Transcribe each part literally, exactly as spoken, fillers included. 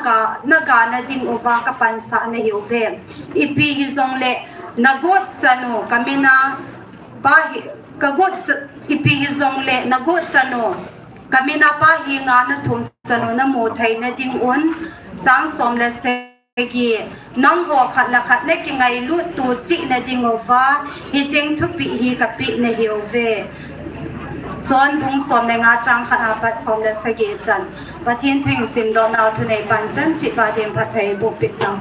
ka, na gana ding uva ka pansah na hiuve. Ipi hijongle na got chanu ka mina pa hi, ka got ch-, ipi hijongle na got chanu ka mina pa hi nga na thum chanu na mu thei na ding un chang som le sagi. Nangho khat le khat na kingailut tu chih na ding uva, hicheng thupeh hi ka peh na hiuve. John bung som le nga chang khat apat som le sagi chan. Pathen thu simdoh nau thunei pan chan chih pa din phatthei boh peh tang.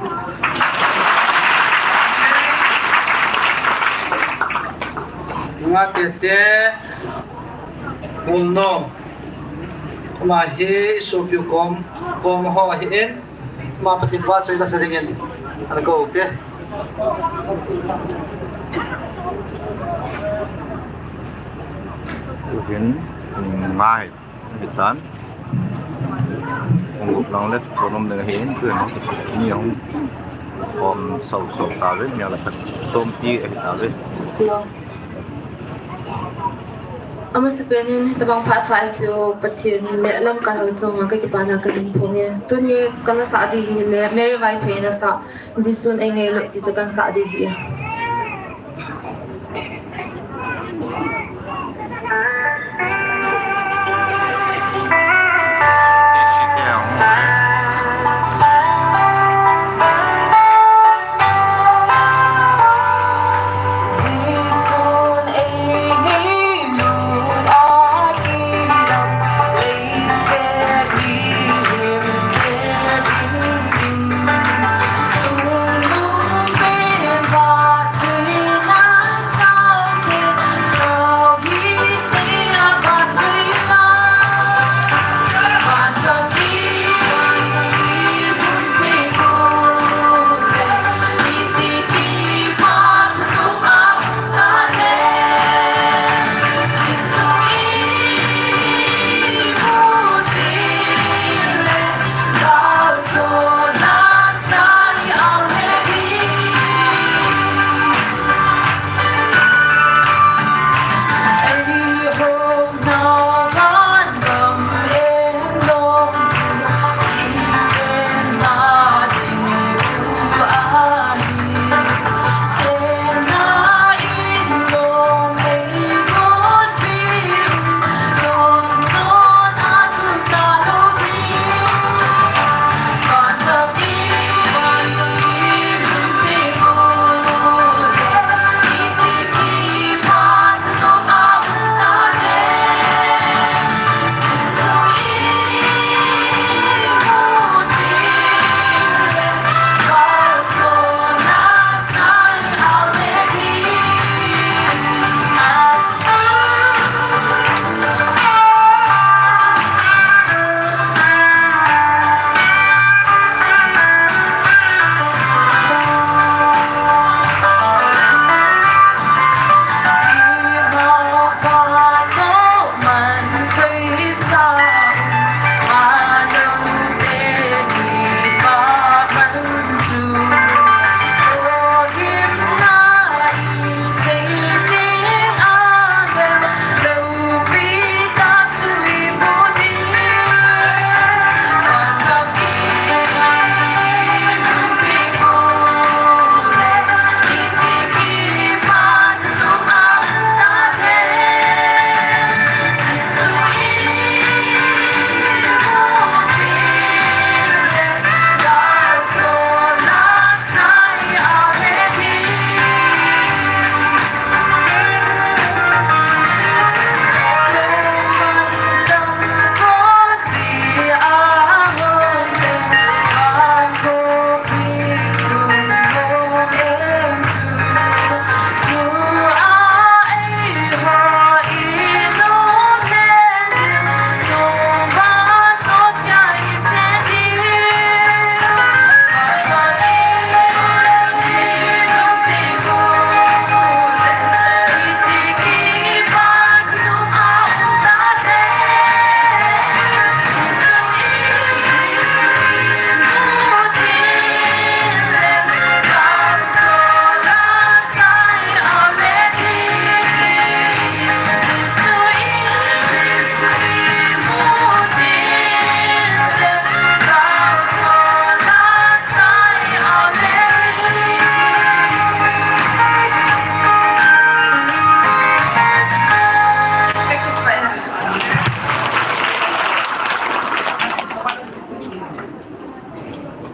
Nga tete, um no. Ama hi isopiu kom, kom ho hi in. Ama Pathen vahchoi la sa dingin ana kou te. Tuhin, um, ngai, hitan. Hung gup lang le, konom ding ahin, tuhin. Ni hung, kom sau sau ta ve, ni ala khat. Som ti ahi ta ve. Hello. Amasapen in, tabang phat pha eipeu Pathen le lamkai ho chunga ka kipana ka ding phong e. Tuni kana sah ding hi le, Mary Vaiphei in asah, Jesun eingailut ti chu kana sah ding hi.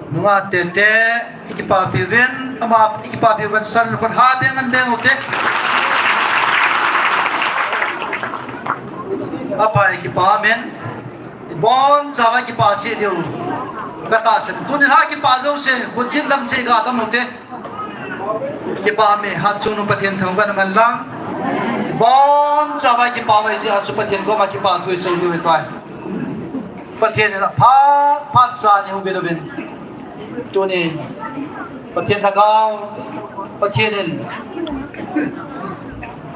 Nungah tete, ikipapi uvin, ama ikipapi uvin, san khut ha beng an beng ute. Apa ikipa men, ibon chawa ikipa che diu. Kata sen, tunin ha ikipa jo sen, khut jit lam che ga dam ute. Kipa me, hat chung nu Pathen thangvah na man lang. Ibon chawa ikipa vai ji, hat chu Pathen koma kipa thu isei diu hitai. Pathen in aphat phat cha nei hung uvin. Tuni Pathen Lhagao, Pathen in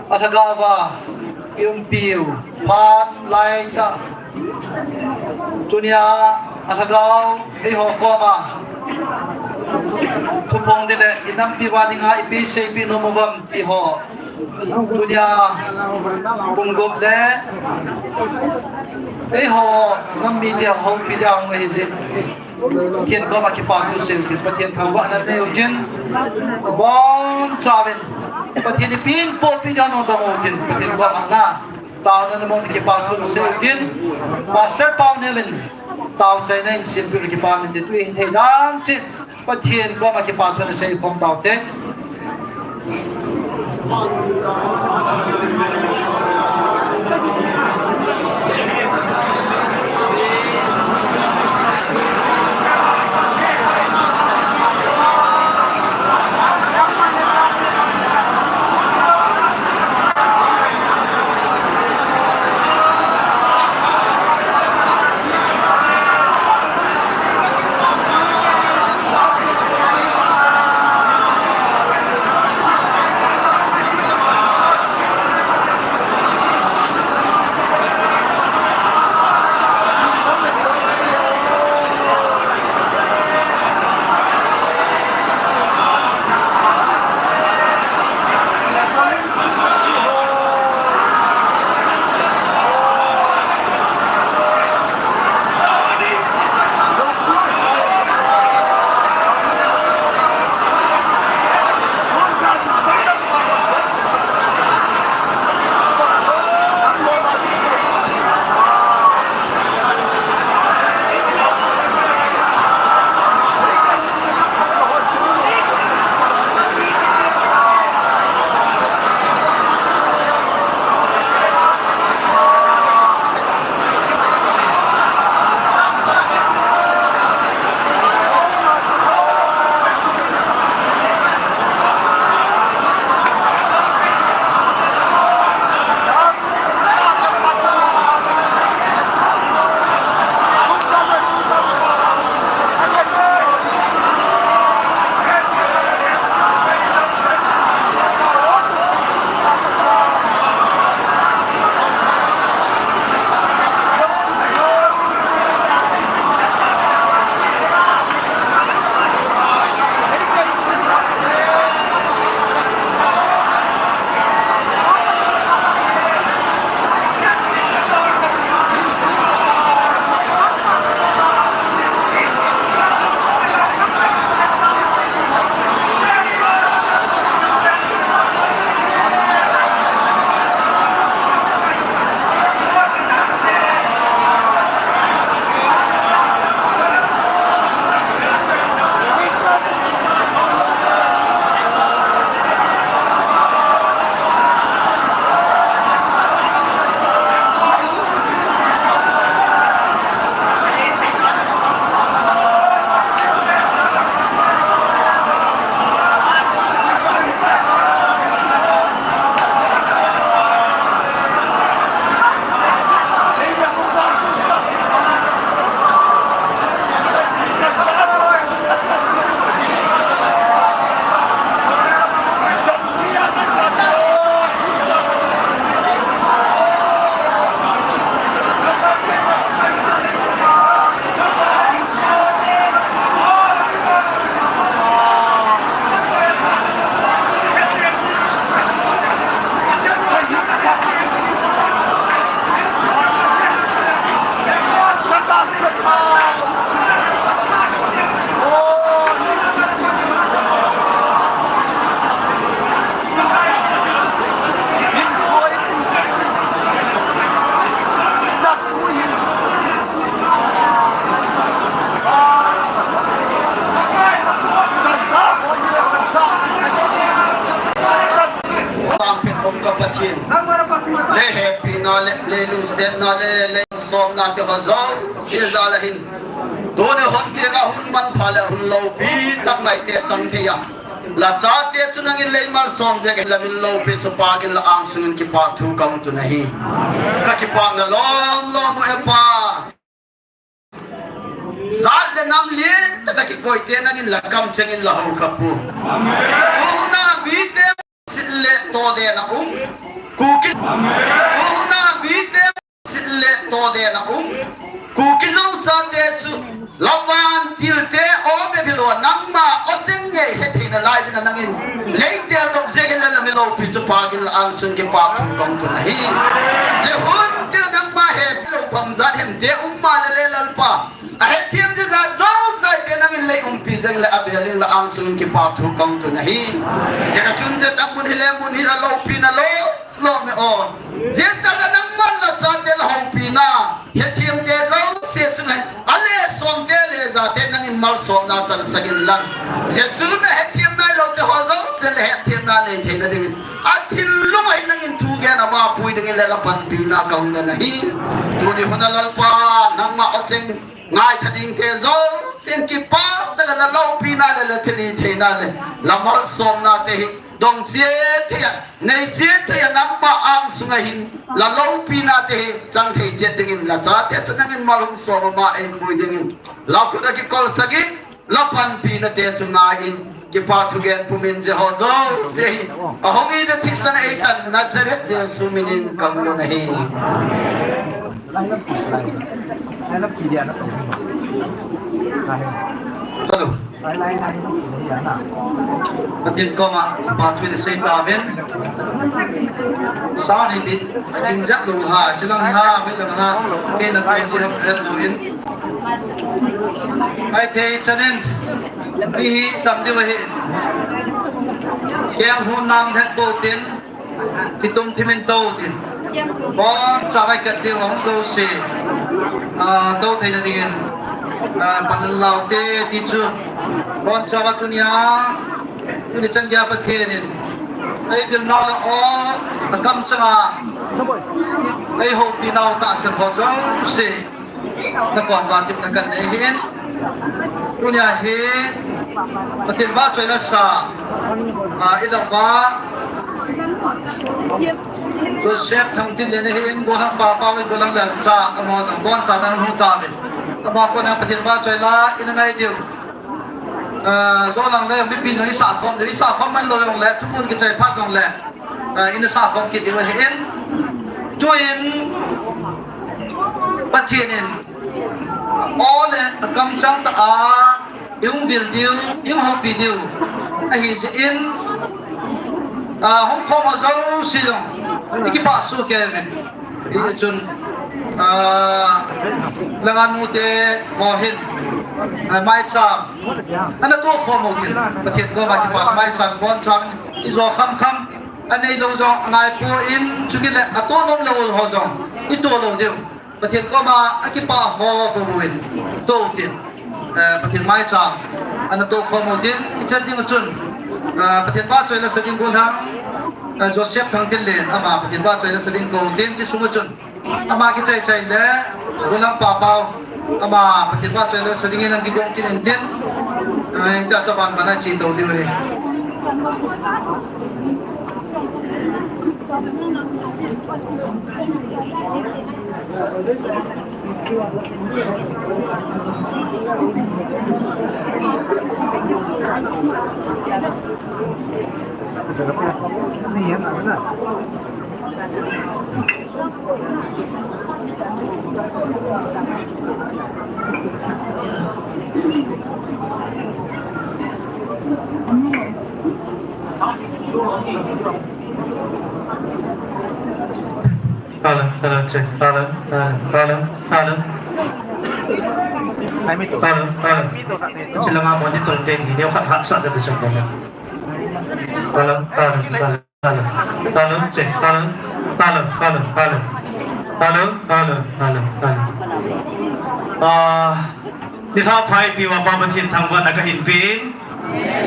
alhagao va i umpiu phat lai ta. Tunia alhagao eiho koma thuphong ding le inampi va dinga ipi seipi nom uvam ti ho. Tunia pung gup le eiho nam mite houpi dia hung ahi jeh. Pathen koma kipa thu seiu tin, Pathen thangvahna neiu tin, ibon chauvin Pathen in ipi eipohpi dia nodong u tin, Pathen koma na taona na mong kipa thu seiu tin, Pastor Pauneo in tao chaina in seipiu le kipa min te tu hi thei dan chin, Pathen koma kipa thu na seikhom taute. na le, leilung setna le, lei somna te ho jouse jal a hin. Tuni hun tiang a hun manpha le hun loupi tak ngai te chang thei a. Lachate chu nangin lei malsom jeh in la min loupi chu Pa gin la angsung in kipah thu kahin tun ahi. Ka kipah na lom lom u e Pa. Jat le nam lien tah a kikoi te nangin la kamcheng in la hou khah poi. Tuna mite sit le to den a um. Kuki. Tuna mite sit le to den a um. Kuki Zo chate chu la vantil te o be bilo nangma o cheng ngei he theina lai ding a nangin lei tel dok jeh in la min loupi chu Pa gin la angsung kipah thu kahin tun ahi. Jeh hun tiang nangma he lo pam jat hem te um ma le le Lalpa. A hethem jeh a jouse te nangin lei umpi jeh in la a bel in la angsung in kipah thu kahin tun ahi. Jeh a chun jeh a mun hi le mun hi la loupi na lom lom e o. Jeh a nangman lachate la houpi na. Hethem te jouse chunga a le som te le ja te nangin malsomna chan sah in lang. Jeh chun a hethem nai lou te ho jouse le hethem na nei theina dingin. A thil lung a hin nangin thu gen a vapui dingin le la panpi na kahin don ahi. Tuni hun a Lalpa nangma o cheng ngaitha ding te jouse in kipah tah a la loupi na le la thilhithei na le la malsomna te hi dong cheh thei a, nei cheh thei a nangma angsung a hin la loupi na te hi chang thei chet dingin lachate chu nangin mal hung som a ma eipui dingin la khut a kikol sah in la panpi na te chu ngai in kipah thu gen pumin jeh ho jouse hi. A hung in a thisan a eitan Nazareth Jesu min in kahin don ahi. Hello. Pathen koma, Pathen sei tauvin. Sa ni bit, atin jak lou ha, chilang ha, mi lang ha, mi na kai chi ham khat lou in. Ai thei chanin, mi hi tam diu ahi. Keng hun nang het bo tin, kitum thimin tou tin. Boncha vai kat diu ahung tou si. Ah, tou thei na dingin. Ah, panan lau te ti chu. Boncha va tunia. Tuni chan dia Pathen in. Ei vil nau la o, ta kam changa. Ei houpi nau ta sen ho jouse. Na kon va tip na kan nei hi in. Tunia hi Pathen vahchoi la sa, ah, i la va Joseph Thangtinlen hi in, golang papa, golang lelcha, amo jong boncha nang hung ta ve. Ama kona Pathen vahchoi la, i na ngai diu. Ah, jo lang le, mipi jong i sa khom diu, i sa khom man lou jong le, thupun kichai phat jong le. Ah, ina sa khom kit diu ahi in. Tuin Pathen in, ole, kamchang ta a, i hung vil diu, i hung houpi diu. Ahi jeh in, ah, hung khom ho jouse jong, i kipah soh kei uvin. Hichun, ah, langa nute ho hin, ah, maicham ana to khom u tin, Pathen koma kipah maicham boncham i jo kham kham, anei lou jong angai poi, chukit le ato nom lou ho jong i to lou diu. Pathen koma akipah ho bou bou in to u tin. Eh, Pathen maicham ana to khom u tin, i chan ding chun, eh, Pathen vahchoi la sa ding golang, eh, Joseph Thangtinlen, ama Pathen vahchoi la sa ding kou tin, ti sung chun. Ama kichai chai le, golang papa u, ama Pathen vahchoi la sa ding in an kigong kin in tin. Eh, ta cha ban ban a chi to diu ahi. Hello, hello, check. Hello, hello, hello, hello. Hello, hello. Chilanga monitor ten hi neo khat hat sa ja bisong. Hello, hello, hello. Hello, hello, check. Hello, hello, hello, hello. Hello, hello, hello, hello. Ah, nilhah pha ipi uva Pa Pathen thangvahna kahin pe in.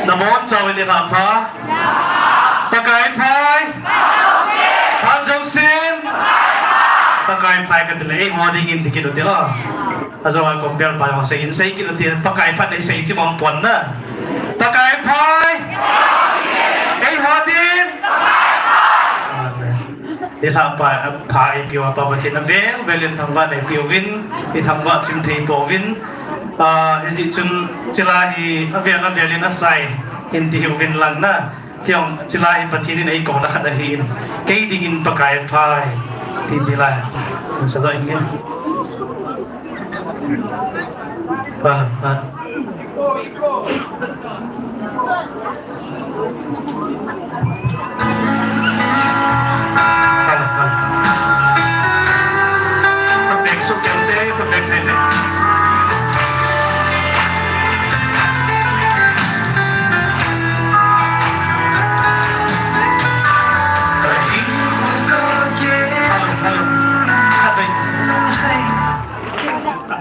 Nabonchauvin nilhah pha. Pakai pha. Phat jousen. Pakai phai kati le, eiho dingin ti kit u te o. Ajou a compare pa jong sei in sei kit u te, Pakai phat nei sei chi mong pon na. Pakai phai. Eiho ding. Amen. Nilhah pha, pha eipeu a Pa Pathen avel vel in thangvah neipeuvin, ithangvah chim thei pouvin. Ah, hijeh chun chilai hi avel avel in asai in ti hiuvin lang na. Tiong chilai hi Pathen in eikouna khat ahin. Kei dingin Pakai phai. Ti tilai. Sa doh inge. Pha, pha.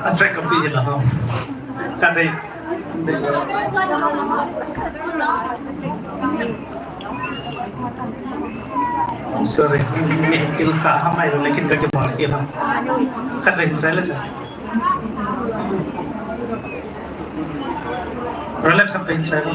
A track a pi hi la ho. Ka dei. Sorry. Mi kil kha ha mai le kin ka ki ma ki ha. Ka dei sai le sa. Relax ka dei sai le.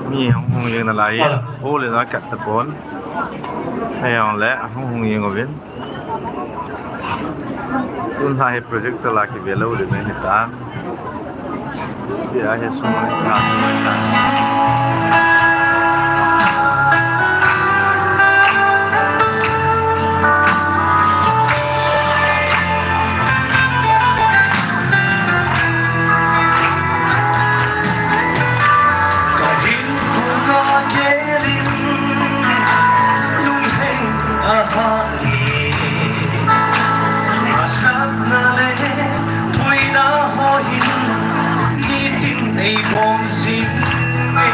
Mi hung hung jeng nalai. Hello. Hole na kat tapon. Hei hung le, hung hung jeng uvin. Tun hi projector la kive lou ding ahitan. Tia hi sung a hi ta. Ka hinkho ka gelin, lunghei a hah e. Hahsatna le boina ho hin, nitin ei bom jing e.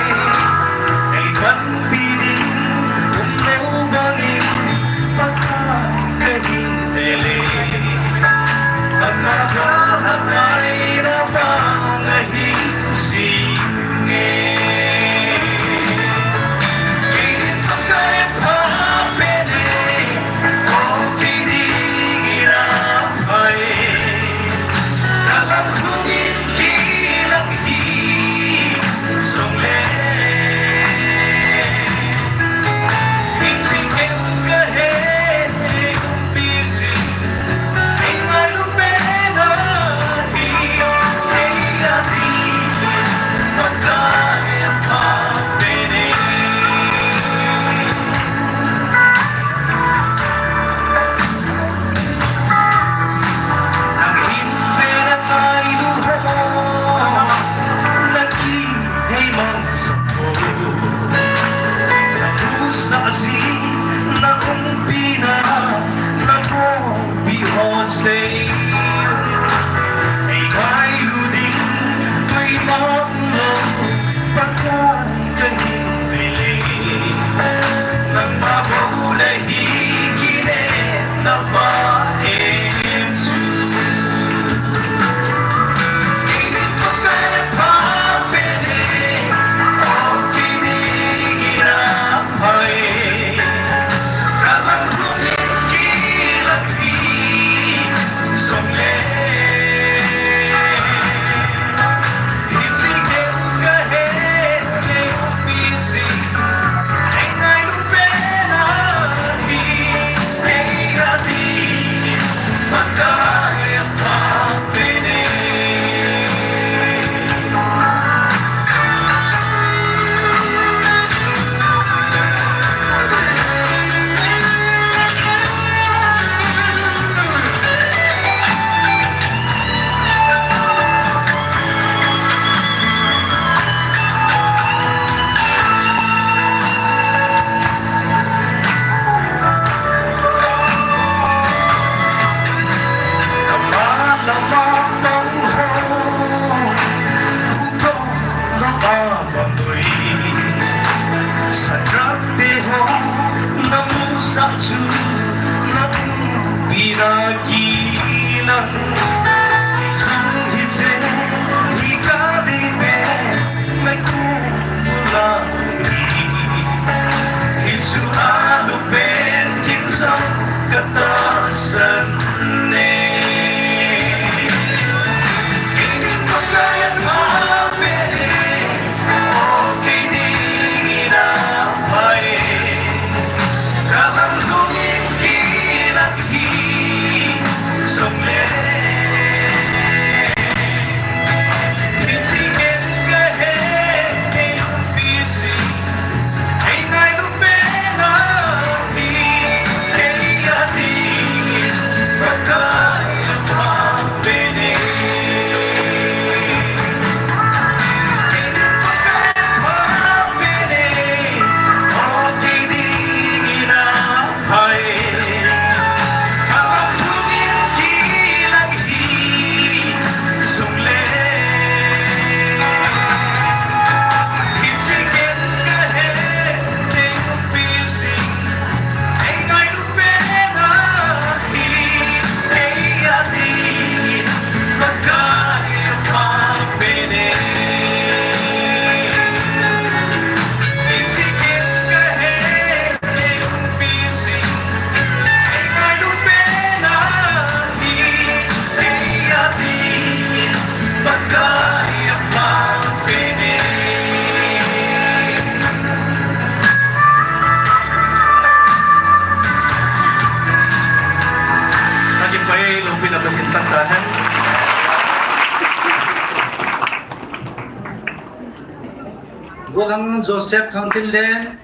Joseph Thangtinlen,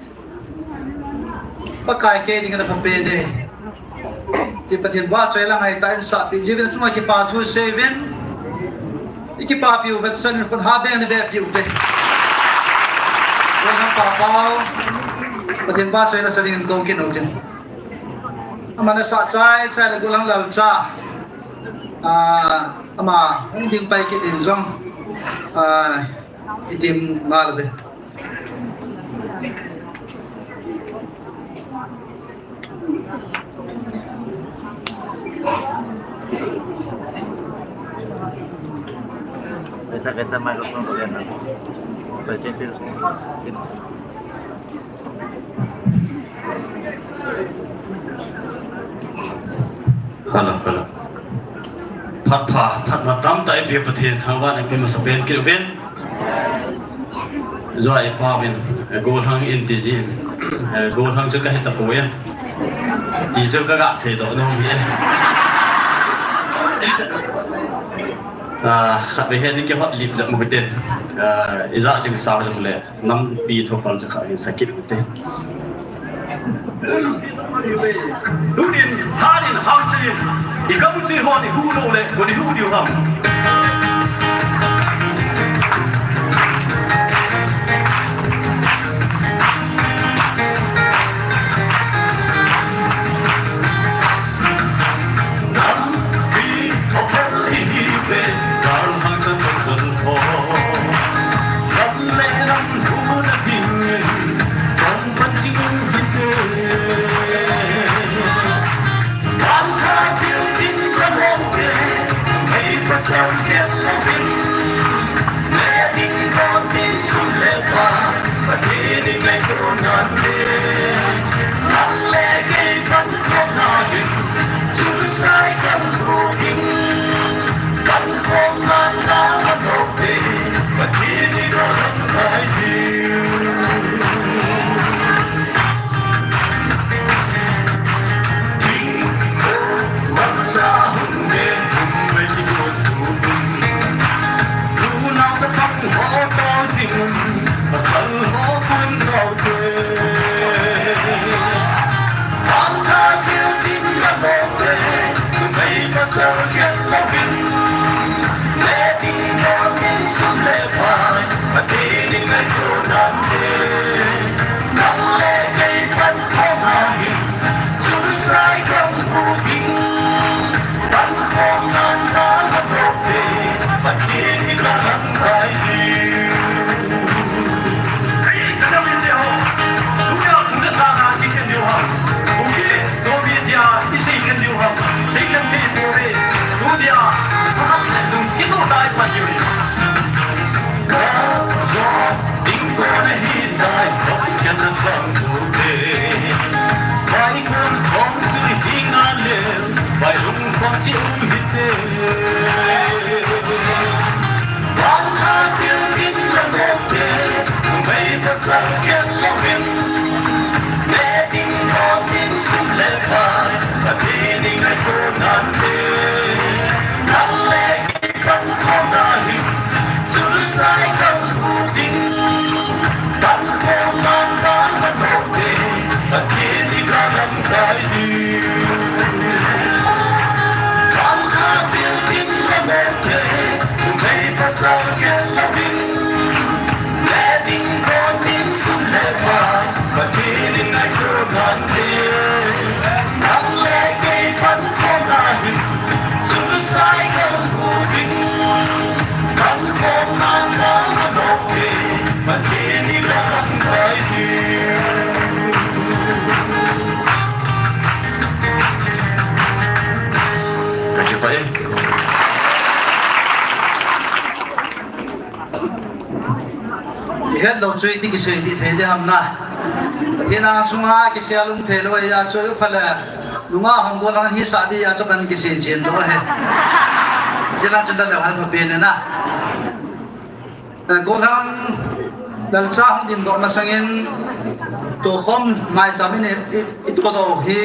Pakai kei dingin apha pen e. Ti Pathen vahchoi la ngaitah in sapeh jiuvin, achunga kipa thu seiyuvin. I kipapi u vetsahna in khut ha beng ni beh piu te. Golhang Papa u, Pathen vahchoi la sa dingin kou kit u tin. Aman asah chai chai le Golhang Lalcha. Ah, ama hung ding pai kit in jong. Ah, i tim ngal ve. Kita, kita microphone ko yan. Sa chin chin. Hello, hello. Phat pha, phat na tamtah eipeh Pathen thangvahna eipeh masa pen kit uvin. Jua ipa uvin, eh, Golhang in ti jin, eh, Golhang chu kahi tapoi. Ti chu kaga seidoh nom e. Ah, khatvei hin kihot lip jep mo kit in. Ah, ija jing sao jong le. Nampi thopal cha kha hin sa kit u te. Tunin, hanin, hangsan in, i kamu chi hon i hu lou le, koi hu diu ham. Nampi thopal ihiuve, gal hangsan pasal ho. Lam le nam huna dingin, tong pan jing u hite. Gal kha sil ding ka bol te, mei pasal kel louvin. Le ding don ding sum le pai, Pathen in ngaito nante. Nang le kei pan khom na hin, chulsai kan hu ding. Kan khom na na ma lo te, Pathen in galam kai ding. Ding ko, man sa hun de, hun mai ki ko tu. Tunao chapang ho to jing un, pasal ho kun kau te. Pang kha sil ding ka bol te, tu mei pasal kel louvin. Le ding don ding sum le pai, Pathen in ngaito nante. Nang le kei pan khom na hin, chulsai kan hu ding. Pan khom nan na ma lo te, Pathen in galam kai ding. Ei, ka dam in te ho. Tunia, tunia sa na ki khen diu ham. Tunia, so bi dia, i sei khen diu ham. Sei khen pi pu ri. Tunia, sa hat le sung, i tu tai pa diu ri. Ka jo, ding ko na hi tai, ho ken na sang tu te. Pai kun khom chu hi nga le. Pai lung khom chi u hite. Pang kha sil ding la bol te, mei pasal kel louvin. Le ding don ding sum le pai, Pathen in ngaito nante. Nang le kei pan khom na hin, chulsai kan hu ding. Pan khom nan na ma lo te, Pathen in galam kai ding. Pang kha sil ding la bol te, tu mei pasal kel louvin. Le ding don ding sum le pai, Pathen in ngaito nante. Nang le kei pan khom na hin, chulsai kan hu ding. Kan khom nan na ma lo te, Pathen in galam kai ding. Ka kipah e. I het lou chu iti kisei ding thei ding ham na. Pathen a sunga kisei a lung thei lou a chu pha le. Nunga hung Golhang hi sa ding a chu kan kisei chen lou he. Jila chu da le han pa pen na. Eh, Golhang Lalcha hung ding doh masangin, tukhom maicham in i, i, i tuah doh hi,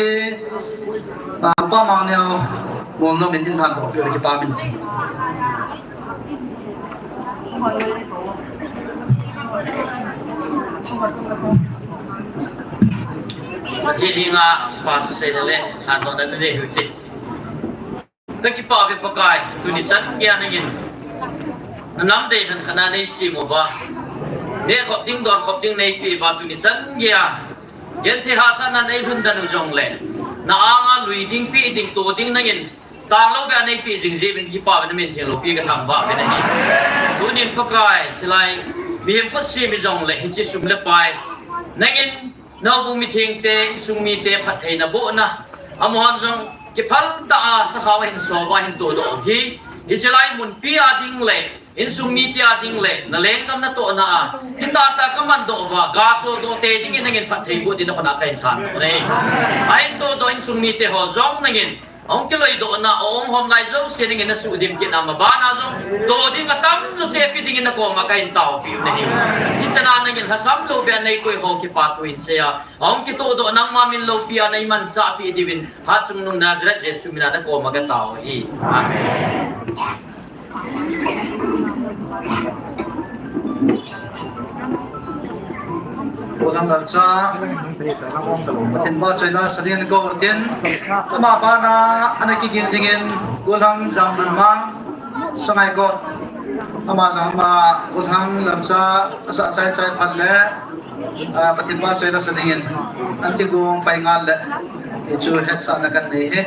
ah, Pa Mangneo Molnom in in han doh peh le kipa min. Hi hi nga pa tu se le le, han to na le hu te. Ka kipah uve Pakai, tuni chan geiya nangin na nam dei lhan khat na nei sem uva, neh khop ding don khop ding nei peh uva, tuni chan geiya genthei hahsatna nei lhun dan u jongle, na anga lui ding, peh ding, to ding nangin tanglou beh a nei peh jing jeh uvin kipah uve, na min theng loupi ka thangvah uve nahi. Tunin Pakai, chulai mihem khut sem hi jongle, hiche sum le pai nangin na houbung mithengte, insung mite phattheina bohna, amahon jong kiphal tah a sakhao ahin so uva ahin todoh u hi, hiche lai munpi a ding le insung mite a ding le na lenggam natohna a, kitah tah a ka mandoh uva, ga sodoh te dingin nangin phatthei boh dingin na khut a ka hin lhan u ahi. Ahin todoh insung mite ho jong nangin ahung kiloidohna, ahung hom lai jouse nangin na suhdim kitna ma bana jong, to ding atam jo chepi dingin na koma ka hin taopiu nahi. Hichan a nangin lhasam lou beh a nei koi ho kipathu in seiya, ahung kitohdoh nangma min loupi a nei manchahpi diuvin, Hatchungnung Nazareth Jesu mina na koma ka tao u ahi. Amen. Golhang Lalcha, Pathen vahchoina sa dingin kou tin, ama bana ana kiging dingin, Golhang Jamlunmang, Sangaikot, ama jong ama Golhang Lalcha, asa chai chai phat le, Ah, Pathen vahchoina sa dingin, an kigong pai ngal le, hichu hetsahna kan nei e.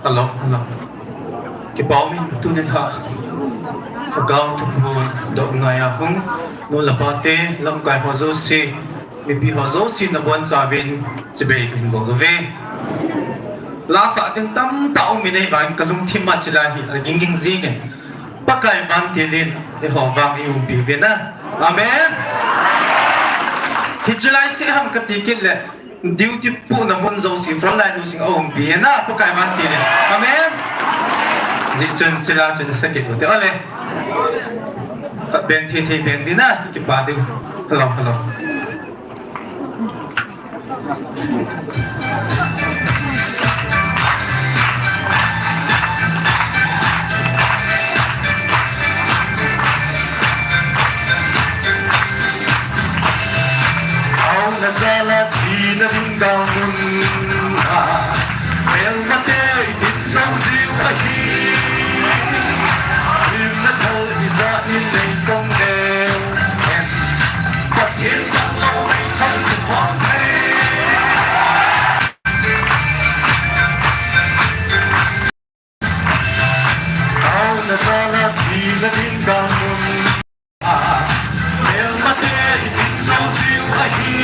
Hello, hello. Kipah umin tuni lha. Lhagao thuphon doh ngaiya hung nu le pa te, lamkai ho jouse, mipi ho jouse nabonchauvin chibai kahin bol uve. Lasa ding tamtah umin ahivangin kalungthim a chulai hi aging ging jingin. Pakai vantil in eiho vang eiumpi uvin a. Amen. Hiche lai seh ham kati kit le, duty pohna mun jouse, front line u sing aumpi e na, Pakai vantil in. Amen. Hijeh chun chulai chun sa kit u te ole. Beng thei thei beng ding na, kipah ding. Hello, hello. Auna jal a thina ding dalmun a, melmate i tin jou jiu ahi. Limna thal ijat in nei jong leu hen, Pathen dang lou meithal chu phot thei. Auna jal a thina ding dalmun a, melmate i tin jou jiu ahi.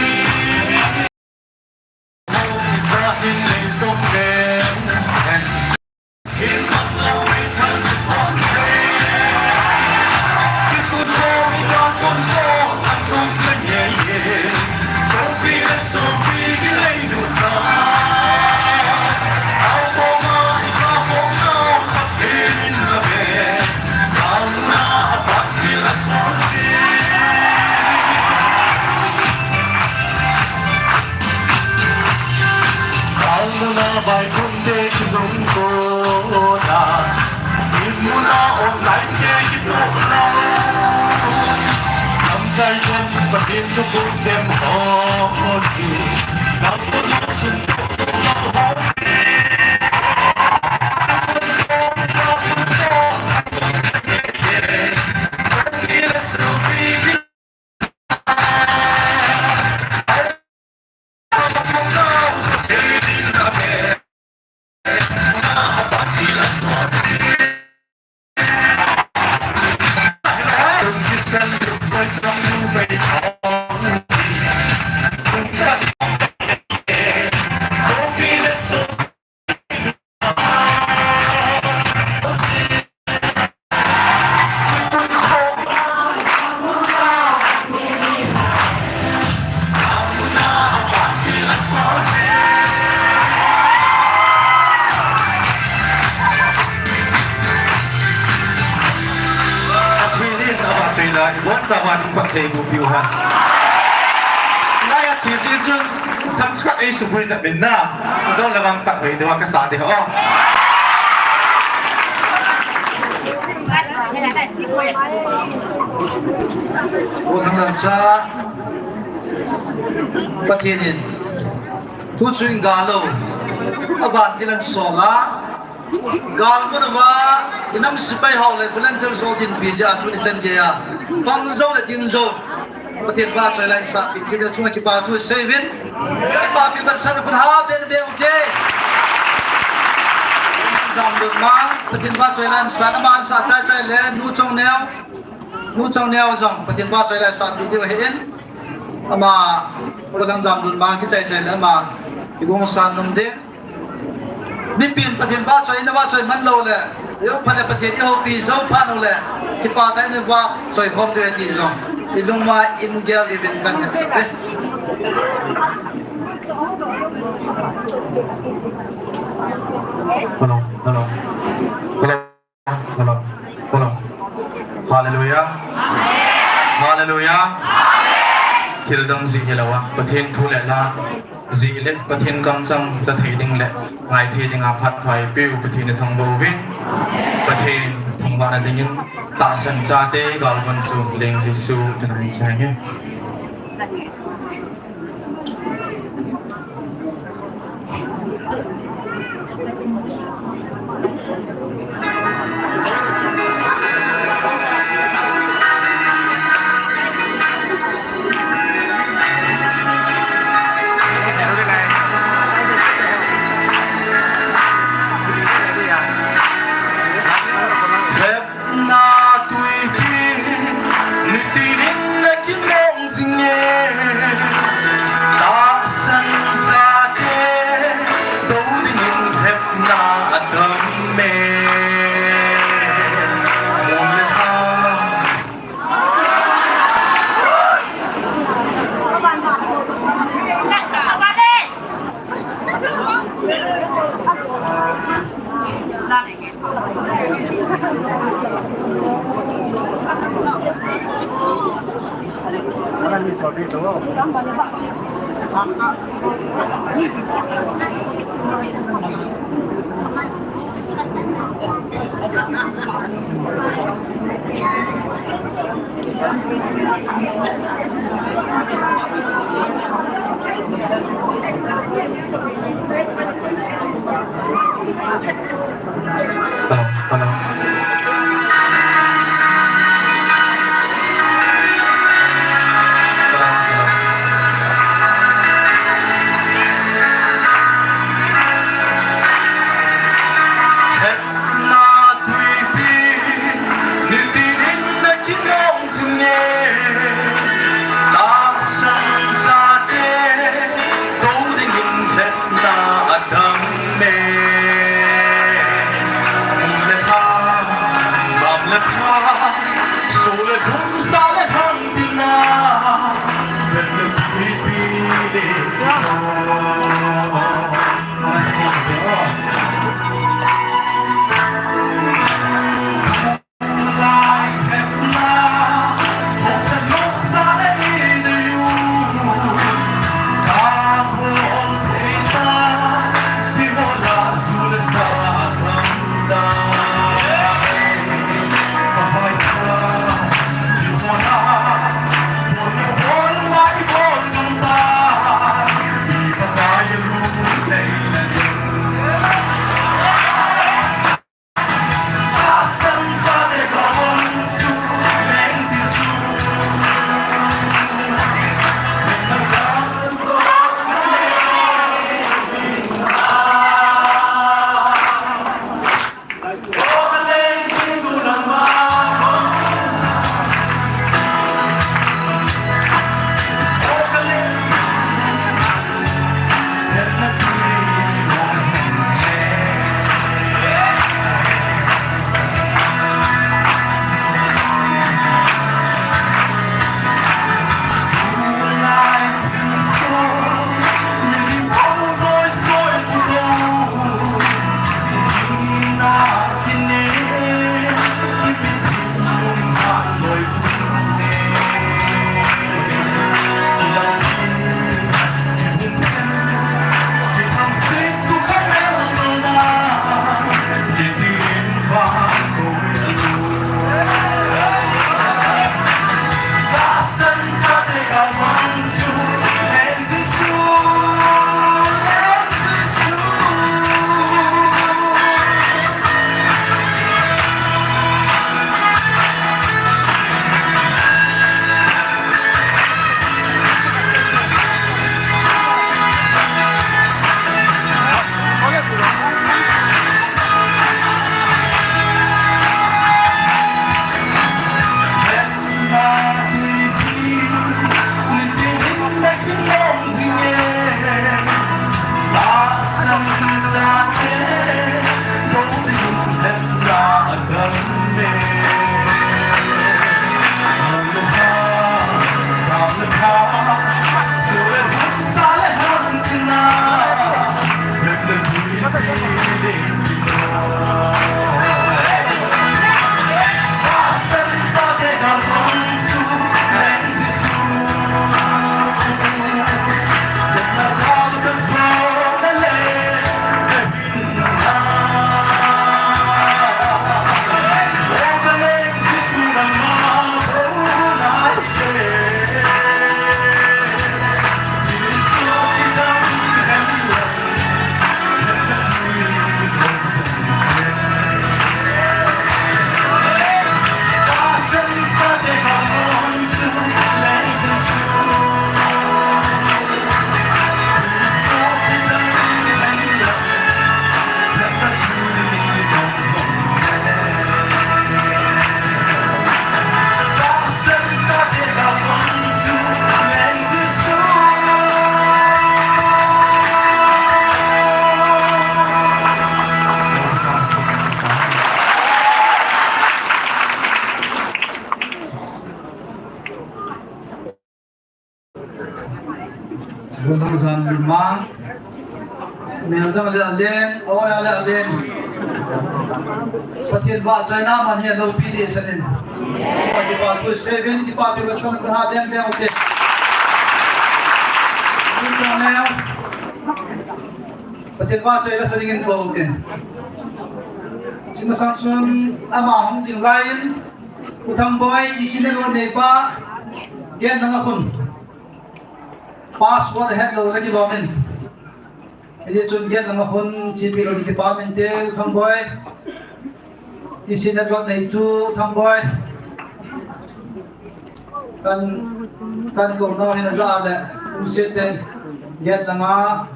Thal ijat in nei jong leu hen. Kalmuna vai khun te kilungtona, inmuna online te kitona. Lamkai thum Pathen thuphon dem ho ho si. Kalmuna sum thuphon ho si. Pathen in avahchoina, ibonchauva ding phatthei boh peh u hen. Ti ti chun, themcha khat ei subui jep in na. Jong le vang khat hoi deuh a kasa ding o. Golhang lam cha, Pathen in, tu chu in gal lou, avantil asol a, gal mun uva, inam sepai ho le volunteer ho dinpi jeh a tuni chan geiya pang jou le ding jou, Pathen vahchoi lainsahpi jeh a chunga kipa thu seiyuvin, kipapi ban san pun ha ben be u te. Jamdon Mang, Pathen vahchoi lainsa, ama ansah chai chai le, Nu Chongneo, Nu Chongneo jong Pathen vahchoi laisahpi diu ahin, ama, Golhang Jamdon Mang kichai chai le ama kigongsan nom ding. Mipin Pathen vahchoi, ina vahchoi man lou le, eiho phat le Pathen ihoupi jou phat uleh, kipah tah in vahchoi khom diu ahi ti jong ilungmai in gel diuvin kahin hetsah e. Hello, hello, hello. Hello, hello. Hallelujah. Hallelujah. Thil dang jih hilou a, Pathen thu le la jih le Pathen kamchang ja thei ding le ngai thei dinga phatthei peh u Pathen ithangvah uvin. Pathen thangvahna dingin tahsan chate galvon chu Leng Jesu tina hin sang e. Hepna tuipi, nitin in nakinong jing e. Tahsan chate, dou dingin hepna adam e. Mun le tha. Hello, hello. Hello, hello. Hepna tuipi, nitin in nakinong jing e. Tahsan chate, dou dingin hepna Mel jong le alen, oi ale alen. Pathen vahchoina man hi alopi deh sanin. Chupa kipa thu seven kipa pi vasan kun ha ben ben ute. Kun chang neo. Pathen vahchoina sanin ko ute. Simasang chun ama hung jing laiyin. U Thangboi, i senior lo neipa. Gate langa khun. Password hetlou na kilom in. Hiti chun gate langa khun chepi lou ding kipa um inte, U Thangboi. T C network neitu U Thangboi. Kan, kan kou nau hin aja le, um se ten gate langa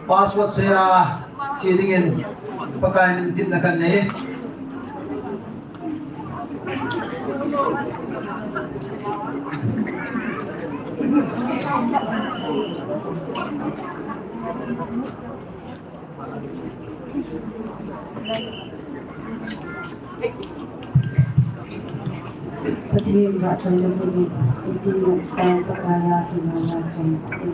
password sei a che dingin Pakai min tipna kan nei. Pathen vahchoina bou in, Pathen vahchoina bou in.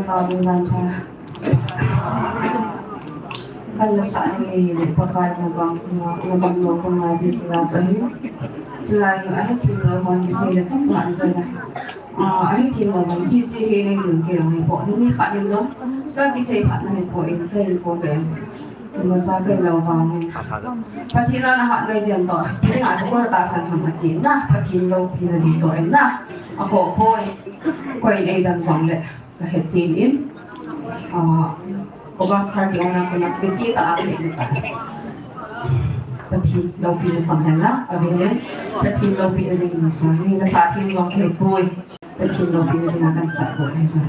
Sa lungjan pha. Kan la sa ni le Pakai na gam na, na gam lo ko na ji ki la cha hi. Chulai ahi thim lo hon bi se le chang cha an cha na. A, ahi thim lo hon chi chi hi nei dun ki lo hi po. Jong mi khat in jong ka ki sei phat na hi po in ka in po ve. Ima cha ka lo vang hi. Pathen a na hat mai jeng to. Pathen a cha ko ta san ham ati na. Pathen loupina di jo en na. A ho poi. Ko in ei dam jong le. Ka het chen in, ah, August thirty ona kona ka che ta a ka het ta. Pathen loupina chang hen la, a ve len, Pathen loupina ding in sa, ni na sa thim jong ka het poi. Pathen loupina ding a kan sa poi ni sa.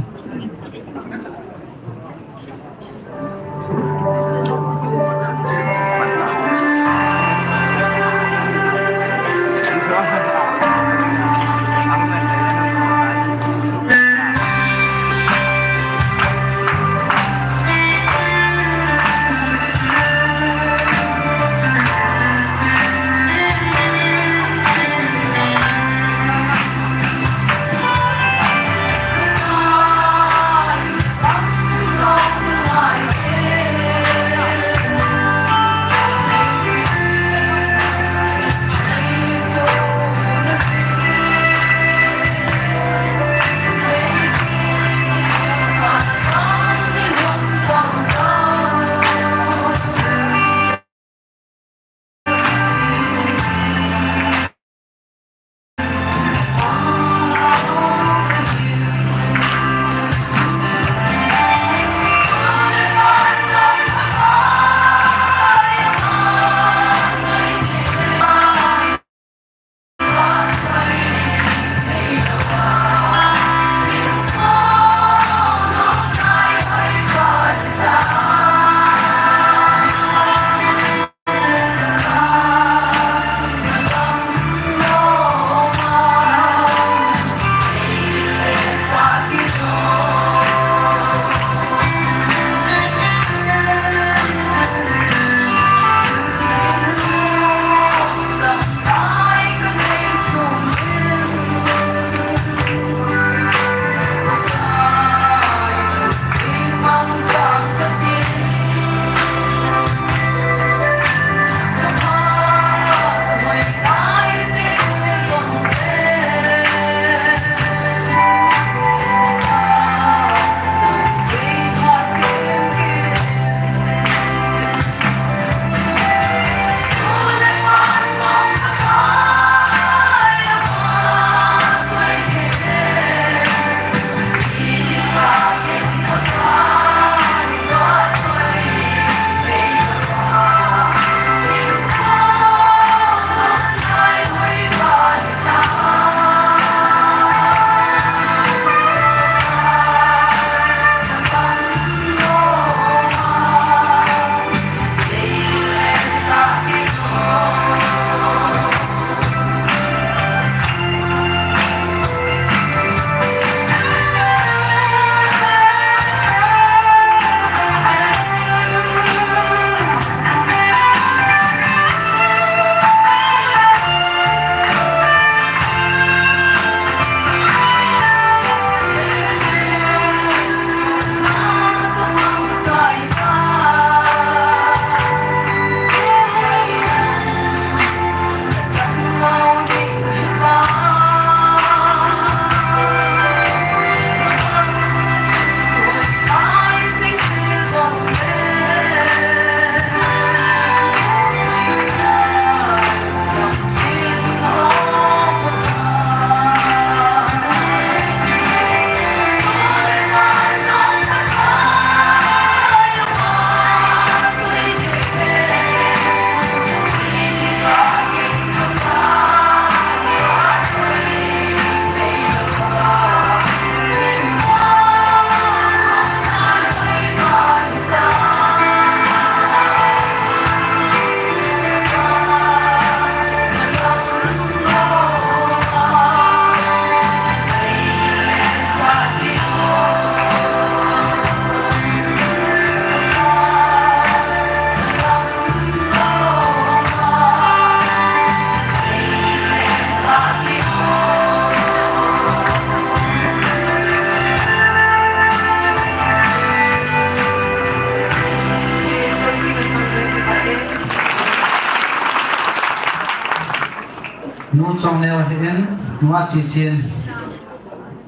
Nu Chongneo hi in, nu a chi chin.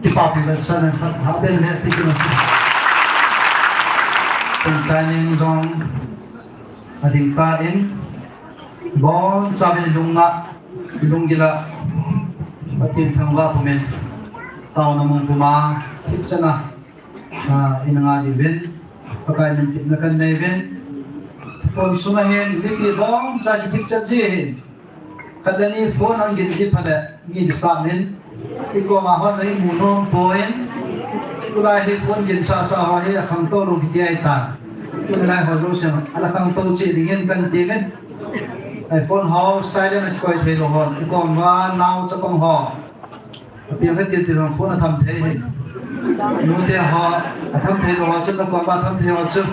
Kipa pi ba sa na khat ha bel me ti ki na. Kum timing jong a ding ta in. Bon cha bin lung a, lung gila. Pathen thangvah pum in. Taona mun puma, thip chana. A, in nga di vin. Pakai min tipna kan nei vin. Kon sunga hin, mipi bon cha ki thip chan ji hin. Khat le ni phone ang gin ji pha le, mi disturb min. I koma hon le i mu nom poi. Tulai hi phone gin sa sa ho hi a khangtou lou kiti ahi tan. Tulai ho jouse ana khangtou cheh dingin kan ti min. Ai phone ho silent a kikoi thei lou hon. I koma nao chapang ho. A piang le ti ti lou phone a tham thei hi. Nu te ho a tham thei lou ho chu, na koma tham thei ho chu.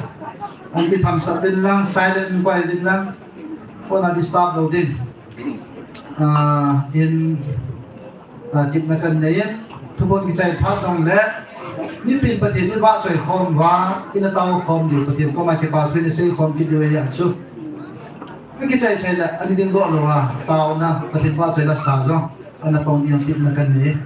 An ki tham sah vin lang, silent koi vin lang. Phone a disturb lou ding. Ah, in, ah, tipna kan nei in, thupon kichai phat jong le, mipin Pathen in vahchoi khom uva, in a tao khom diu, Pathen koma kipa thu in a sei khom kit diu ahi a chu. A kichai chai le, a ni ding doh lou a, taona, Pathen vahchoi la sa jong, ana pang ding tipna kan nei.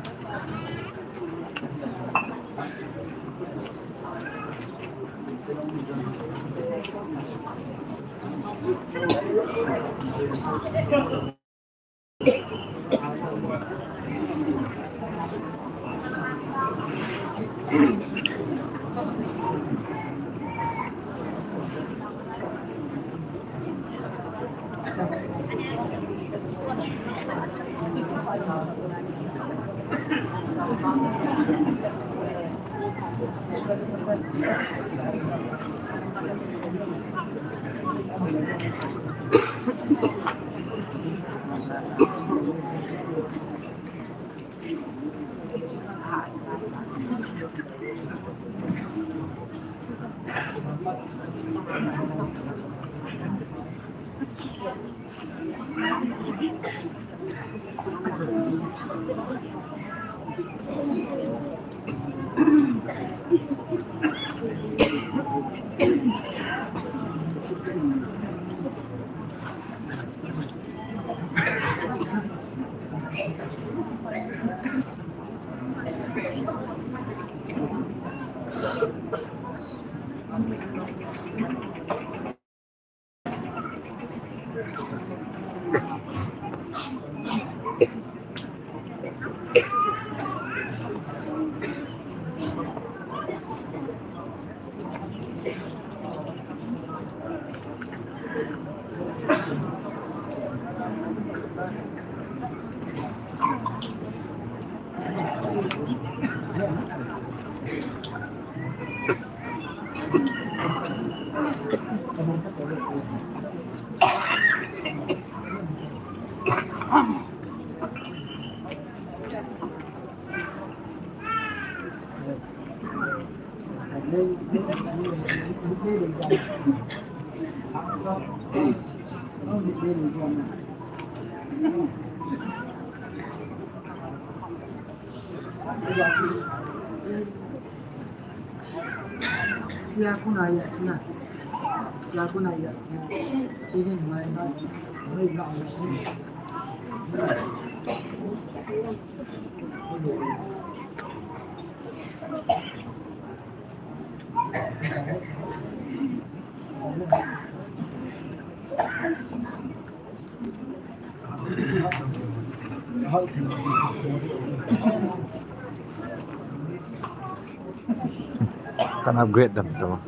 Kan upgrade dam to.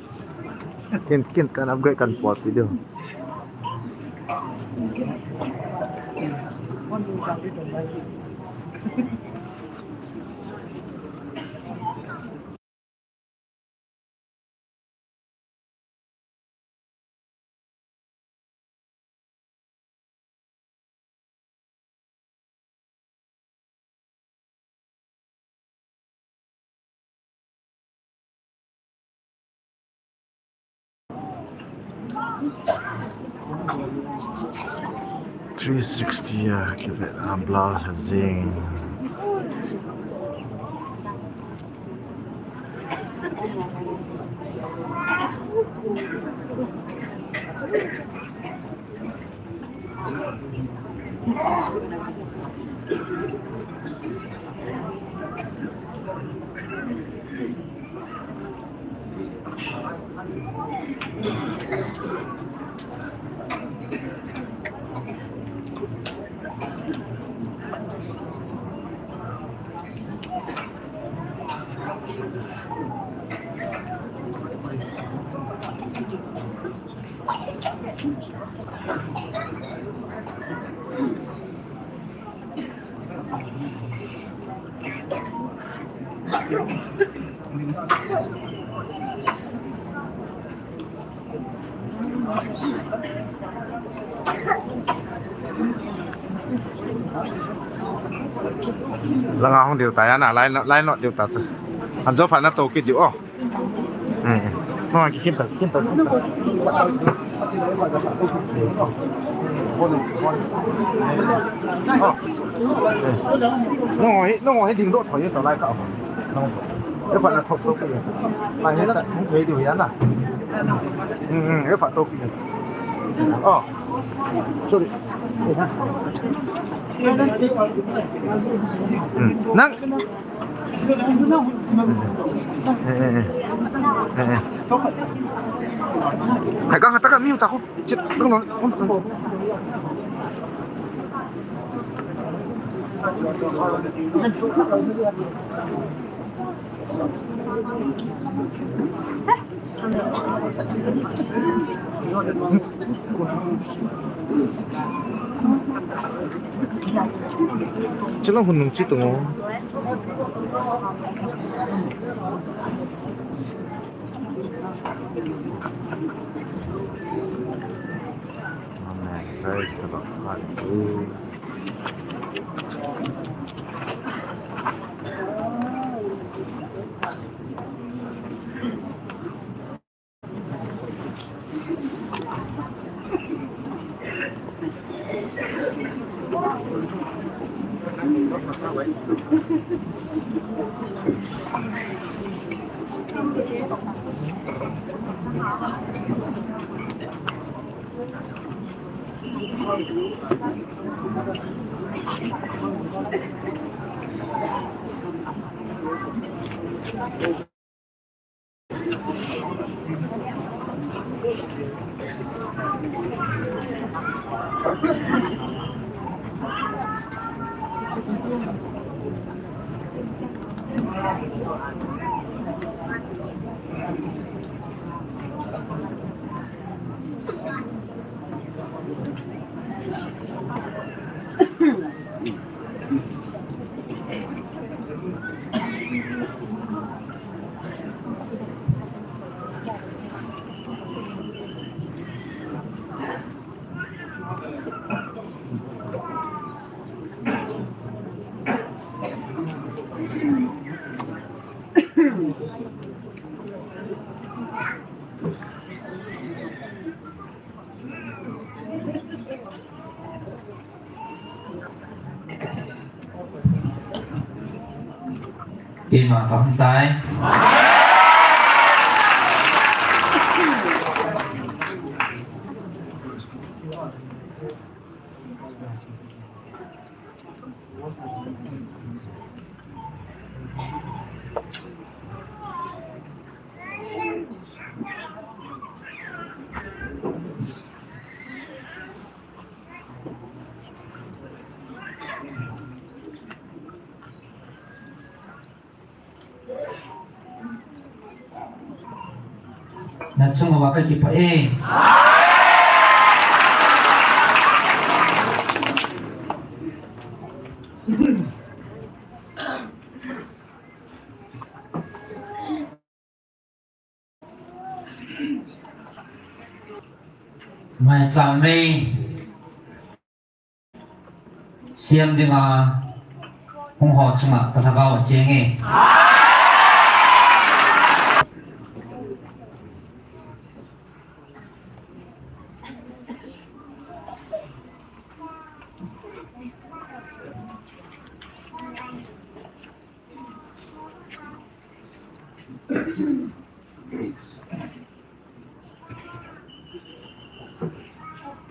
Kin, kin kan upgrade kan port video. Three sixty a kivet a blur jing. Langa hung diu ta ya na, lai, lai not diu ta chu. An jo phat na to kit diu o. Hmm. No, ki khin ta, khin ta, khin ta. Oh. No, hi, no, hi ding do thoi to lai ka. No. E phat na thok to kit. Lai hi ta, hung thei diu ya na. Hmm, hmm, e phat to kit. Oh. Sorry. Hmm. Nang. Eh, eh, eh. Eh, eh. Hai, kang, taka, miu, tako. Cit, kang, kang, kang. Chila hun nung chi tung o. Amen. Praise the Lord. Hallelujah. Keima kahung tai. Na chunga va ka kipah e. Maicham mei siam dinga hung ho chunga ka lhagao cheng e.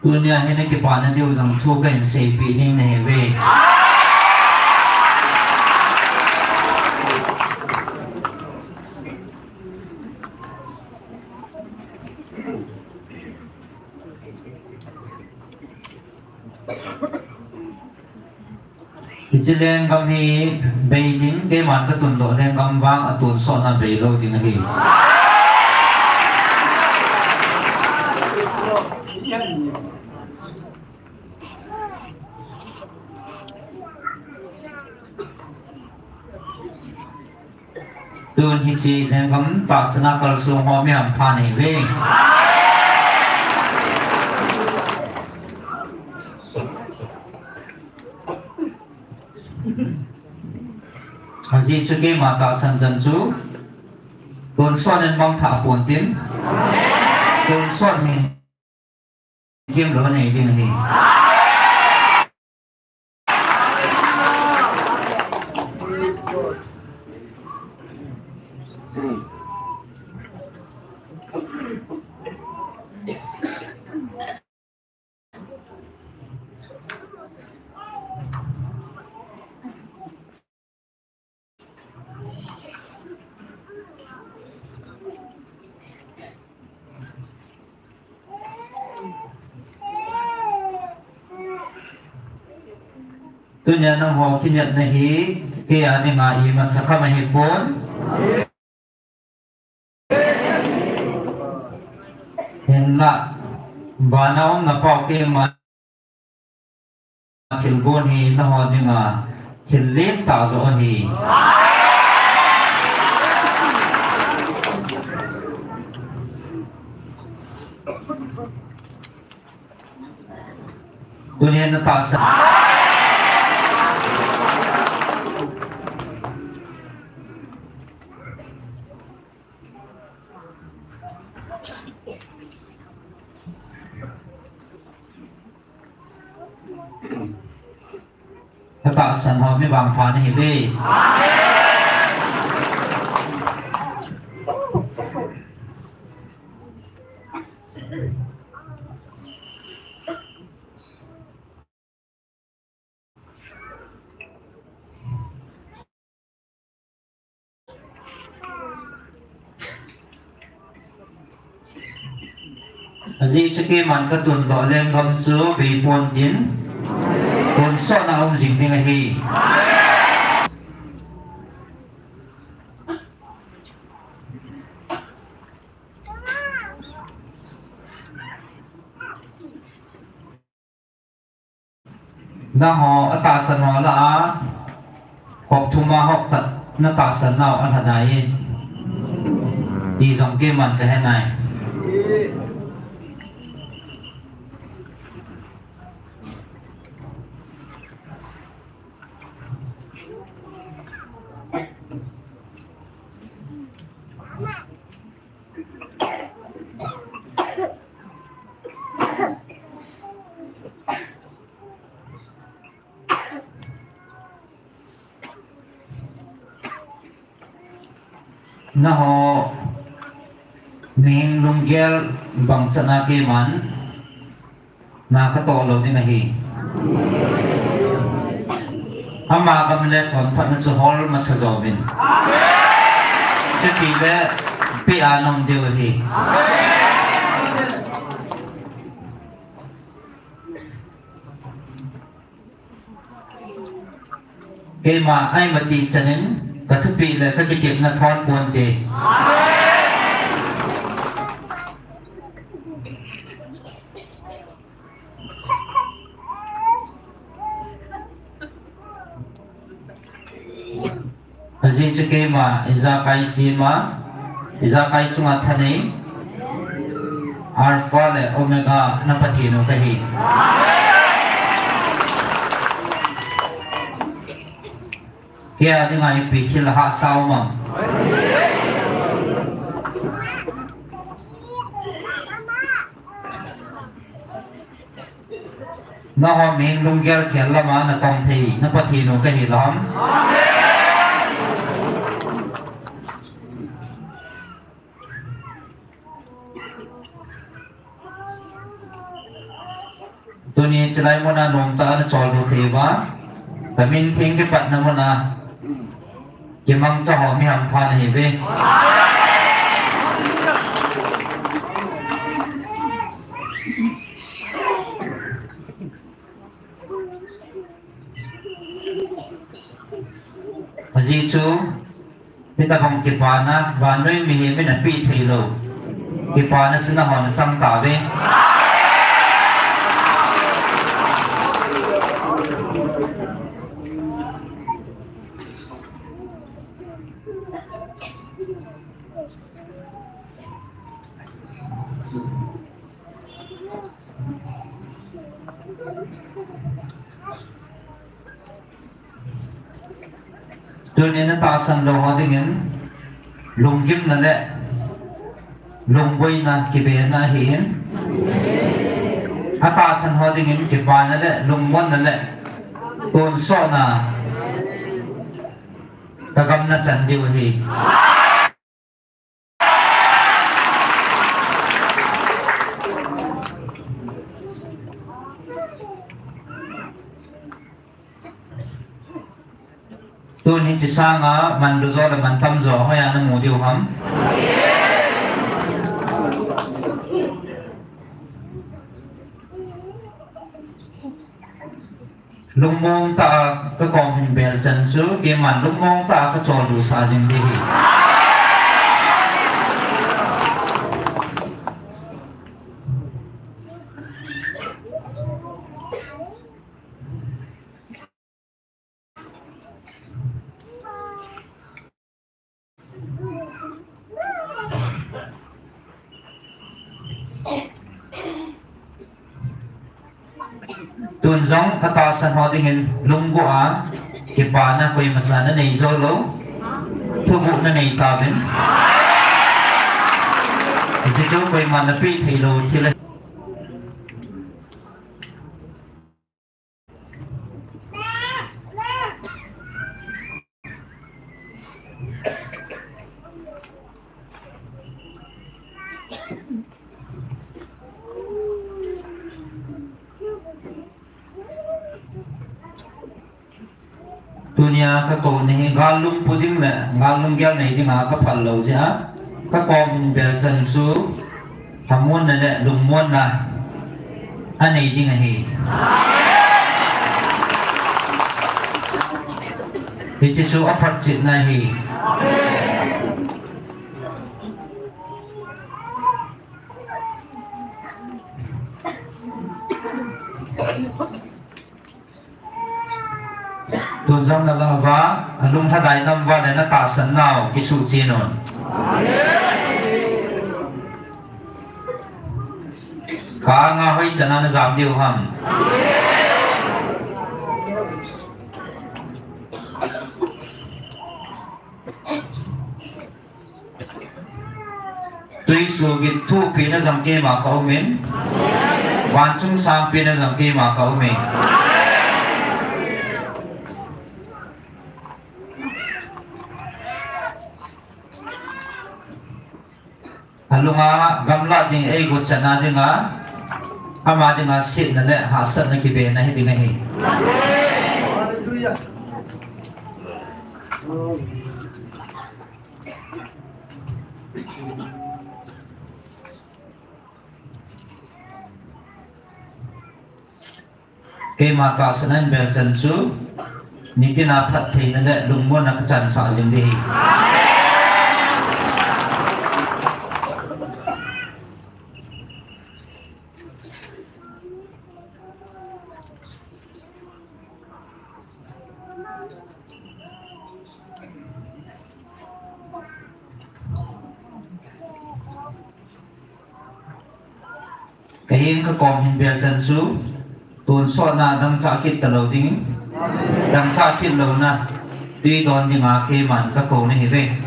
Tunia hi na kipana diu jong thu kahin seipeh ding nahi ve. Hiche lenggam hi bei ding, keiman katundoh lenggam vang a tonsot na bei lou ding ahi. Tun hiche lenggam tahsan a kalsong ho mi hampha nahiuve. Ajeh chu keima tahsan chan chu tonsot in mangthah pontin, tonsot hin Kim lo nei ding ahi. Tunia nangho kinepna hi, kei a dinga imacha kha ahipon. Hinla, vana um na Pau keima thilgon hi nangho dinga thil lim tah joh ahi. Tunia na tahsan. Ka tahsan ho mi vangpha nahiuve. Ajeh chu keiman katundoh lenggam chu bei pontin, tonsot na um jing ding ahi. Nangho atahsan ho lah a, hop thum a hop khat na tahsan nau alhadai e. Ti jong keiman kahe nai. Nangho mihing lunggel bangchan a keiman na katoh lou ding ahi. Ama gam le chonphatna chu hol masa jouvin. Chuti le pia nom diu ahi. Keima aima ti chanin ka thupeh le ka kitepna thon ponte. Ajeh chu keima ijakai sema, ijakai chunga thanei, Alpha le Omega na Pathen u kahi. Kei a dinga ipi thil hahsa um am? Nangho mihing lunggel khel lama natong thei na Pathen u kahi lou ham? Tuni chilai muna nomtah a nachol lou thei uva, kamin theng kipatna muna kimangcha ho mi hampha nahiuve. Ajeh chu, hitabang kipana, vannoi mihem in apeh thei lou. Kipana chu nahon chang tauve. Tunin atahsan lou ho dingin, lunggimna le lungboina kibena ahin. Atahsan ho dingin, kipana le lungmonna le tonsotna ka gamna chan diu ahi. Tun hiche sanga manlu jo le mantam jo hoiya namu diu ham? Lungmong tah a kakom hin bel chan chu, keiman lungmong tah a kacholdo sah jing ding ahi. Tun jong atahsan ho dingin lunggil a kipana koimacha nanei jou lou, thuguh nanei tauvin. Hiche chu koiman napeh thei lou thil ahi. Tunia kakou nahi, gal lungpu ding le gal lunggel nei dinga kaphal lou jeh a, kakom hin bel chan chu, thamonna le lungmonna anei ding ahi. Hiche chu aphatchetna ahi. Tun jong nalah uva, alung lhadai nam uva le natahsan nau kisuh chen un. Ka anga hoi chan a najam diu ham? Tuisuhgin thupina jong keima kaum in, vanchung sangpina jong keima kaum in. Alunga gamlah ding eigot chan a dinga, ama dinga setna le hahsatna kibena hiding ahi. Keima tahsan a hin bel chan chu, nitina phattheina le lungmonna kachansah jing ding ahi. Kahin kakom hin bel chan chu, tonsotna dangchah kit talou ding, dangchah kit louna twi don dinga keiman kakou nahiuve.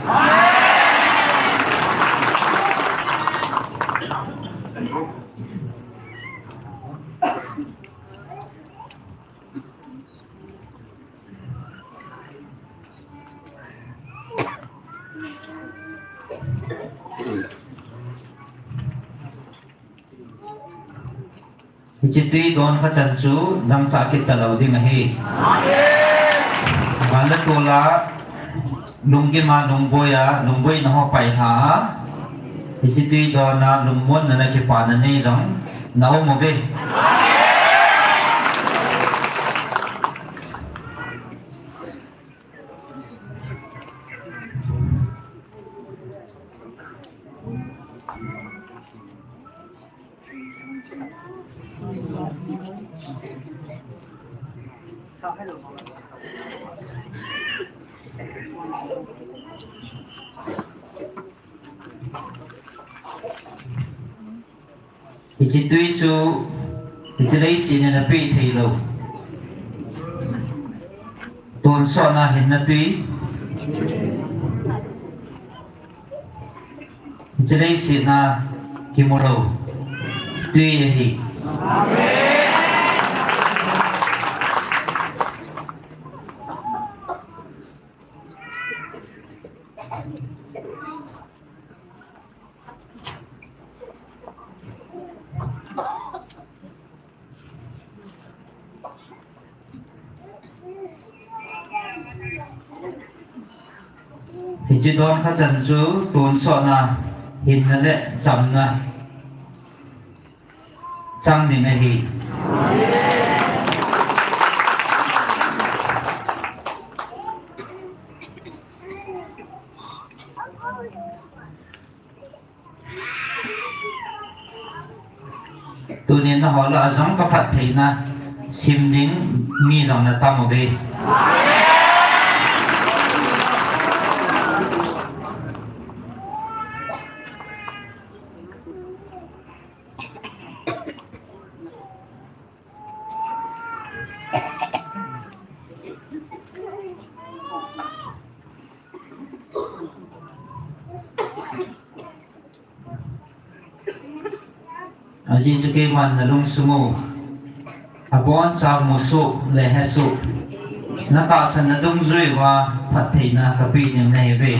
Hiche twi don kachan chu dangchah kit talou ding ahi. Van le tol a, lunggim a, lungboi a, lungboina ho pailha a, hiche twi don a lungmonna le kipana nei jong naum uve. Hiche tui chu, hiche leiset in napeh thei lou. Tonsot na hinna tui. Hiche leiset na kimu lou tui ahi. Hiche don khat chan chu tonsot na, hinna le chamna chang ding ahi. Tunin nangho lah a jong kaphattheina sim ding mi jong natam uve. Ajeh chu keiman nalungsung u, aboncha musoh le hesoh, natahsan na dungjui uva phattheina kapeh ding nahiuve.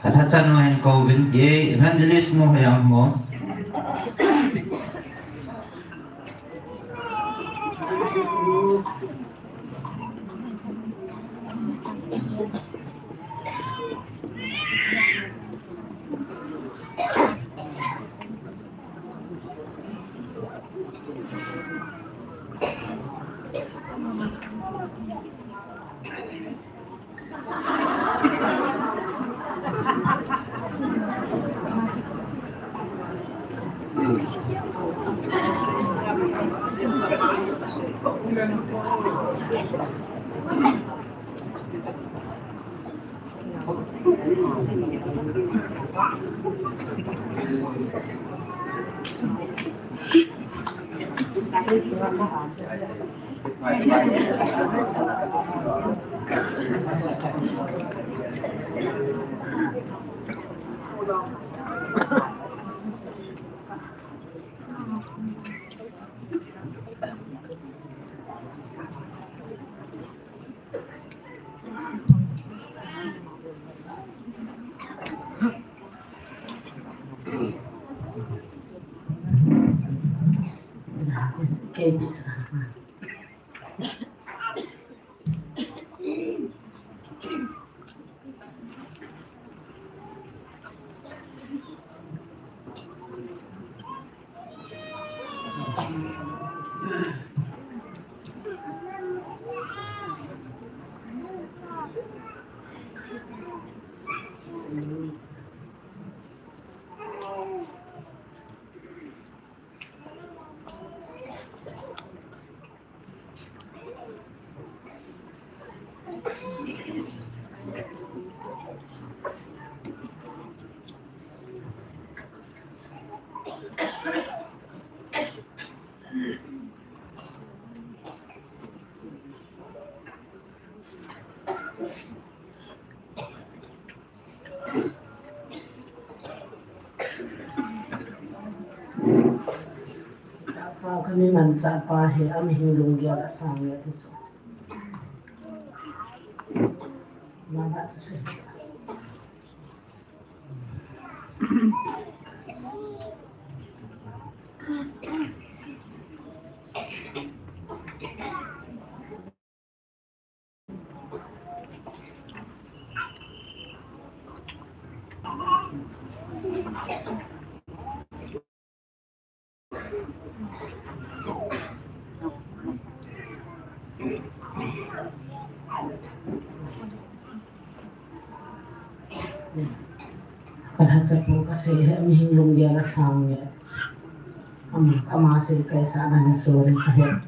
Katha chan nu hin kou vin ti, Evangelist nu hoi am mo? Sa kami manchah pa hi, ama hin lunggel asang e ati chu. Kalhacha pu kasei hi, mihing lunggel asang e. Ama, ama sei kaisa nan sorry kahe.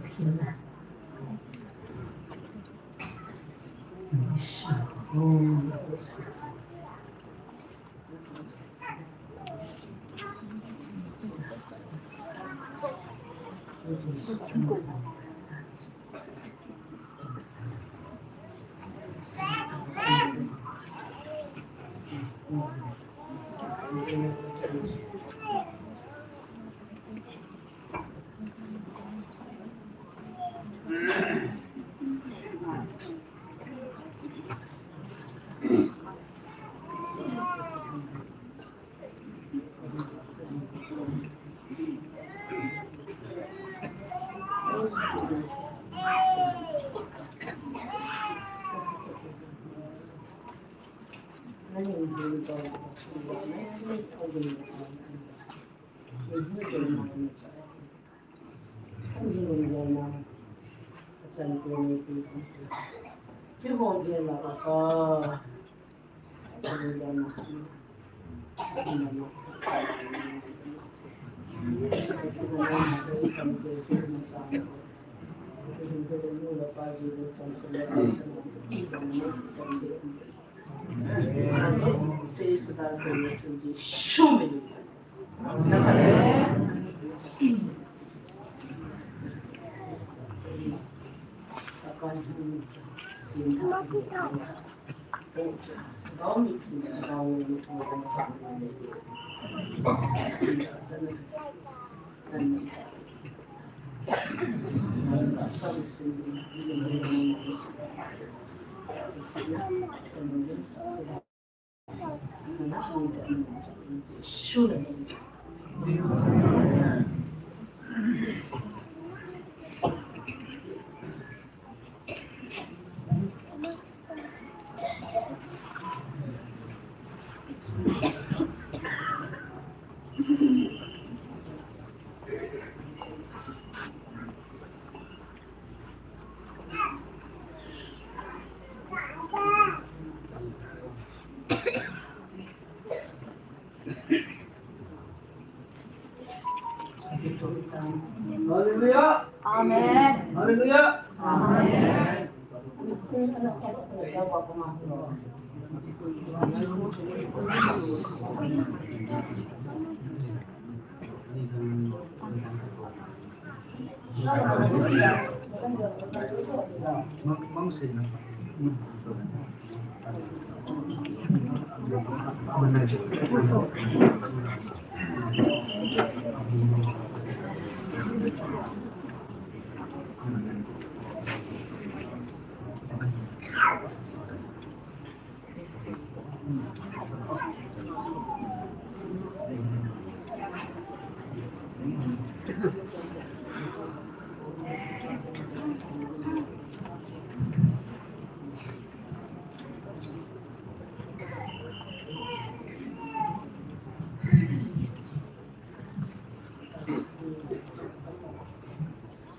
Hallelujah. Amen. Hallelujah. Amen.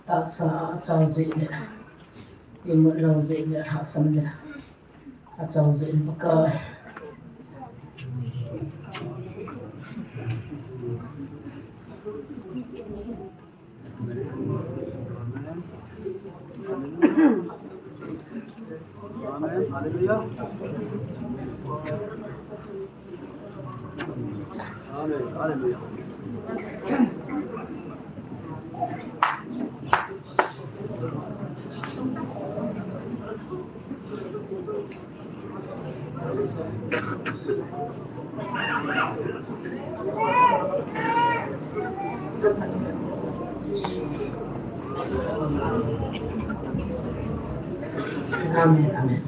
Tahsa a chao jeh le, imut lou jeh le, hahsat le, achao jeh le, Pakai. Amen. Hallelujah. Amen. Hallelujah. Amen, amen.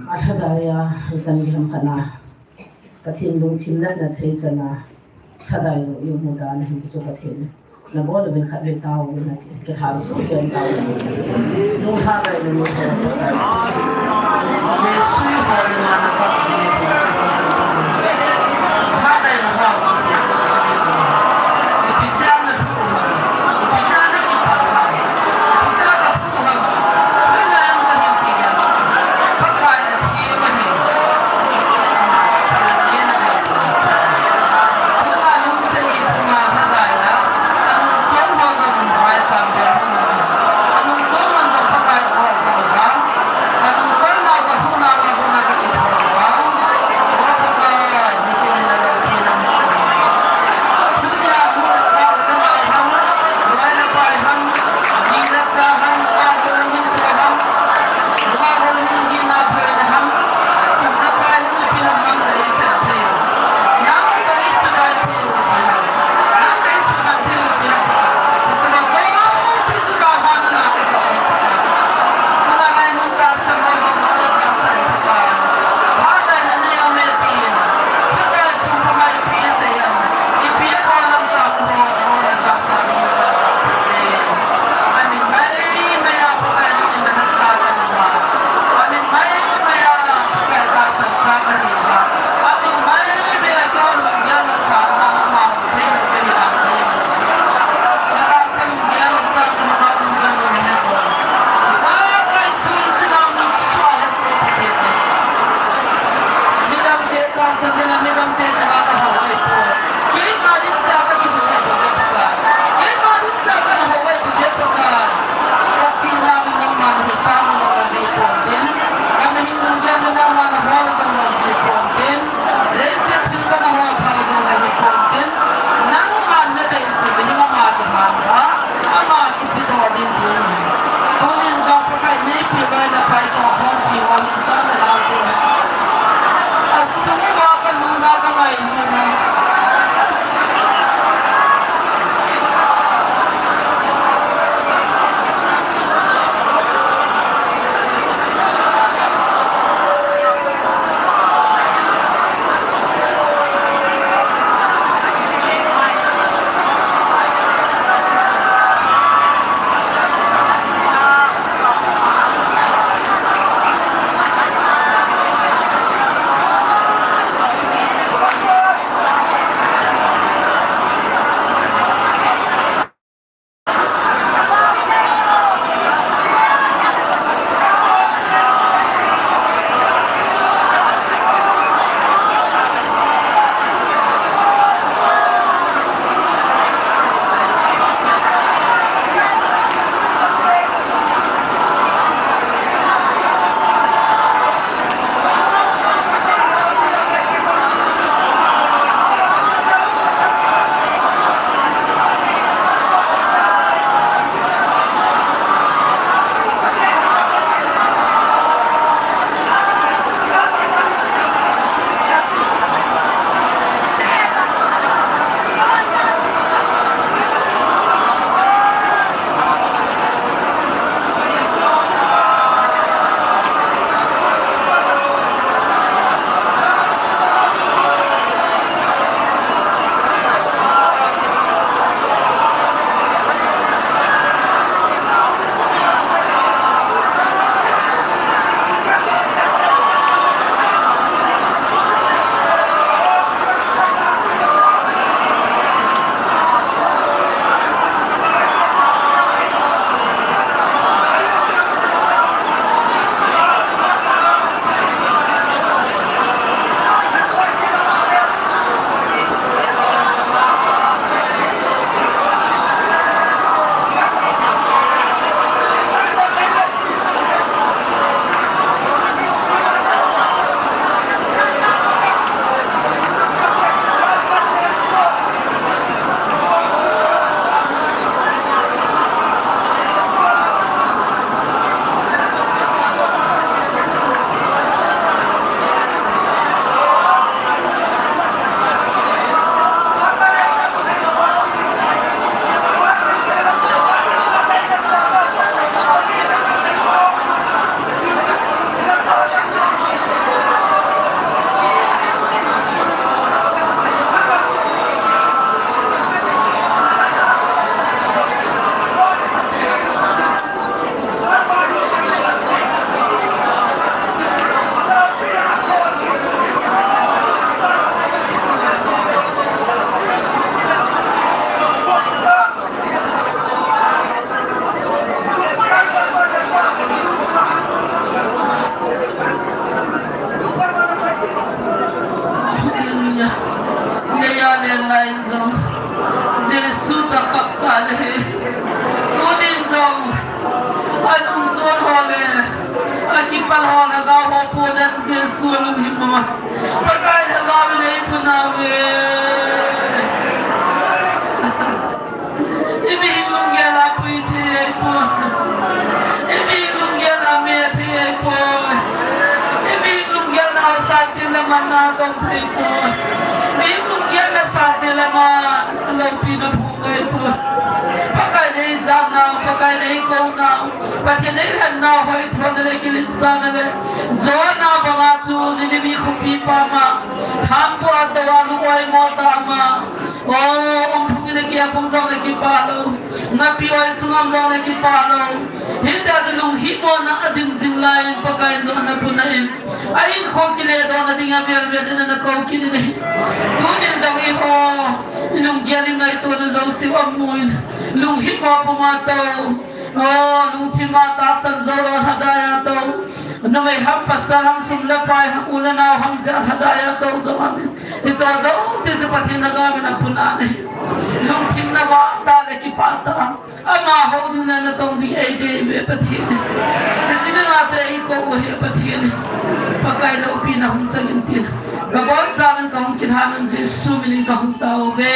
Alhadai a, jan giham khat na, Pathen lungthim natna thei chan a, Lhadai jong i mu dan a hin chu Pathen. Na bol uvin khat vei tao uvin ati. Kihal suh kei tao uvin. Nung Lhadai na ni ho. Jesu i bol in na kap ji ni ho. Lhadai na ho. Ipi jeh a na thu ha. Ipi jeh a na kipal ha. Ipi jeh a na thu ha. Ipi jeh a na hin ti ha. Pakai na thi ma hi. Pakai na thi ma hi. Tuna lungset in tuna Lhadai a, anung chom ho jong vai jam ve hon a, anung chom man jong Ka kap ta le. Tunin jong, anung chon ho le, akipal ho le, Lhagao ho puonan Jesu lunghimmo. Pakai Lhagao in eipuna uve. Imihing lunggel a pui thei ahipoi. Imihing lunggel a me thei ahipoi. Imihing lunggel na sat teng le man na dong thei poi. Imihing lunggel na sat teng le man loupina phu ngai poi. Pakai in eijahna, Pakai in eikouna, Pathen in eilhenna, hoithona le kiletsahna le jona banga chu Nineveh khopi pama, thangbu a tou a lung oimo tah ma. O, umphung in akiakhum jong le kipah lou, napi oi sung um jong le kipah lou. Hitia chu lunghimmo na adim jing lai in Pakai in jong ana puna in, ahinkho kiledohna dinga velvel in ana kou kit in ahi. Tunin jong eiho, ilunggel ingaitona jouse amu in, lunghimmo puma tou. O, lungthim a tahsan jou lou, lhadai a tou. Numei ham, pasal ham, sum le pai ham, u le nao ham jeh a lhadai a tou jong ham in, hiche jouse chu Pathen Lhagao in apuna ahi. Lungthim na vah tah le kipah tah a, amaho ding le natong ding eidei uve Pathen. Hiche dinga chu eikou u ahi Pathen. Pakai loupina hung chang in tin, kabonchauvin kahung kilhan un Jesu min in kahung tao uve.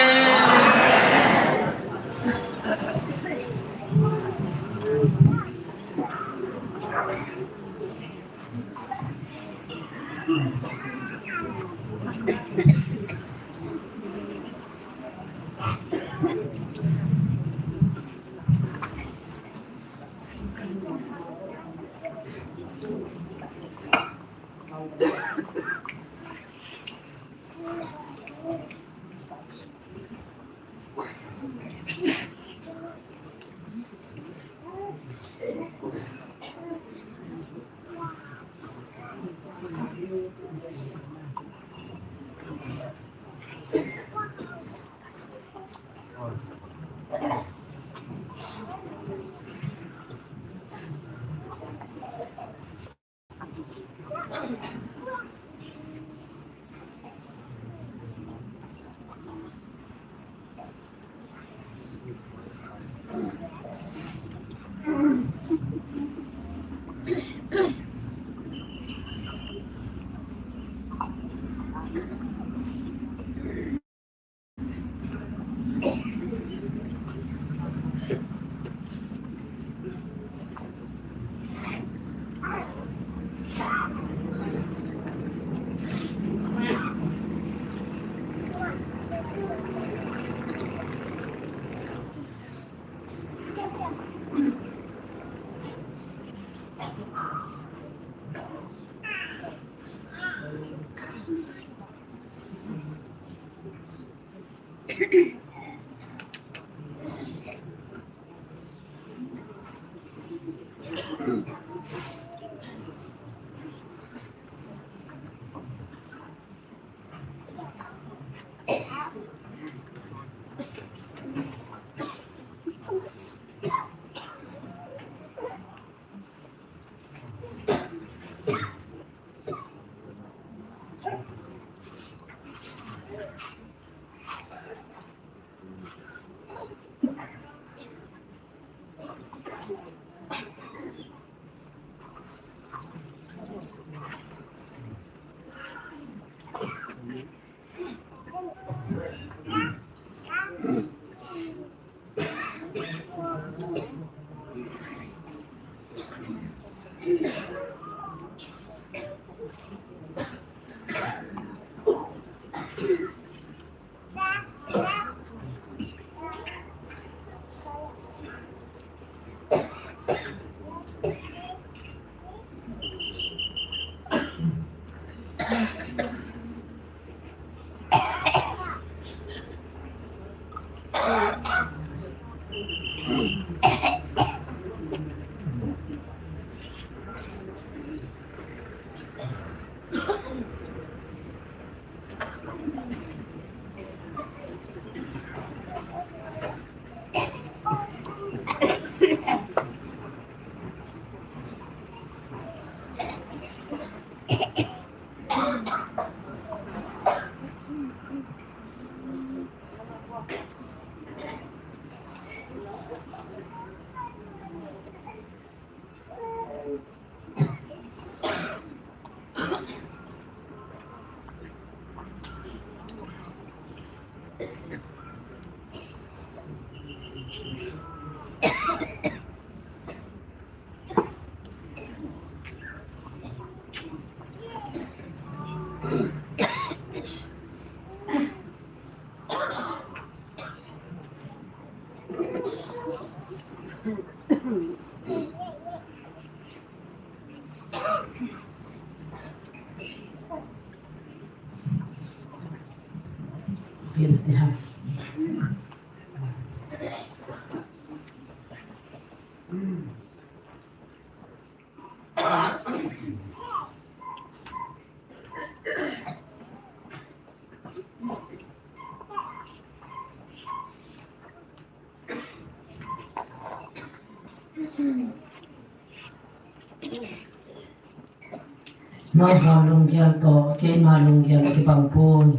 Nangho lunggel toh keima lunggel kibang poi.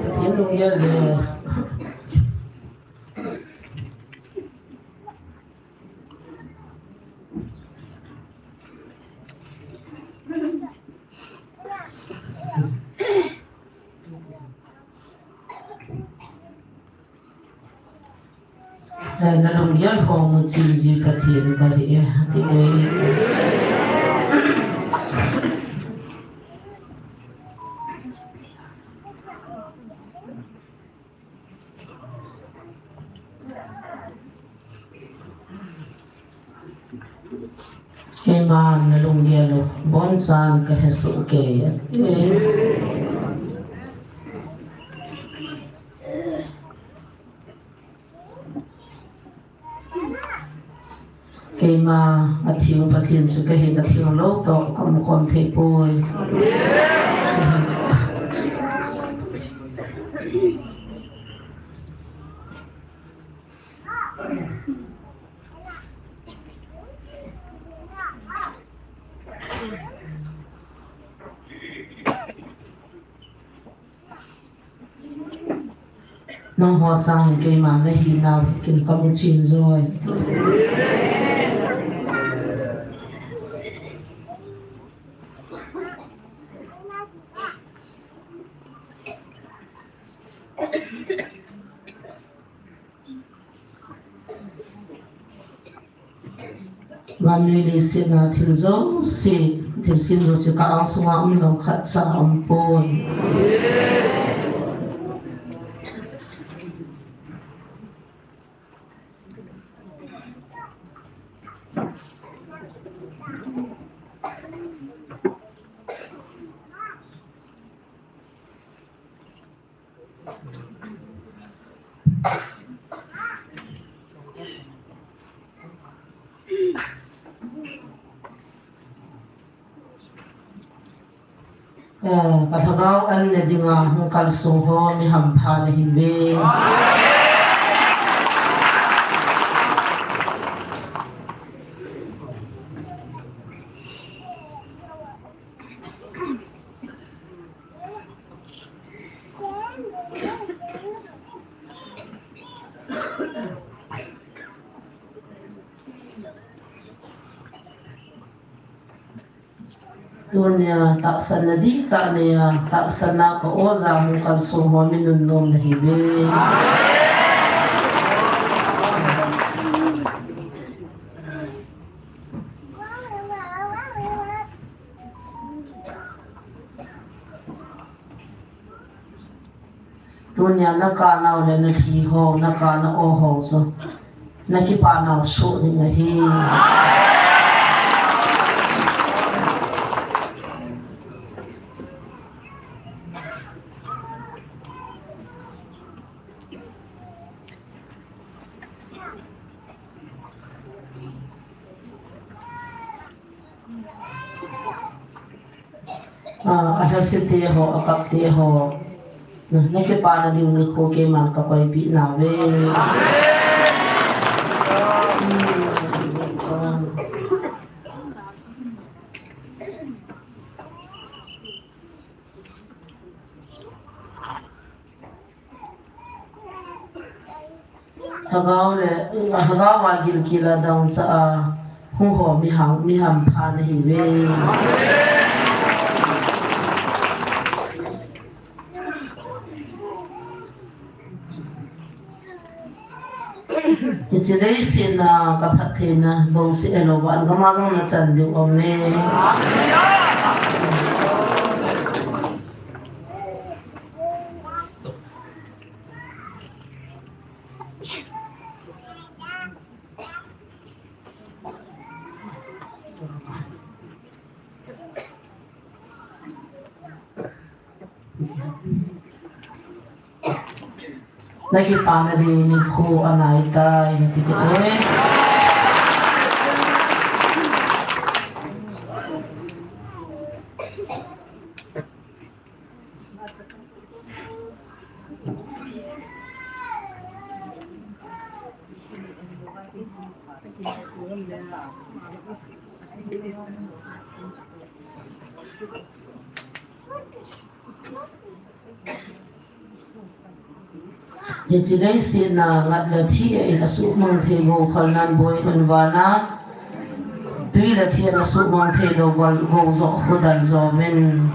Pathen lunggel le. Eh, nalunggel ho muchin ji Pathen kahi e, ati e. Keiman nalunggel u bonchan kahesoh kei, ati e. Keima atheng Pathen chu kahin, atheng lou toh kaum khom thei poi. Nangho sangin keima nahinau hi kin kamuchin joi. Vannoi leiset a thil jouse, thilse jouse ka angsunga umlou khatcha aumpoi. Eh, ka lhagao an ne dinga hung kalsong ho mi hampha nahiuve. Tunia tahsanna dihtah neiya, tahsanna ka oja hung kalsong ho mi nunnom nahiuve. Tunia na kanau le na lhi ho, na kana o ho chu na kipanau soh ding ahi. Ah, alhase te ho, akap te ho, na, na kipana ding nikho keiman kakoipeh nauve. Lhagao le, lhagao a gilkel a dangchah a hung ho mi ham, mi hampha nahiuve. Hiche leiset a ka phattheina bouseh hilou vangam a jong na chan diu aume. Nakipana diu nikho anaitai, ti ti e. Hiche leiset a ngat le thi a in asuhmang thei gou kholnan Boi hon vana, tui le thi a in asuhmang thei lou gou, gou joh hudan jomin.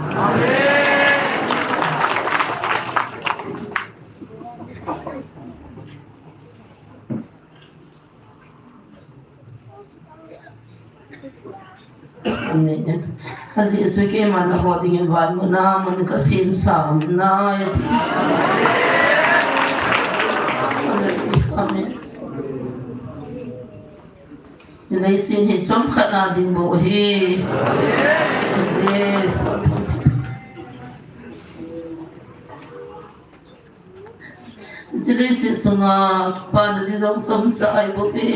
Amen. Ajeh chu keiman nangho dingin van muna mun kasemsa um nai ati. Amen. Leiset hi chomkhat na ding bou ahi. Yes. Hiche leiset chunga kipana ding jong chomcha ahi bouve.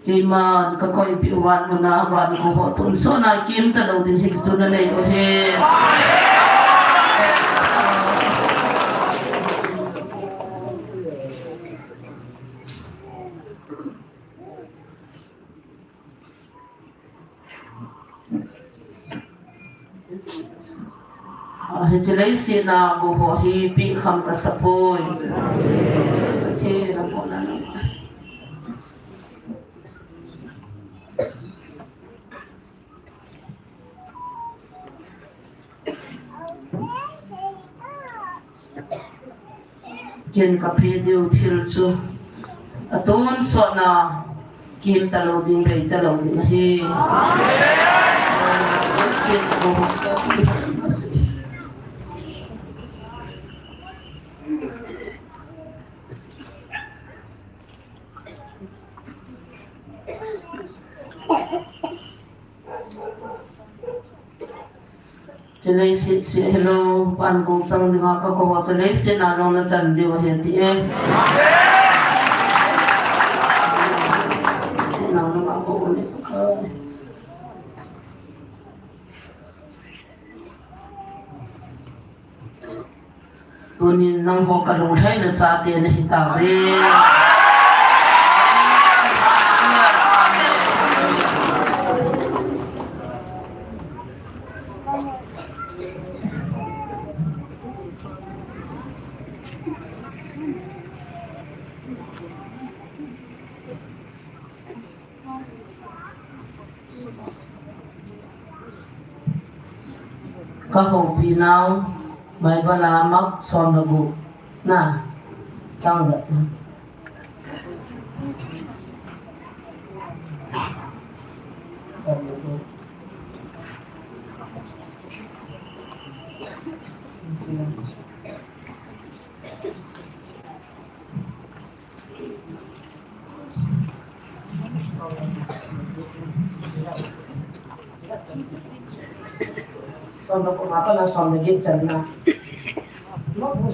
Keiman kakoipeh u van muna, van gou ho tonsot na kimta lou ding hiche chu nanei u ahi. Ah, hiche leiset a gou ho hi peh kham kasa poi. Thei na pona na. Ken kapeh diu thil chu atonsot na kimta lou ding, beita lou ding ahi. Amen. Hiche leiset seh hilou, van gou chang dinga kakou ho chu leiset a jong nachan diu ahi ati e. Leiset a jong kakou ahi. Tunin nangho kalunglhaina chate nahi tauve. Kahoupi nau, Bible a Mark som le gup na, chang jat na. Som le gup a pat na som le get chan na.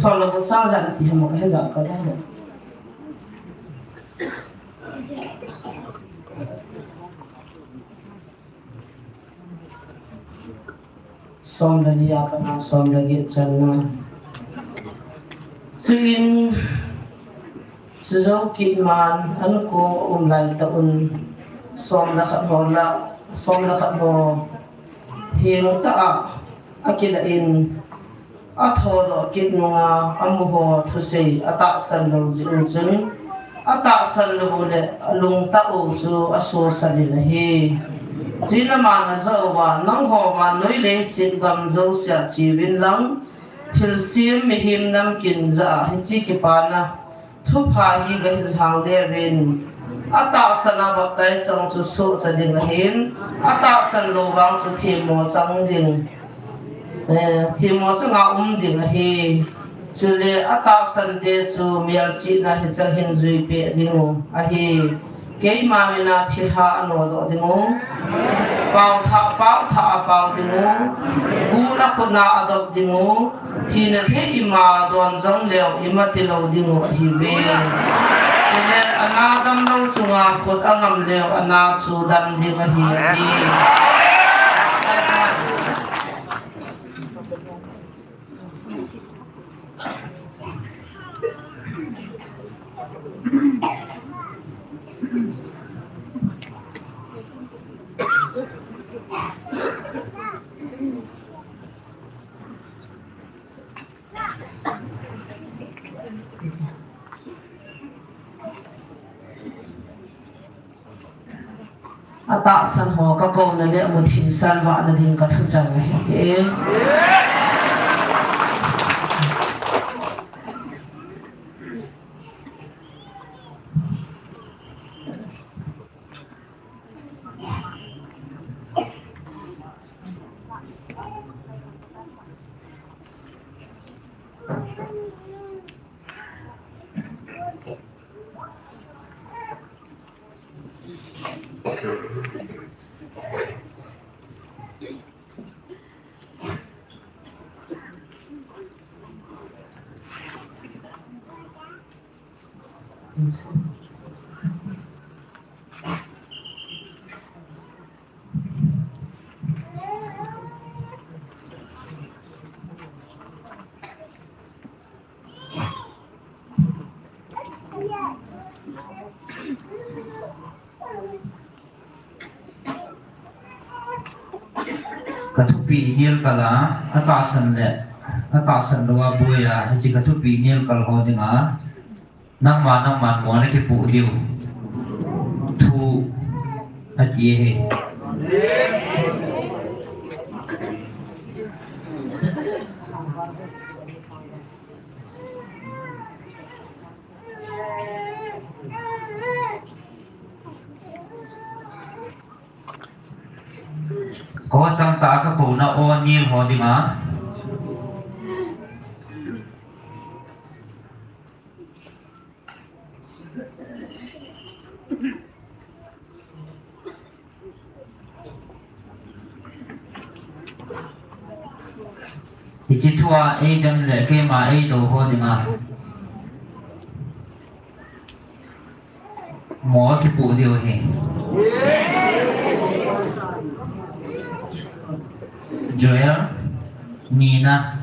Som le gup chang jat ti mo kahe ja ka ja. Som le li a pat na som le get chan na. Chuin, chujou kit man, an ko um lai tah un, som le khat ho la, som le khat ho heng tah a, akilah in, athodoh kit nunga, amu ho thusei, atahsan lou jeh un chun, atahsan lou u le alungtah u chu asosal in ahi. Chuin aman ajah uva, nangho vannoi leiset gam jousea cheuvin lang, thilsem mihem namkin jah a hiche kipana thupha hi gahil lhang leuvin, atahsan a baptize chang chu sohcha ding ahin, atahsan lou vang chu themmo chang ding, eh, themmo changa um ding ahi. Chule atahsan te chu melchihna hichan hin juipeh ding u ahi. Keima mina thilha anodoh ding u. Paothah, paothah apao ding u. Gul akhut na adop ding u. Thina thei ima don jong leu ima tilou ding u ahiuve. Chule ana damlou chunga khut angam leu ana chu dam ding ahi, ati. Atahsan ho kakouna le muthim salvah na ding kathuchang ahi, ati. Ka thupi nel kal a, atahsan le, atahsan lou a boi a, hiche ka thupi nel kal ho dinga, nangma, nangma mo na kipu diu. Thu, ati e he. Ko chang ta ka ko na o nil ho dinga. Hiche thua eidem le keima eidou ho dinga mo kipu diu ahi. Joel, Nina.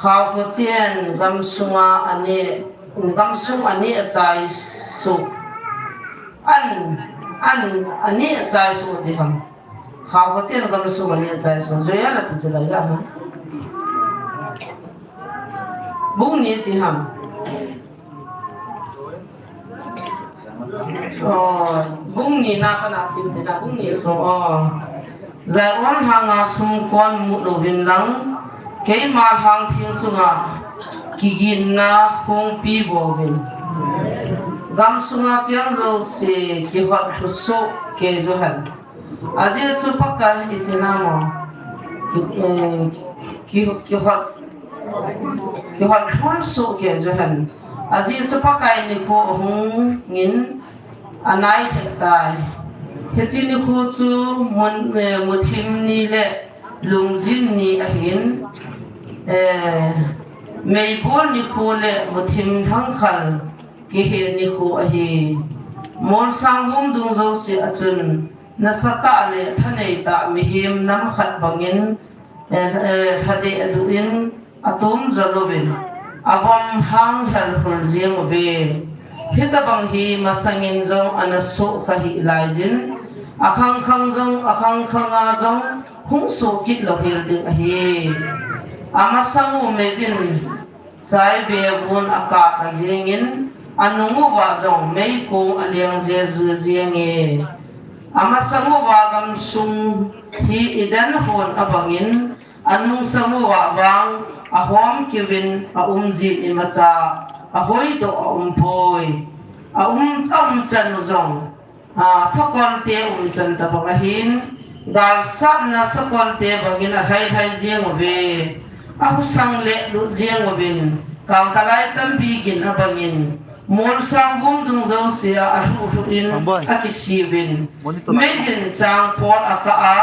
Khaokhoten gamsunga aneh, gamsung aneh achai suh. An, an, aneh achai suh ti ham. Khaokhoten gamsung aneh achai suh. Joel ati chu lai la ha. Bung ni ti ham. Oh, bung ni na kana sim te na, bung ni so, oh. Zion lhanga sumkon mu louvin lang, keima lhang theng sunga kiginna khongpi vo uvin. Gamsunga cheng jouse kihot lhu soh kei johen. Ajeh chu Pakai iti namo. Ki, eh, ki, kihot, kihot lhu soh kei johen. Ajeh chu Pakai nikho ahungin anai lheh tai. Hiche nikho chu mun, eh, muthim ni le lungjin ni ahin. Eh, meibol nikho le muthim thangkhal kihe nikho ahi. Molsang vum dung jouse a chun nasatah le thaneitah mihem nam khat bangin, eh, eh, lhadeh duh in atom jol uvin, avom hang helhul jeng uve. Hitobang hi masangin jong ana soh kha hih laijin, akhangkhang jong, akhangkhang a jong hung soh kit louhel ding ahi. Amasang u meijin chai vevun akah jengin, anung uva jong meikong aleng jeju jenge. Amasang uva gamsung hi Eden hon abangin, anungsang uva vang ahom keuvin aum jin imacha ahoidoh aumpoi. Aum, aumchan u jong, ah, sakolte umchan tobang ahin, galsatna sakolte bangin alhailhai jeng uve. Ahusang le lut jeng uvin, kangtalai tampi gin abangin, molsang vum dung jouse a alhuh lhuh in akisiuvin, meijin chang pot akah a,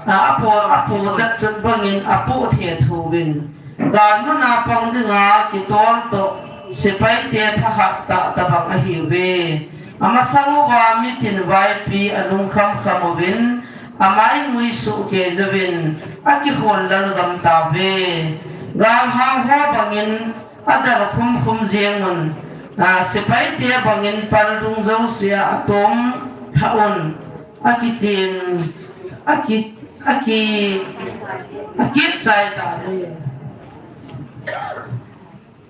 a, apo, apo chat chut bangin apoh thethu uvin, galmun a pang dinga kitol toh sepaite thahat tah tobang ahiuve. Amasang uva mitin vaipi alungkham kham uvin, amai ngui sohkei jouvin, akihol lalgam tauve. Galhang ho bangin adal khumkhum jengun, a, sepaite bangin pal dung jouse a atom lhah un, akichen, aki, aki, akitchai tauve.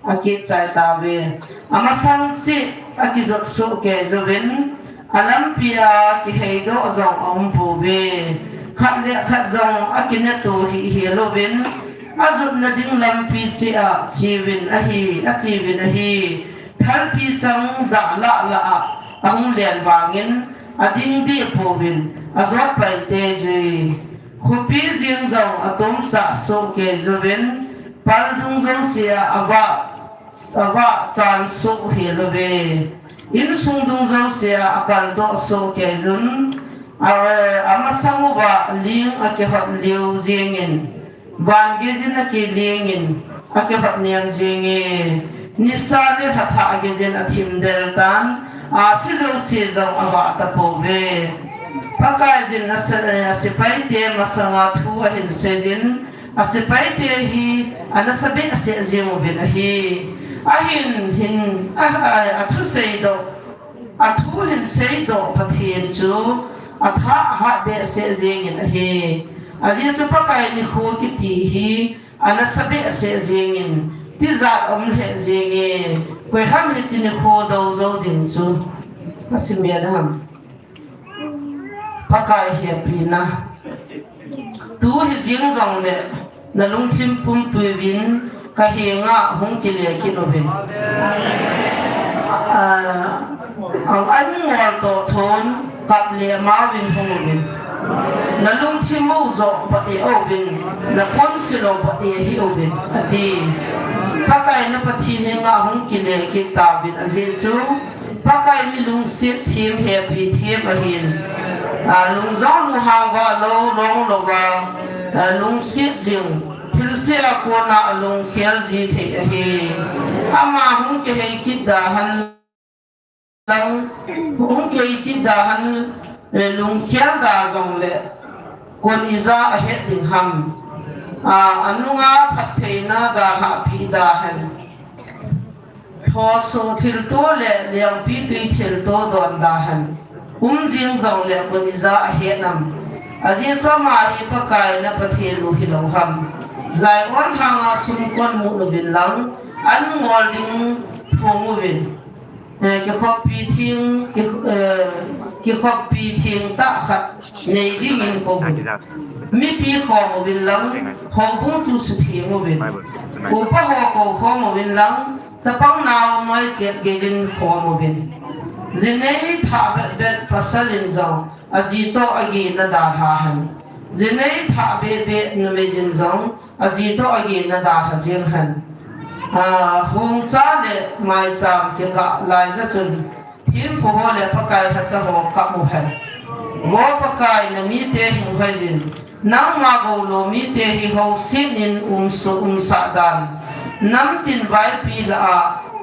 Akitchai tauve. Amasang cheh akijot sohkei jouvin, alampia kiheidoh jong aumpouve. Khat le khat jong akineto hihhel uvin, ajotna ding lampi cheh a cheuvin ahi, acheuvin ahi. Thalpi chang jah lahlah a ahung len vangin, ading deh pouvin, ajot paite jui. Khopi jeng jong atomchah sohkei jouvin, pal dung jouse a avah, avah chan sohhel uve. Insung dung jouse a akaldoh sohkei jun, a, amasang uva ling akihot lheh jengin, van geijin akilengin, akihot nem jenge. Nisa le lhathah geijin athimdel tan, ahsi jouse jong avah tapouve. Pakaiyin ase-, asepaite masanga thu ahin seijin, asepaite hi ana sabeh seh jeng uvin ahi. Ahin, hin, a, a, athu seidoh, athu hin seidoh Pathen chu atha ahat behseh jengin ahi. Ajeh chu Pakai nikho kiti hi ana sabeh seh jengin, tijat um lheh jenge. Koiham hiche nikho dou jou ding chu? Asim be dam. Pakai hepina. Tu hijeng jongle nalungthim pumpui uvin kahenga hung kile kit uvin. Ah, ang an ngol toh thon kap le amavin hung uvin. Nalungthim u joh pati uvin, naponsil u pati ahi uvin, ati. Pakai na Pathen henga hung kile kit tauvin ajeh chu Pakai mi lungset them, hepi them ahin. A, lungjong lunghang va lou, long lou va, a, lungset jing, thilse a kona alungkhel ji thei ahi. Ama hung kihei kit da hen lang, hung kihei kit da hen, eh, lungkhel da jongle, kon ija ahet ding ham. A, anunga phattheina dalhah pi da hen. Thosoh thilto le lengpitwi thilto don da hen. Um jing jongle kon ija ahet nam. Ajeh chu ama hi Pakai na Pathen u hilou ham. Zion hanga sumkon mu uvin lang, an ngol ding phong uvin. Eh, kikhoppi theng, ki, eh, kikhoppi theng tah khat nei dingin kou uvin. Mipi khom uvin lang, houbung chu sutheng uvin. Upa ho kou khom uvin lang, chapang nao noi chep geijin khom uvin. Jinei thah betbet pasal in jong, aji toh agena dalha hen. Jinei thah behbeh numei jin jong, aji toh agena dalha jeng hen. Ah, hungcha le maicham kikah laija chun, thempu ho le Pakai lhacha ho kap u hen. Vo Pakai, na mite hing hoiyin, nangma gou lou mite hi housetnin umsah dan, namtin vaipi lah a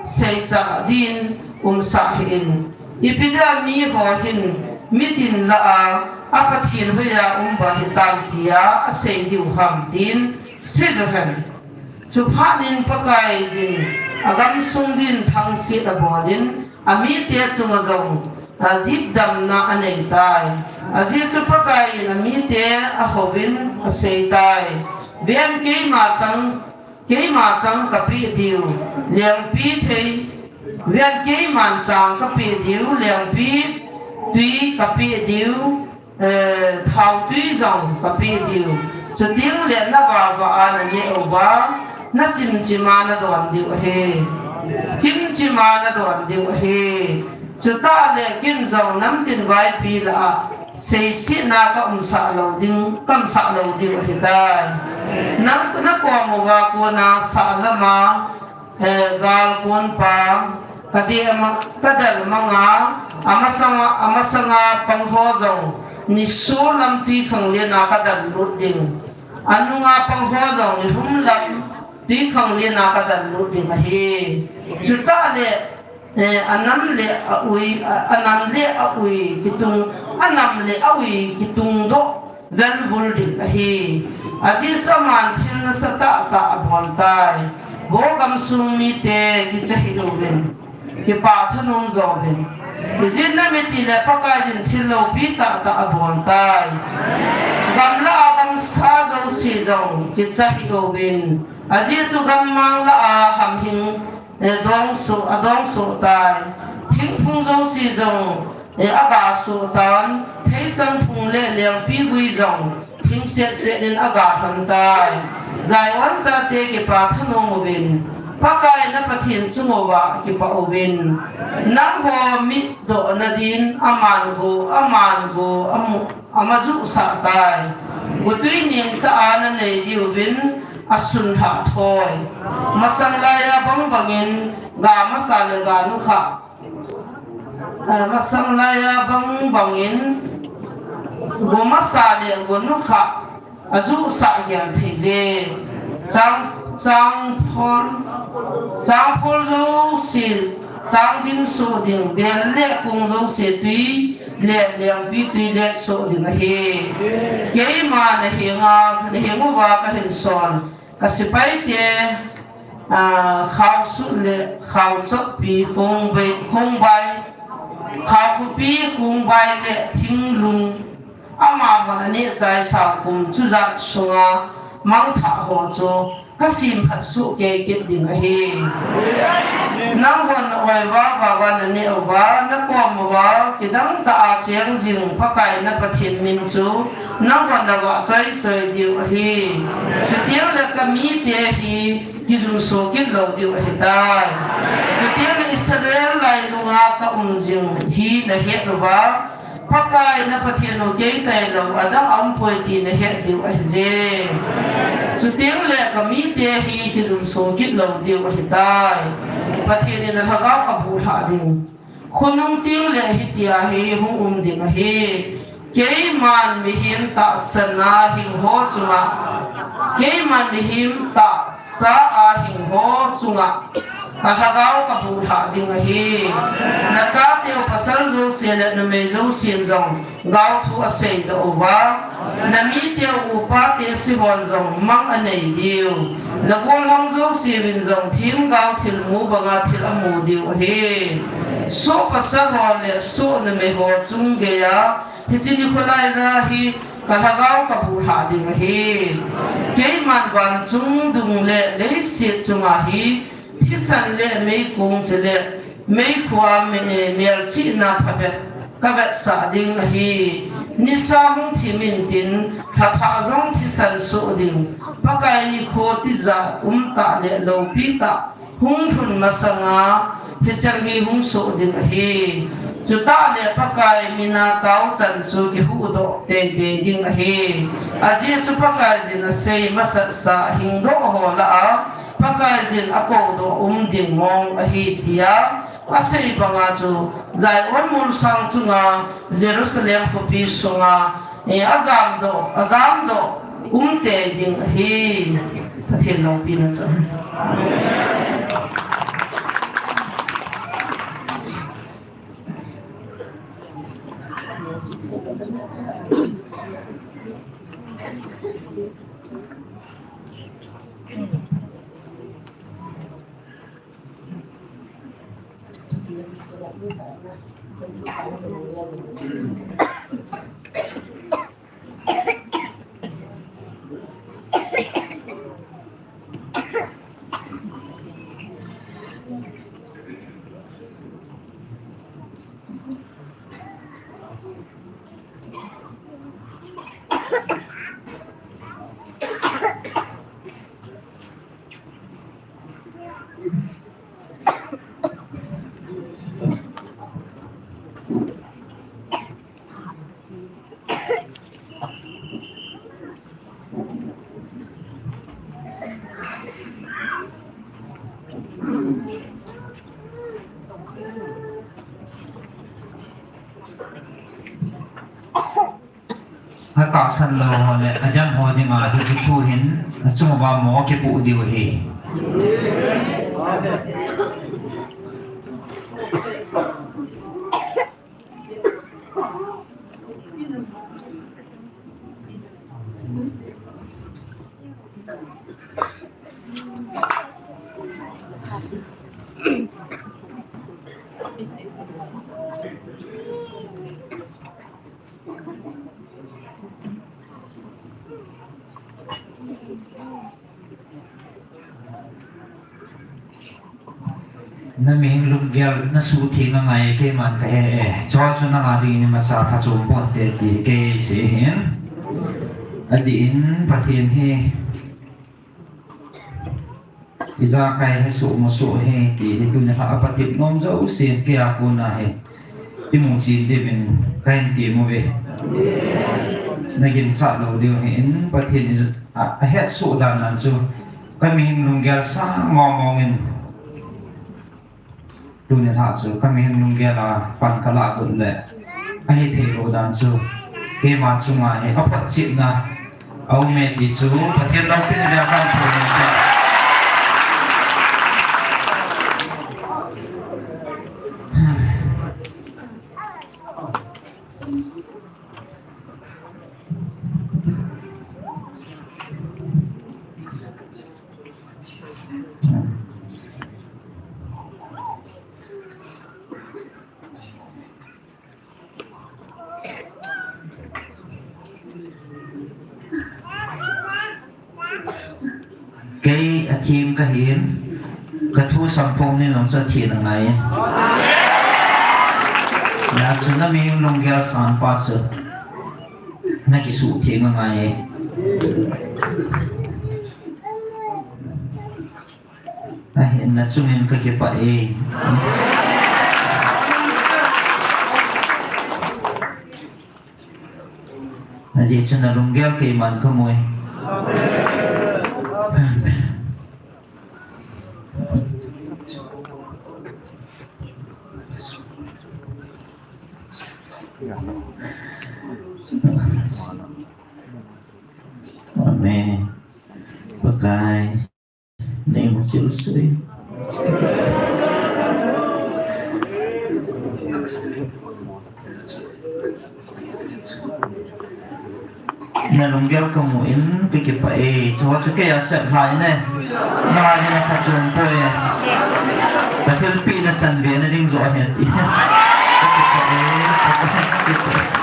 seicha din umsah hih in. Ipi dia miho hin mitin lah a, a Pathen hoiya um uva hitam tia asei diu ham tin seijo hen. Chuphat in Pakaiyin agamsung din thangset abolin, amite chunga jong dipdamna aneitai. Ajeh chu Pakaiyin amite ahouvin aseitai, Ven, keima chang, keima chang kapeh diu lengpi thei, ven, keiman chang kapeh diu lengpi twi kapeh diu, eh, thautwi jong kapeh diu. Chutengle navava naneh uva, nachimchima nadon diu ahi. Chimchima nadon diu ahi. Chutah le ken jong namtin vaipi lah a seisetna kaumsah lou ding, kaumsah lou diu ahitai. Nang, nakom uva kona sahlama, eh, gal konpa, kadel ma-, kadel manga, amasanga, amasanga pangho jong nisolam twikhanglen a kadel lut ding. Anunga pangho jong nilhumlam twikhanglen a kadel lut ding ahi. Chutah le, eh, anam le aui, a-, anam le aui kitung, anam le aui kitungdoh velvul ding ahi. Ajeh chu aman thil nasatah tah aboltai. Vo gamsung mite, kicha hih uvin, kipa thanom jouvin. Ijeh inem itile Pakaiyin thil loupi tahtah aboltai. Gamlah a gamsa jouse jong kicha hih uvin. Ajeh chu gammang lah a hamhing, eh, dongsoh, adongsoh tai. Thingphung jouse jong, eh, agasoh tan. Theichang phung le lengpi gui jong thingsetset in agalhon tai. Zion chate, kipa thanom uvin, Pakai na Pathen chunguva kipah uvin. Nangho mitdohna din aman go, aman go amu, amajuhsah tai. Gotwi nengtah a nanei diuvin asunlhah thoi. Masang laiya bangbangin ga masa le ga nukhah, eh, masang laiya bangbangin go masa le go nukhah ajuhsah gel theije. Chang, changphol, changphol jouse, changdim soh ding, bel le kung jouse twi le lengpi twi le soh ding ahi. Keima nahenga, nahenguva kahinsol kasepaite, ah, khaosut le khaochotpi, khongbai, khongbai, khaokhopi, khongbai le thinglung, amahon aneh chai sao kum chujat sunga mangthah ho chu kasemphat soh kei kit ding ahi. Nanghon naoi vava uva naneh uva, nakom uva kidangtah a cheng jing Pakai na Pathen min chu nanghon navah choichoi diu ahi. Chutengle kamite hi kijumso kit lou diu ahitai. Chutengle Israel lailunga kaum jing hi nahet uva, Pakai na Pathen u kei tailou adang aumpoi ti nahet diu ahije. Chutengle kamite hi kijumso kit lou diu ahitai. Pathen in alhagao abuhlhah ding. Khonung tengle hitia hi hung um ding ahi. Keiman mihem tahsana hing ho chunga, keiman mihem tahsa a hing ho chunga kalhagao kabuhlhah ding ahi. Nachateu pasal jouse le numei jousen jong gaothu aseidoh uva, namiteu upate sihon jong mang anei diu. Nagollhang jouseuvin jong themgao thilmu banga thil amu diu ahi. Soh pasal ho le soh numei ho chung geiya hiche nikho laiya hi kalhagao kabuhlhah ding ahi. Keiman vanchung dung le leiset chunga hi thisan le meikong chule meikhoa me-, melchihna phabep kavetsah ding ahi. Nisa hung thim intin, lhathah jong thisan soh ding. Pakai nikho tijat umtah le loupitah hung lhun masanga hicheng hi hung soh ding ahi. Chutah le Pakai mina taochan chu kihuhdoh teitei ding ahi. Ajeh chu Pakaiyin asei masatsa hingdoh ho lah a Pakaiyin akoudoh um ding mong ahi tia Asei banga chu Zion mol sang chunga Jerusalem khopi sunga, eh, ajamdoh, ajamdoh umte ding ahi. Pathen loupina chu. Atahsan lou ho le adem ho dinga hiche thu hin achunga mo kipoh diu ahi. Na mihing lunggel na suhtheng angai e, keiman kahe e. Chua chu nanga dingin imacha phachom ponte ti kei sei hin. Adih in Pathen hi ijakai hi suhmo suh hi ti hi tuni a patep nom jousen kei a kona hi imu chen diuvin kahin tem uve. Na ginchat lou diu ahin Pathen in a, ahetsoh dan dan chu ka mihing lunggel sang mong mong in tuni a chu ka mihing lunggel a pan kalah lut le ahithei lou dan chu keima chunga hi aphotchetna aume ti chu Pathen loupina dia kahin thum in. Kei athem kahin, kathu samphong ni nong chu athem angai. Hijeh chun na mihing lunggel sangpa chu na kisuhtheng angai. Ahin na chungin kakipah e. Ajeh chu na lunggel keiman kamu e. Amen. Pakai. Nei mu chil sui. Na lunggel kamu in kakipah e. Chua chu kei a sep lai ne. Na ni na phachom poi. Kathilpeh na chan ve na ding joh ahi ti. Kakipah e. Kakipah e.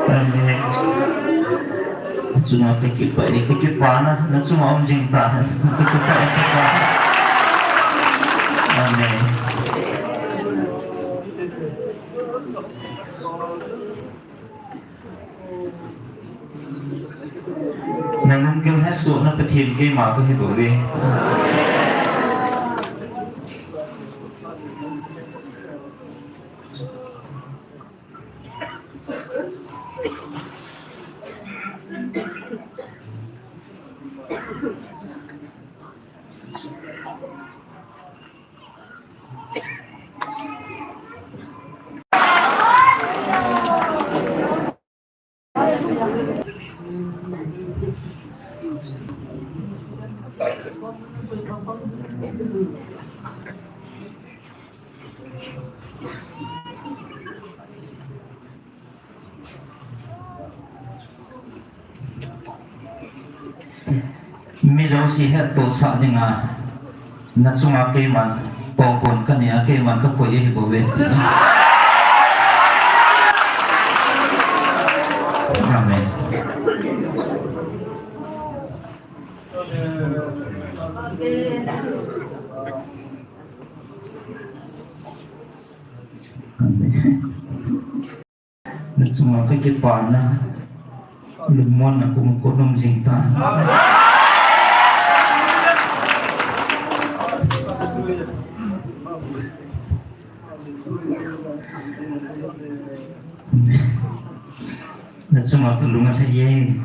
Amen. Chunga kakipah e, kakipah na, na chunga um jing ta. Kakipah e, kakipah. Amen. Na lunggel Sohna Pathen keima kahi bouve. Mi jouse hettohsah dinga, nachunga keiman tohgon kanei a, keiman kakoi ahi bouve. Amen. Amen. Nachunga kakipana, lungmonna kum kho nom jing tan. Nachunga kalung alhai e.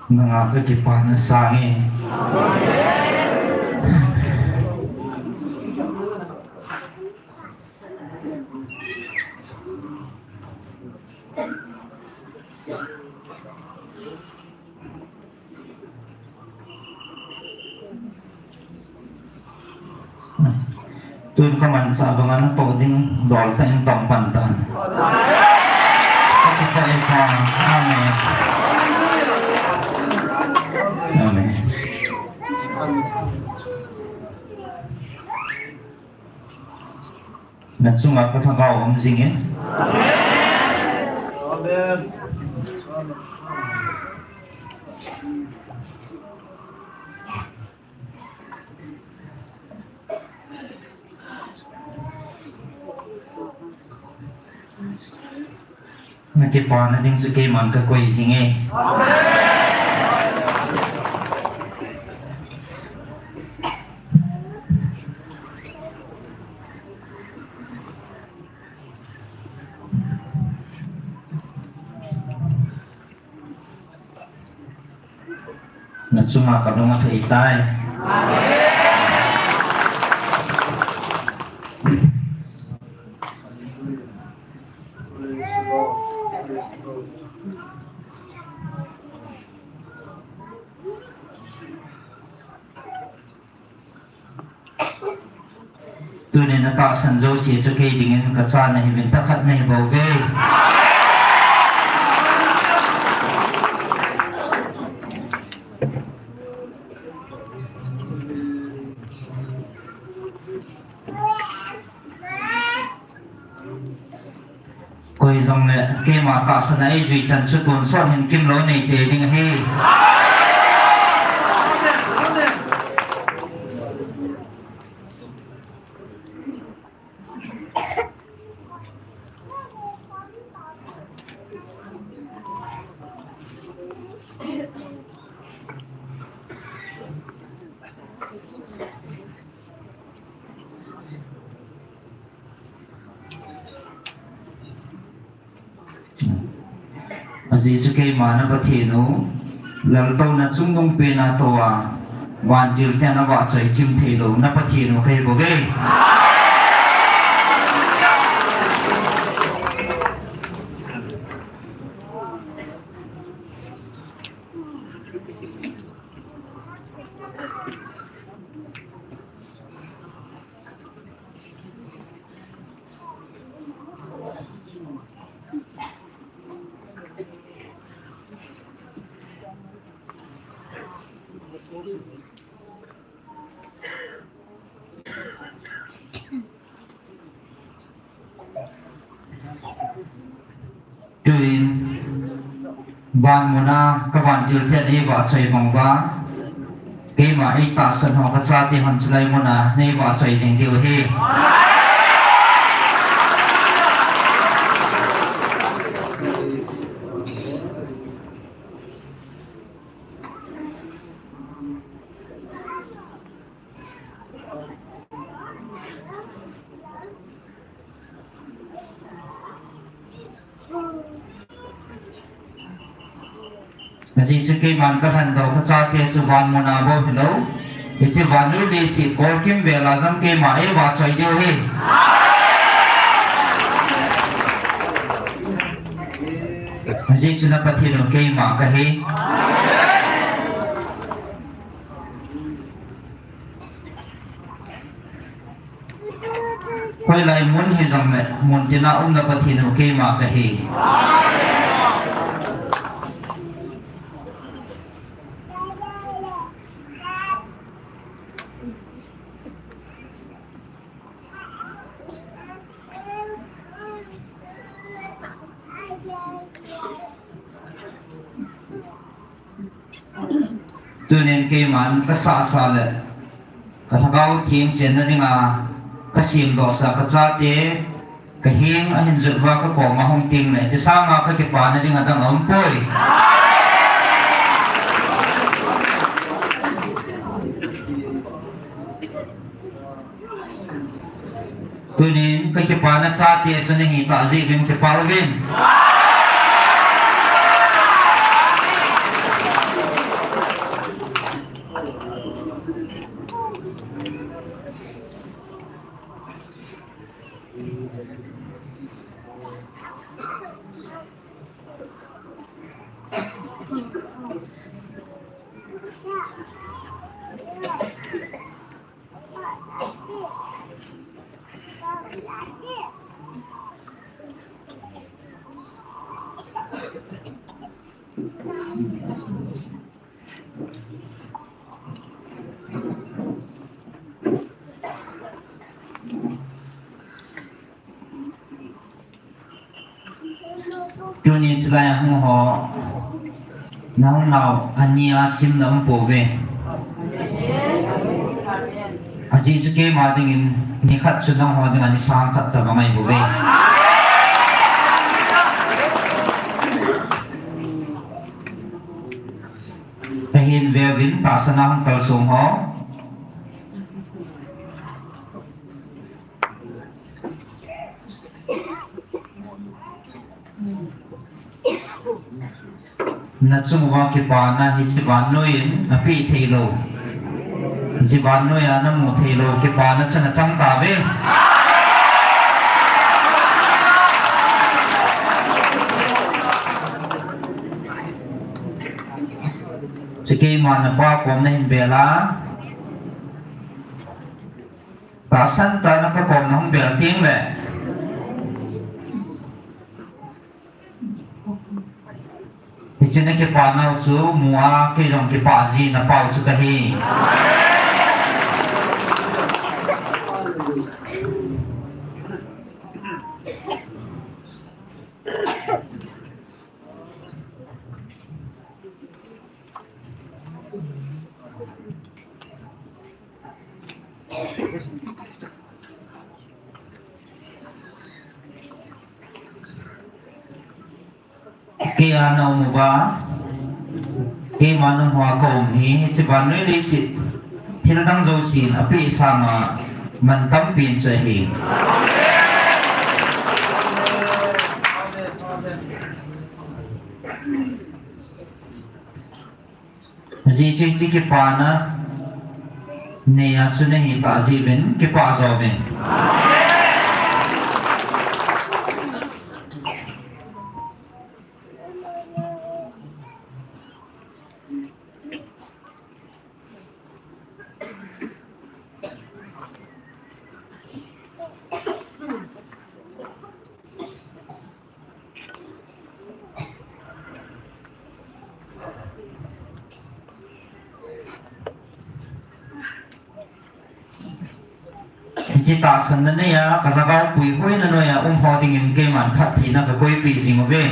Nanga kakipana sang e. Tun kamanchah banga natoh ding dol tah in tong pan tan. Amen. Amen. Nachunga ka Lhagao um jing e. Amen. Nakipana ding chu keiman kakoi jing e. Nachunga kalung alhai tai. Tunin atahsan jouse chu kei dingin kachanu nahiuvin, thakhat nahi bouve. Koi jongle keima tahsan a eijui chan chu tonsot hin kimlou neite ding ahi. Ajeh chu keima na Pathen u, laltouna chungnung pen a tou a, vantil ten avahchoi chim theilou na Pathen u kahi bouve. Tuin, vanmun a ka vantil ten eivahchoi bang uva, keima eitahsan ho kachate hon chulai mun a neivahchoi jing diu ahi. Ajeh chu keiman kalhendoh kachate chu van muna bou hilou. Hiche vannoi leiset kolkim vela jong keima eivahchoi diu ahi. Ajeh chu na Pathen u keima kahi. Hoilai mun hijongle, mun tina um na Pathen u keima kahi. Tunin keiman kasahsa le kalhagao theng chenna dinga kasemdohsa kachate, kaheng ahin jot uva kakoma hung tengle, hiche sanga kakipana ding adang aumpoi. Tunin kakipana chate chu nahitah jeh uvin kipah uvin. Tuni chulai a hung ho, nangho nao ani a simna umpouve. Ajeh chu keima dingin nikhat chu nangho dinga ni sang khat tobang ahibouve. Ahin veuvin tahsan a hung kalsong ho. Nachung uva kipana hiche vannoi in apeh theilou, hiche vannoi a namu theilou kipana chu nachang tauve. Chu keima napa kom nahin bel a, tahsan tah a napa kom nahung bel tengle, hiche nakipanau chu mu a kei jong kipah ji napau chu kahi. Kei a naum uva, keima nangho a kaum hi, hiche vannoi leiset thildang jousen apeh sanga man tampin chu ahi. Ajeh chu hiche kipana nei a chu nahitah jeh uvin kipah jouvin. Hiche tahsanna neiya, kalhagao puihoina noiya um ho dingin keiman phattheina kakoipeh jing uve.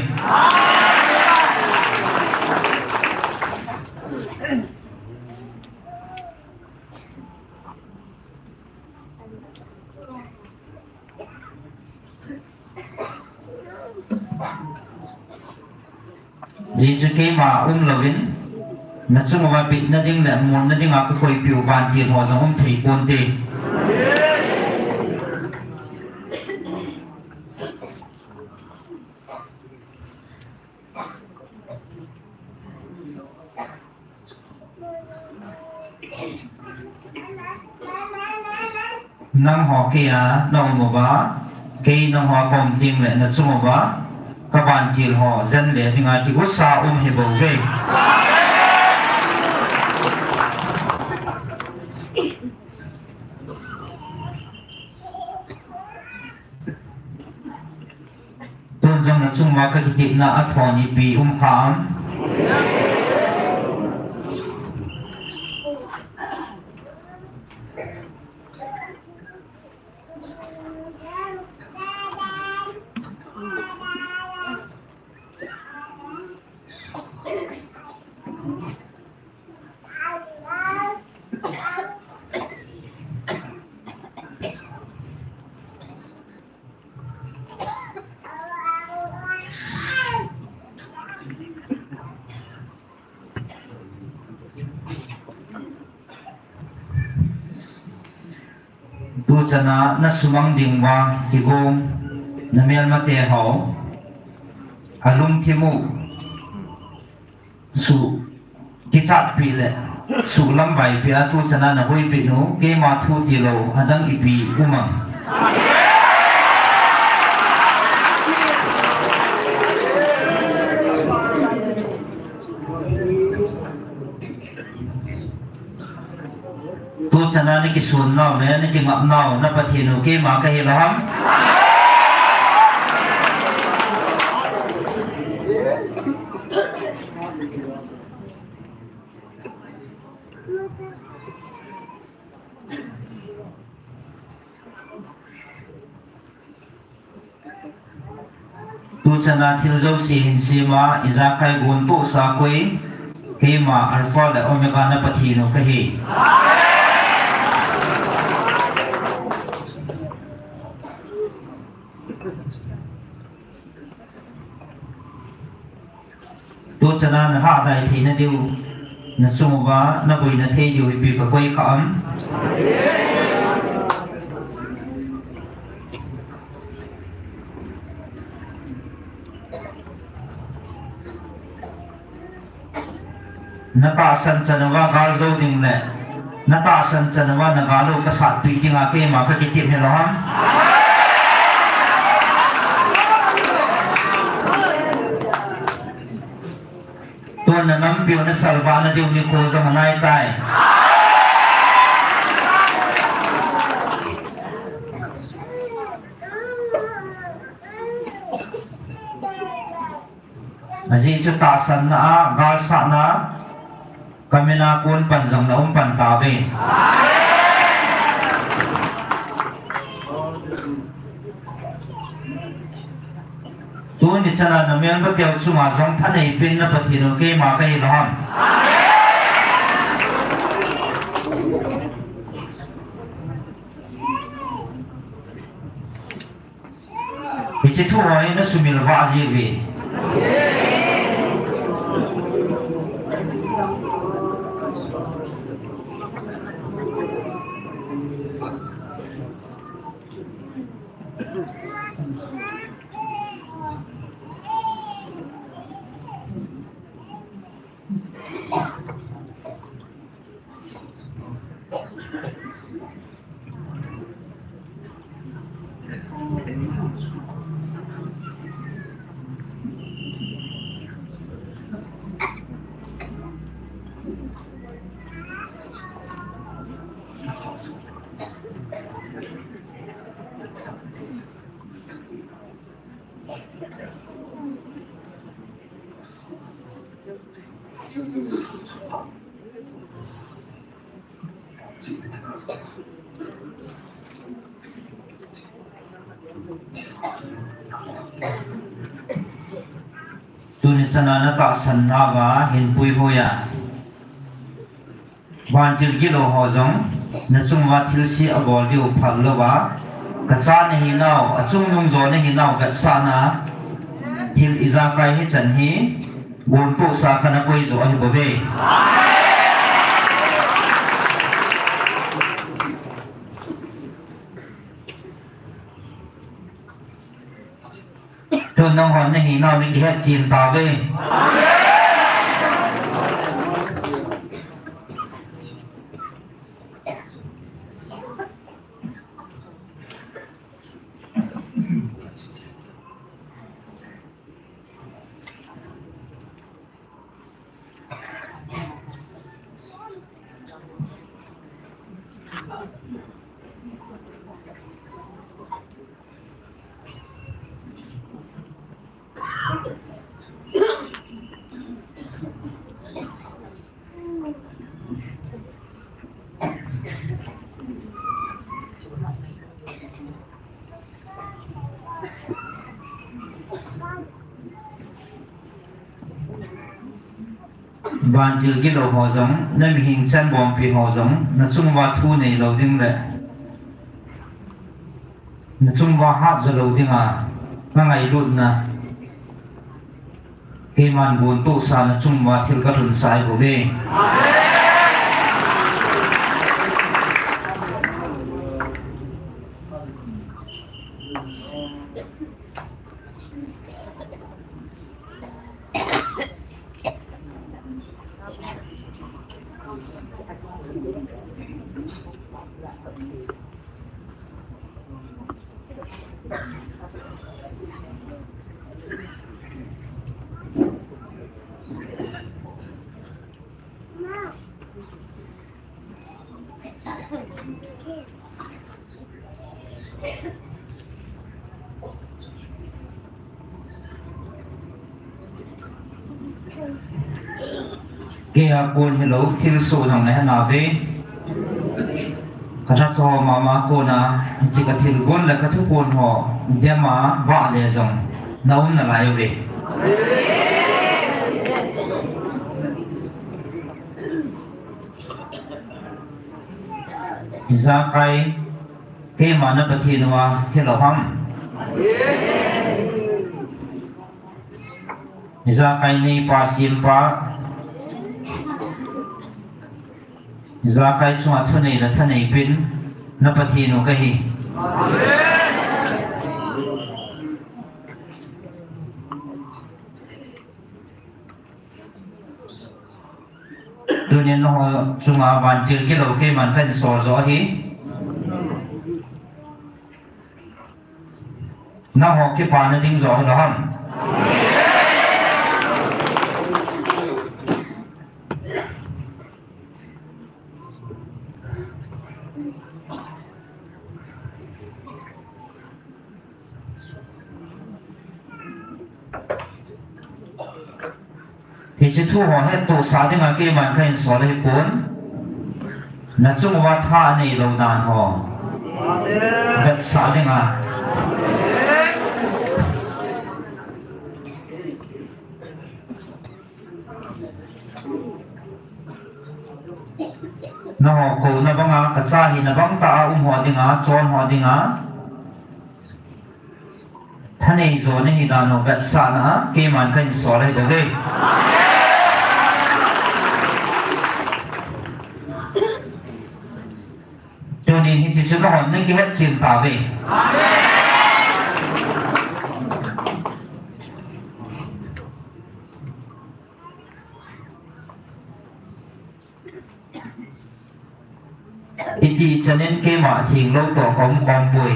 Jesu keima umlouvin, nachung uva bitna ding le munna dinga kakoipeh u vantil ho jong um thei ponte. Nangho kei a na um uva, kei nangho a ka um teng le na chung uva, ka vantil ho jen le dinga kigosa um hi bou ve. Tun jong na chung uva ka kitepna a thon ipi um kha am? Tuchan a na sumang ding uva kigong na melmate ho, alungthim u su kichatpi le su lamvaipi a tuchan a na huipi nu, keima thu tilou adang ipi um am? Tuchan a na kisun nau le na kingap nau na Pathen u keima ka hi lou ham? Tuchan a thil jouse hin sema, ijakai gontohsa koi, keima Alpha le Omega na Pathen u ka hi. Tuchan a na lhahdai theina diu, na chung uva na boina thei diu ipi ka koi kha am? Na tahsan chan uva gal jou ding le na tahsan chan uva na gal u ka satpi dinga keima ka kitep hi lou ham? Tun na nampiu na salvah na diu nikho jong anai tai. Ajeh chu tahsanna a, galsatna a, ka min a kon pan jong na um pan tauve. Tuni chan a na melmateu chunga jong thaneipin na Pathen u keima ka hi lou ham? Hiche thu ho hi na sumil vah jiuve. Tuni chan a na tahsan nauva hin puihoiya, vantil gilou ho jong na chung uva thilse abol diu phal louva, ka cha na hinau, achungnung jo na hinau vetsahna thil ijakai hichan hi gontohsa kana koi joh ahi bouve. Tun nanghon na hinau na kihetchen tauve. Vantil gilou ho jong, na mihem chanbompi ho jong, na chung uva thu neilou ding le na chung uva hat jou lou dinga ka ngailutna, keiman gontohsa na chung uva thil ka lhunsah ahi bouve. Kei a kon hilou, thilsoh jong nahe nauve. Ka thacha ho mama kona, hiche ka thilgon le ka thugon ho, dem a vah le jong na um nalai uve. Ijakai keima na Pathen uva hilou ham? Ijakai neipa sempa, ijakai chunga thunei le thaneipen na Pathen u kahi. Tunin nangho chunga vantil gilou keiman kahin sol joh ahi. Nangho kipana ding joh hilou ham? Hiche thu ho hettohsah dinga keiman kahin sol ahipon. Na chung uva tha aneilou dan ho vetsah dinga. Nangho kouna banga kacha hina bang tah a um ho dinga, chon ho dinga thanei jo nahi dan u vetsahna a keiman kahin sol ahi bouve. Tunin hiche chu nahon nakihet chen tauve. Hiti chanin keima thenglou toh kaum khom poi.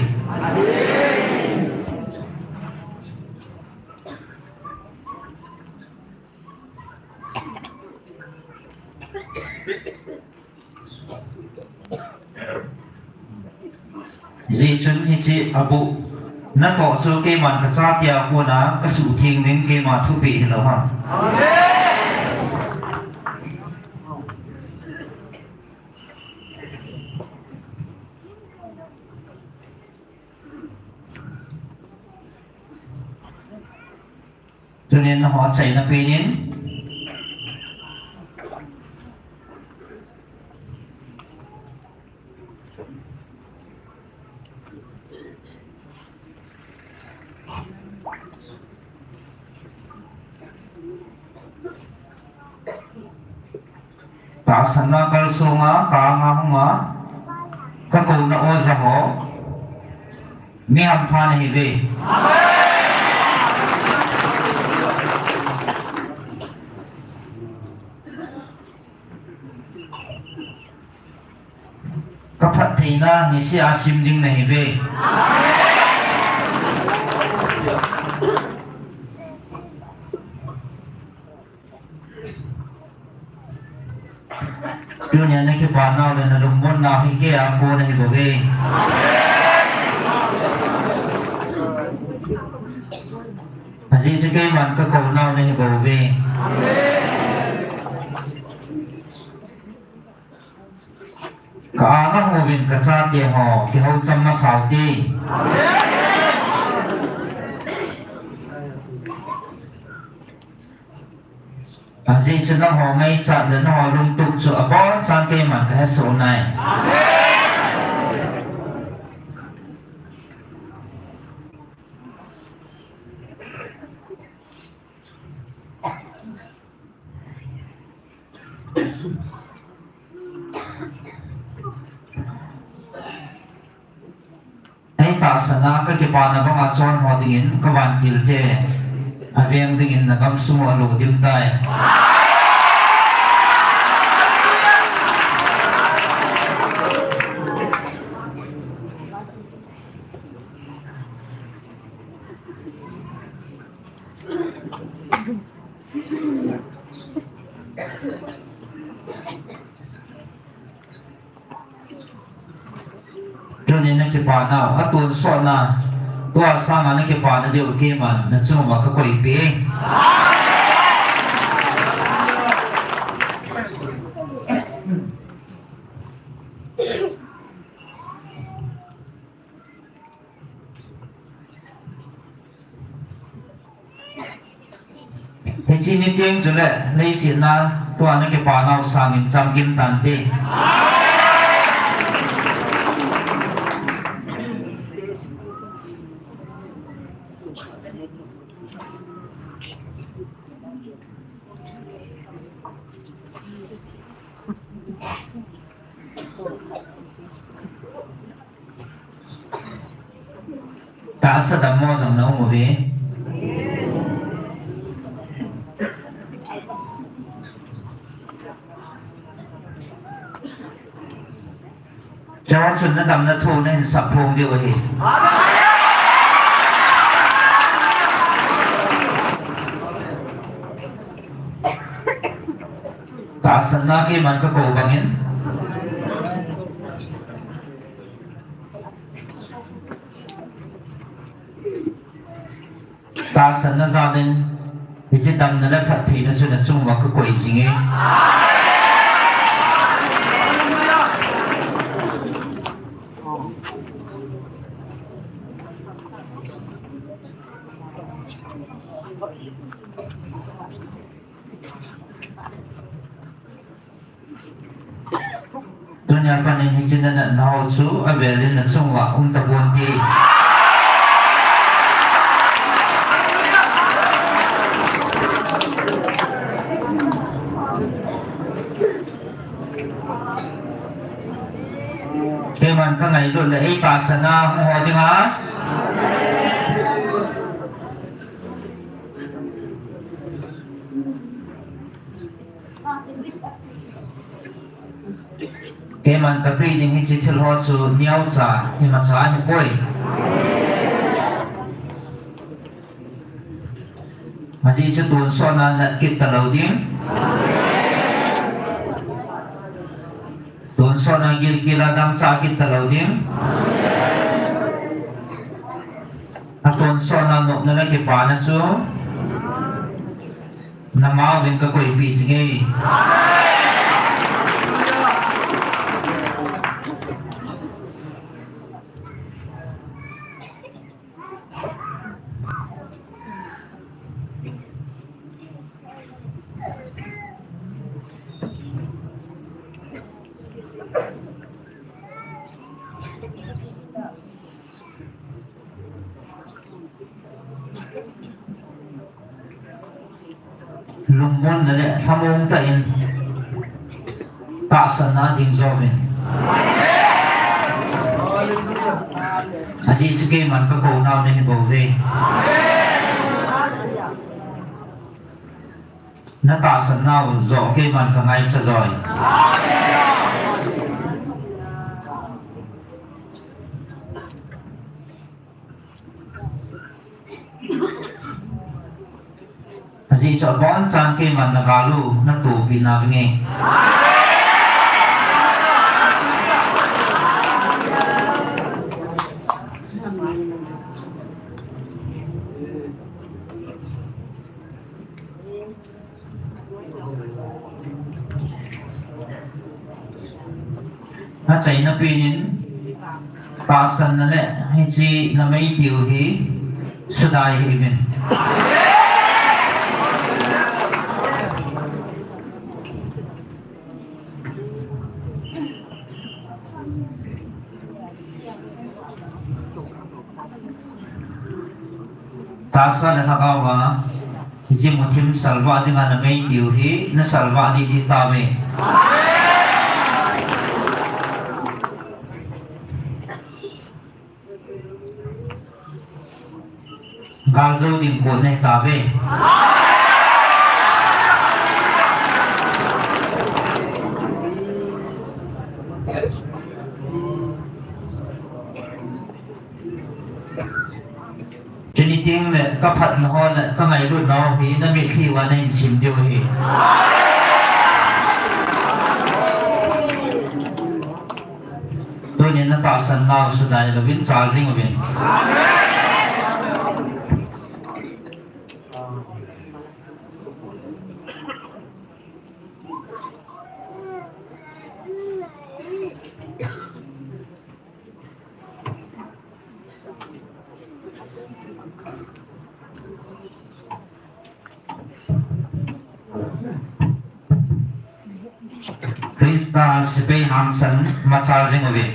Hijeh chun hiche aboh natoh chu keiman kachate a kona kasuhtheng ding keima thupeh hilou ham? Tunin nangho achaina penin. Tahsanna kalsonga, ka anga hunga, kakouna oja ho, mi hamtha nahiuve. Kaphattheina nisea sim ding nahiuve. Tunia nakipa nau le nalungmon Nau hi kei a kon ahi bouve. Ajeh chu keiman ka kou nau nahi bouve. Ka anga hung uvin ka chate ho kihoucham masa ute. Ajeh chu nangho ngaichat le nangho lungtup chu abonchan keiman ka hesoh nai. Ei tahsan a ka kipana banga chon ho dingin ka vantil te aveng dingin na gamsung u alo dim tai. Tuni na kipana u, atonsot na, tua sanga na kipana diu keiman na chunga ka koipeh e. Hiche ni teng chule leiset a tua na kipana u sangin chamkim tante. Tahsa dammo jong na um uve. Keiho chun na damna thu na hin sap phong diu ahi. Tahsan a keiman ka kou bangin. Tahsan a jal in, hiche damna le phattheina chu na chunga ka koi jing e. Tunia pat in hiche na natna ho chu avel in na chunga um tapon te. Keiman ka ngailut le ei tahsan a hung ho dinga. Keiman ka pe ding hiche thil ho chu neocha, imacha ahipoi. Ajeh chu tonsot na nat kit talou ding. Tonsot na gilkel a dangchah kit talou ding. Atonsot na nopna le kipana chu. Nama uvin ka koipeh jing e. Lungmonna le lhamon tah in tahsan a ding jouvin. Ajeh chu keiman ka kou nau nahi bouve. Na tahsan nau joh keiman ka ngaicha joi. Ajeh chu abonchan keiman na gal u na tohpeh nau vin e. Achaina penin, tahsanna le hiche numei tiu hi sudai hih uvin. Tahsa le lhagao a, hiche muthim salvah dinga numei tiu hi, nasalvah didi tauve. Galjou ding kon nahi tauve. Chuni teng le kaphatna ho le kangailutna ho hi namitlhi uva nahin sim diu ahi. Tunin natahsan nau sudai louvin chal jing uvin. Christa sepai hangsan machal jing uvin.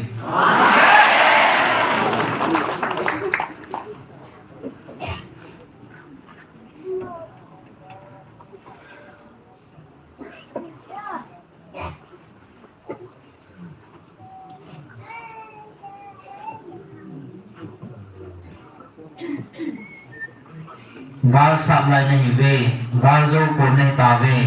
Gal sap lai nahiuve, gal jou kon nahi tauve.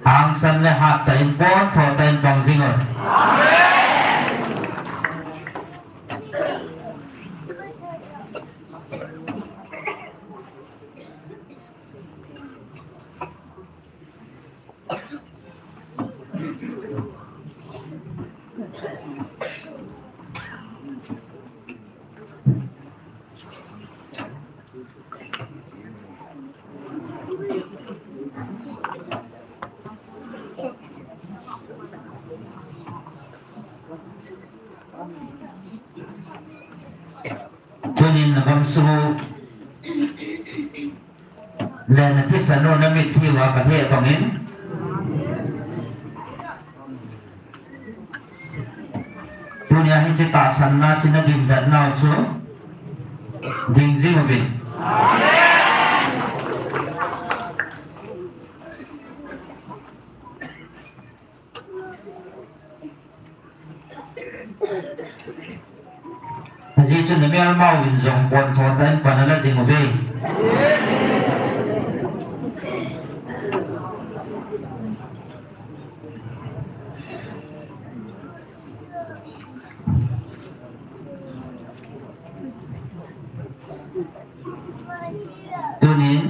Hangsan le hattah in pon thotah in pang jing un. Tunin nabang suh le nathisan u namitlhi uva kahe bangin. Tunia hiche tahsanna chu nadin dan nau chu ding jing uvin. Ajeh chu namelma uvin jong pon thotah in pan ala jing uve. Tunin,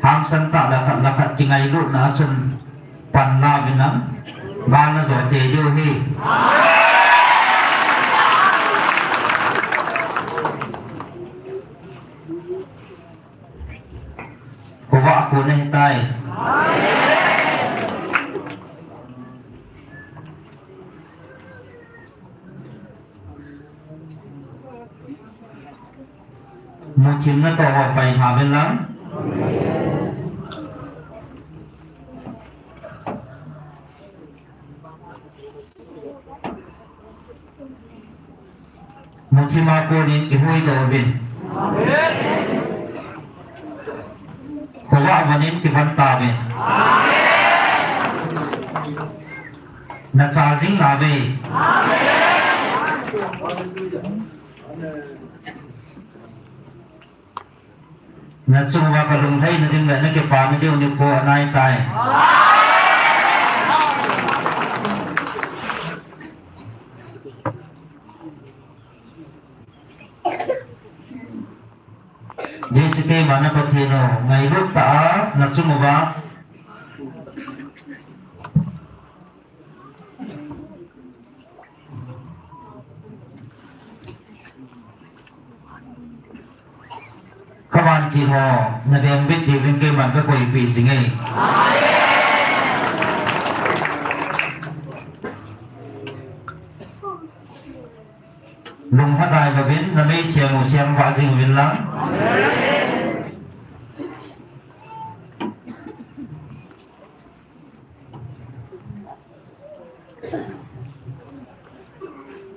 hangsan tah le khat le khat kingailutna a chun pan la uvin lang, gal najo tei diu ahi. Khovah kon nahitai. Muthim natoh ho pai lha uvin lang. Muthim a konin kihuhdoh uvin. Khovah von in kivon tauvin. Nachal jing nauve. Nachung uva kalunglhaina ding le nakipana diu nikho anaitai. Jesu keima na Pathen u, ngailut tah a nachung uva kavantil ho, navengbit diuvin keiman kakoipeh jing e. Vin, na mei siam u siam vah jing uvin lang.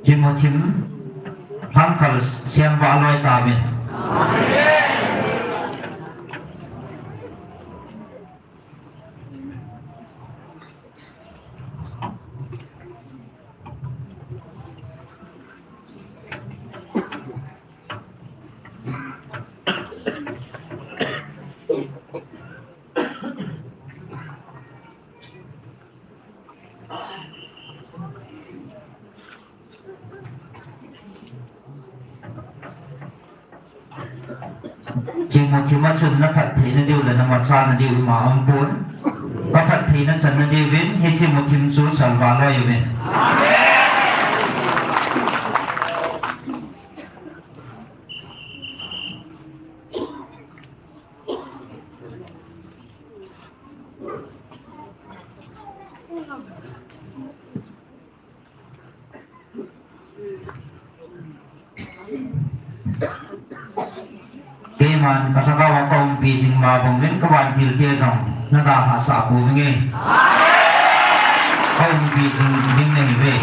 Thim u thim, lhangkhal siam vah loi tauvin. Thim u thim a chun na phattheina diu le na machana diu ima umpon. Ka phattheina channa diuvin, hi thim u thim chu salva loi uvin. Keiman ka lhagao a ka umpi jing ma bang uvin ka vantil te jong na dalhasah pouvinge. Ka umpi jing ding nahiuve.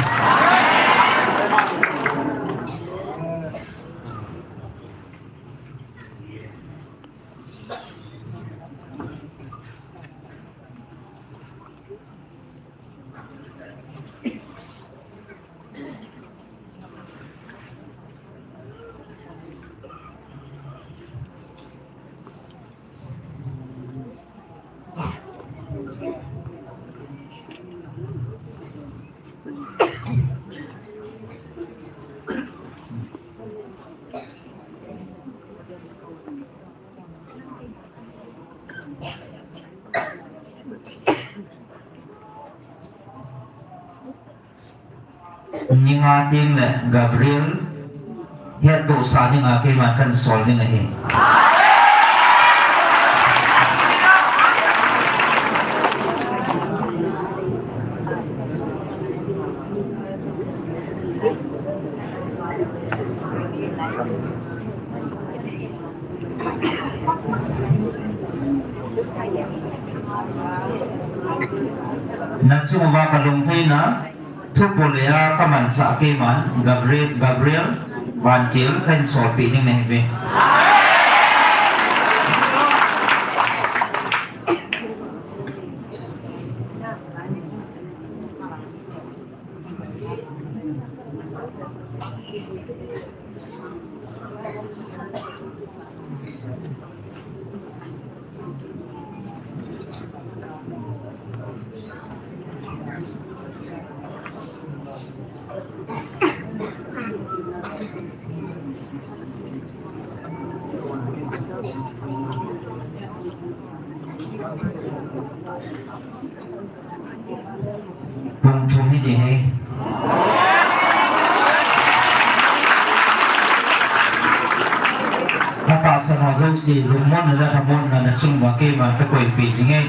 Ni nga teng le Gabriel hettohsah dinga keiman kan sol ding ahi. Na chunguva ka lungtheina, thupi le a ka manchah keiman, Gabriel, Gabriel, vantil, ka hin solpeh ding nahiuve. Pung thum hi ding ahi. Ka tahsan ho jouse, lungmonna le lhamonna na chunguva keiman ka koipeh jing e.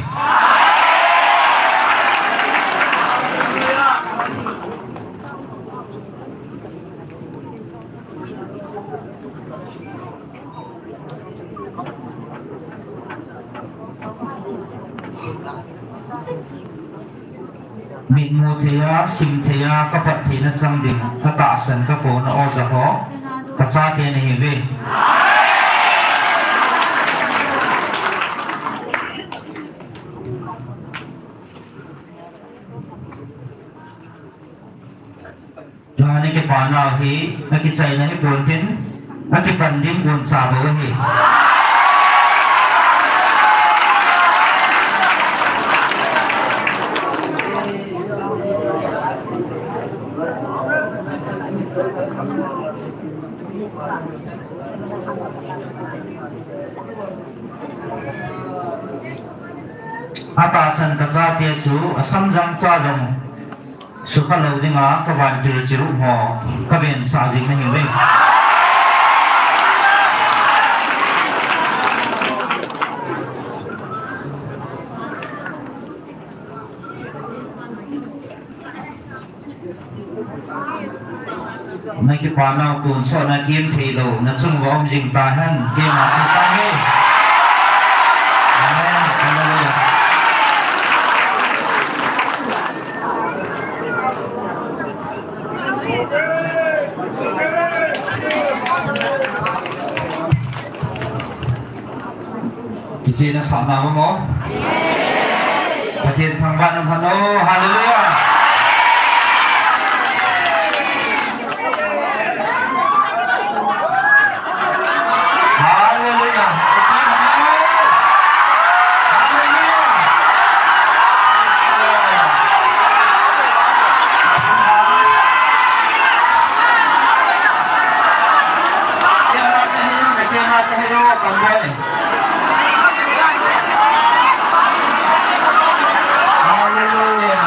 Mitmu thei a, sim thei a, ka phattheina chang ding, ka tahsan ka kona oja ho, ka chate nahiuve. Tua na kipanau hi, na kichaina hi pon tin, na kipan ding goncha bou ahi. Atahsan ka chate chu, asam jang cha jang. Sukha lou dinga ka vantil chirup ho ka vensah jing nahiuve. Na kipanau tonsot na kem theilou, na chung uva um jing tahen, keima chu tahi. Amen. Hallelujah. Kichehna sahna mong o. Pathen thangvahna man o. Hallelujah. Hallelujah. Hallelujah. Praise the Lord. Kema chahei ro, kema chahei ro, kamboi. Hallelujah.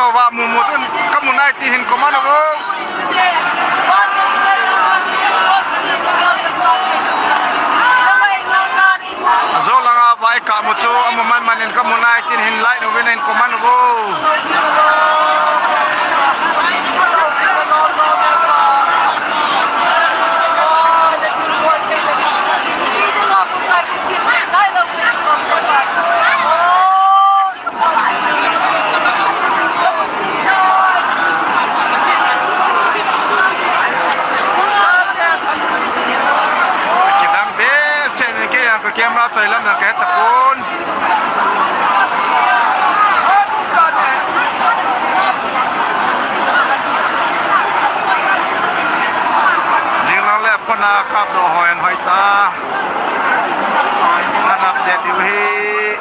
Ova mumu chun kamu nai ti hin comment uvo. Ajo langa vai kamu chu amu man man in kamu nai tin hin like uvin hin comment uvo. Kidang behseh in kei jong ka camera choi lam jong kahe tapon. Jing lang le phone a kapdoh hoi in hoi ta. An update diu ahi.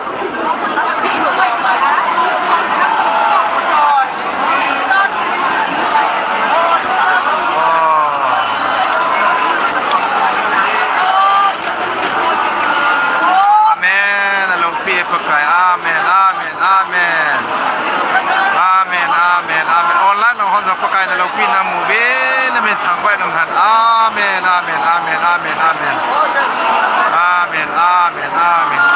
Amen. Aloupi e Pakai. Amen. Amen. Amen. Amen. Amen. Amen. Online lang hon jong Pakai na loupina mu uve, na min thangvah in um hen. Amen. Amen. Amen. Amen. Amen. Amen. Amen. Amen.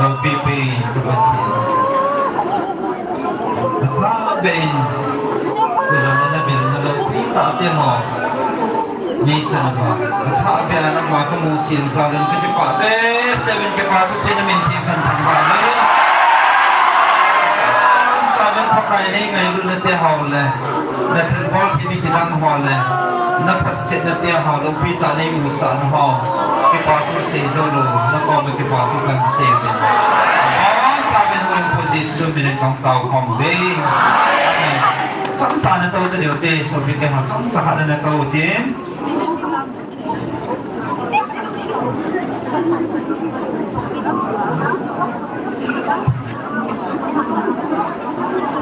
Loupi pi, ka Pathen. Ka tha ben. Ka jana na bil na loupi ta te mo. Ni chan ba. Ka tha ben na ma ka mu chin sa len ka kipa. Eh, seven kipa tu sin min ti kan thang ba. Sa len pa kai nei ngai lu na te hau le. Na thil bol ki ni ki dang ho le. Na phat chet na te hau loupi ta nei mu sa na ho. Kipa tu sei zo lo. Na ko me kipa tu kan sei de. Amen. Sa men wen po Jesu min in kong tau kong de. Amen. Chang cha na to te deu te, so bi ke ha chang cha ha na to te.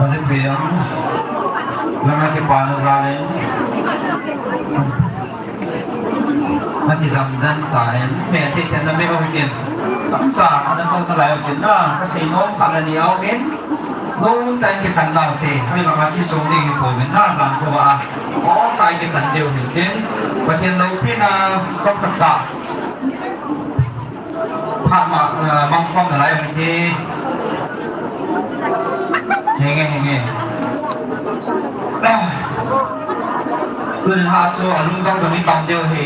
Masih biang. Langa ke pana zalen. Mati zamdan tain. Me ati tena me okin. Samsa, ana kong talai okin na. Kasi nom kala ni okin. Nung tain ke kan nau te. Ami langa chi song ni po min na zan ko ba. O tain ke kan deu hin kin. Pathen loupi na chok tak ta. Phat ma, eh, mang khom na lai hi. Henge, henge. Tun ha chu alung dong dong ni tam deu hi.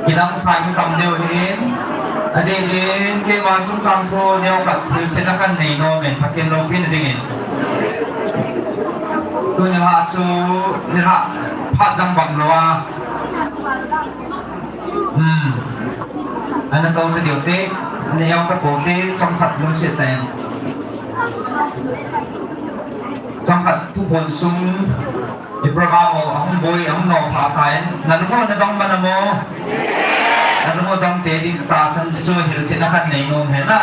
Kidang sai ni tam deu hi. Ade din, keima chung chang thu neo pat thil chena kan nei nom in, Pathen loupi na dingin. Tun ha chu, ni ha, phat dang bang lo a. Hmm. Ana to te deu te, ana yau ta po te, chomkhat lungset tah in. Chomkhat thuphon sung, i program ho, ahung boi, ahung nop pha tah in. Na lung ho na dong man a mo. Na lung ho dong te ding tahsan chu hilchetna khat nei nom hen na.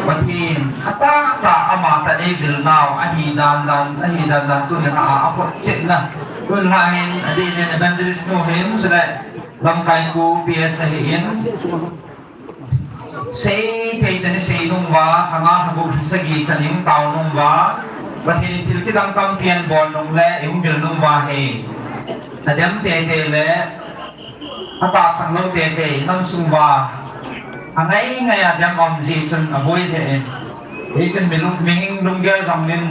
Pathen, atah tah ama tah nei vil nau, ahi dan dan, ahi dan dan tuni a, a, aphotchetna. Tun la hin, adeh in evangelist nu hin, chule lamkai pu P S ahin. Sei thei chan i sei nung uva, lhanga lhagup lhasagi chan i hung tao nung uva, Pathen in thil kidang tampi ahin bol nung le, i hung vil nung uva hi. Adem teitei le, atahsan lou teitei, nam sung uva, angai ngai a dem um jeh chun aboi thei in. Hichun mi lung, mihing lunggel jong in,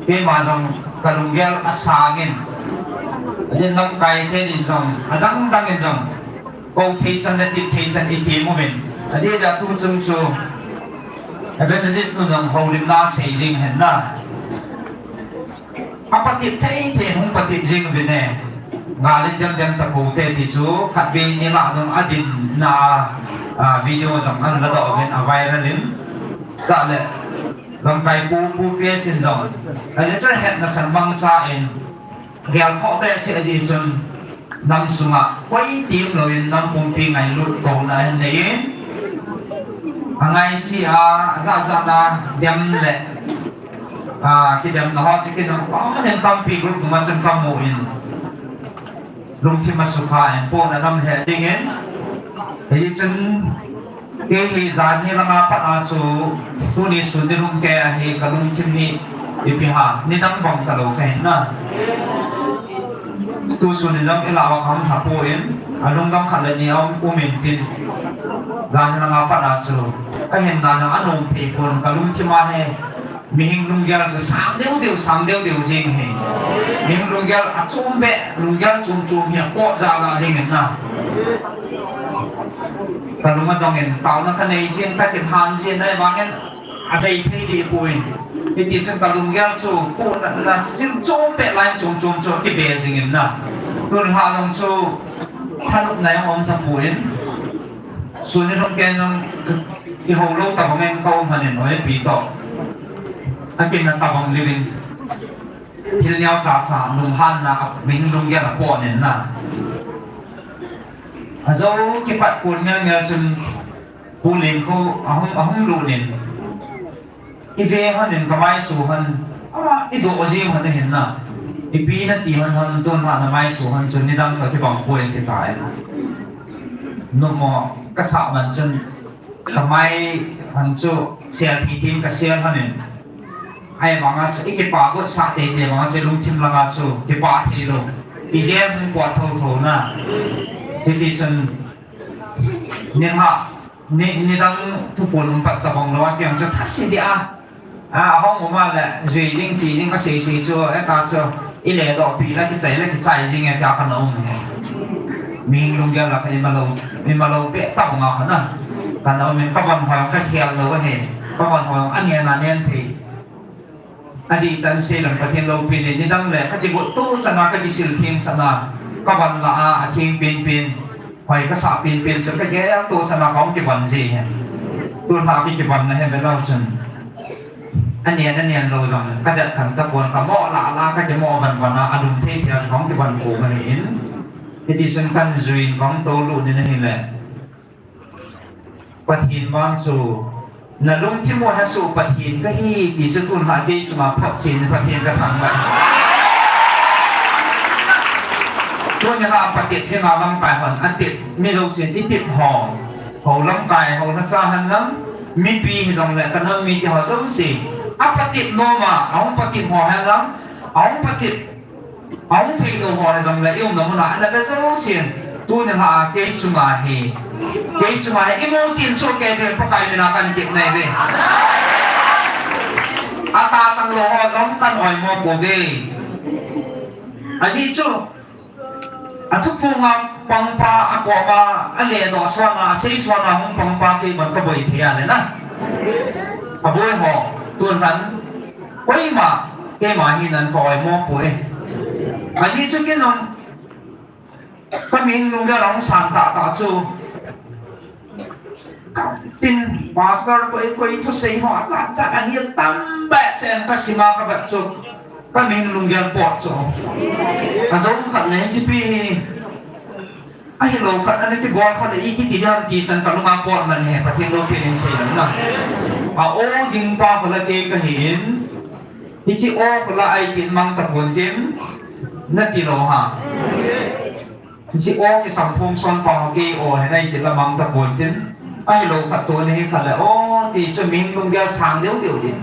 Keima jong ka lunggel asang in, adeh in lamkai te din jong, adang dang in jong, kou thei chan le tip thei chan i ti uvin. Adeh a tu chung chu evangelist nu jong houlimna sei jing hen na. Apatep thei thei in hung patep jing uvin e. Ngal in dem dem ta pou te ti chu khatvei ni lah jong adin na, a, video jong ana la doh uvin a viral in. Sa le. Lamkai pu, pu P S in jong. Ahile chun hetna san mangcha in. Gel khoh behseh ajeh chun. Nam sunga koi ti umlou in nam pumpi ngailut kouna ahin nei in. Angaisih a, ajat jat na dem le. A, kidemna ho chu kinam, a, nem tampi group nunga chun kamu in. Lungthim asukha in, pona nam he jing in. Hijeh chun, Kei hi jan hi langa pat a chu tuni sun nilhum kei a hi ka lungthim hi ipi ham, nidang bang talou kahi na. Tu sun nidang ilah uva kahung lha poi, alungdong khat le ni aum, um in tin. Jan hi langa pat a chu kahin dan jong anom thei pon, ka lungthim a hi. Mihing lunggel chu sang deu deu, sang deu deu jing hi. Mihing lunggel achom beh, lunggel chom chom hi apoh ja ja jing in na. Ka lung adong in, taona ka nei jin, ka kilhan jin, ahivangin abei thei deh poi. Hiti chun ka lunggel chu, poh na, na, jing chom beh lai chom chom chu akibe jing in na. Tun lha jong chu, thanopna jong um tapoi. Sun nilhum kei jong, kihou lou tabang in ka um hon in, oi pi toh. Akin na tabang liu in. Thil neo cha cha, lunghanna, mihing lunggel apoh in na. Ajo kipat kun ngel ngel chun, Pu Lengkho ahung, ahung lut in. I ve hon in ka maisu hon, ama i doh jing hon ahin na. Ipi na ti hon hon, tun lha na maisu hon chun nidang toh kibang poi ti tai. Numo ka sah man chun ka mai hon chu sel thei thei in ka sel hon in. Ahivanga chu i kipa got sah tei tei vanga chu lungthim langa chu kipa thei lou. I jel hung pot tho tho na. Hiti chun Nilhah, ni, nidang thupul um pat tabang lou a, kei jong chu thase dia. A, ahung um a le, jui ding, che ding, asei sei chu, e ka chu, i le doh pi la, kichai la, kichai jing e, tia kana um e. Mihing lunggel la, ka ima lou, ima lou pe, tabang a kana. Kana um e, ka von hoi, ka khel lou e. Ka von hoi, anen, anen thei. Adih tah in sei leng Pathen loupina, nidang le ka kigot tu chan a ka kisil theng sah na, ka von la a, atheng penpen, hoi ka sah penpen chu ka gel tu chan a ka hung kivon ji ahi. Tulha ki kivon na hi ve lou chun. Anen, anen lou jong, ka det khan tapon ka mo la la ka kimo von von a, alum thei thei a ka hung kivon ko ma hi in. Hiti chun kan jui in ka hung to lut ni na hi le. Pathen vang chu, na lungthim u hesoh Pathen kahi ti chu tun ha kei chunga photchen Pathen ka thangvah. Tuni ha patep dinga lamkai hon atep, mi jousen i tep ho. Ho lamkai, ho na cha hen lang, mipi hijongle ka nam mite ho jouse. A patep nom a, ahung patep ho hen lang, ahung patep Ahung thei lou ho hijongle i umna mun a ana ve jousen, tuni lha a kei chunga hi, kei chunga hi i mu chen soh kei ding Pakai min a kan tep nai ve. A tahsan lou ho jong kan oimo pouve. Ajeh chu, a thuphonga pangpa a koma a ledoh suan a, a sei suan a hung pangpa keiman ka boi thei a le na. A boi ho, tun han, Koima, keima hi nan ka oimo poi. Ajeh chu kei jong, ka mihing lunggel a hung sang tah tah chu. Ka tin, pastor koi koi thusei ho, ajat jat a hi tam behseh in ka sim a ka vet chu. Ka mihing lunggel pot chu. Ajou khat nei chipi hi. Ahilou khat, ana kibol khat le i kiti diam ti chan ka lunga pot man he, Pathen loupina in sei lou na. A o ding pa kho la kei kahi in, hiche o kho la ai tin mang tapon tin, nati lou ha. Hiche o kisam phung son pa kho kei o he nai tin la mang tapon tin, ahilou khat to ni hi khat le o ti chu mihing lunggel sang deu deu din.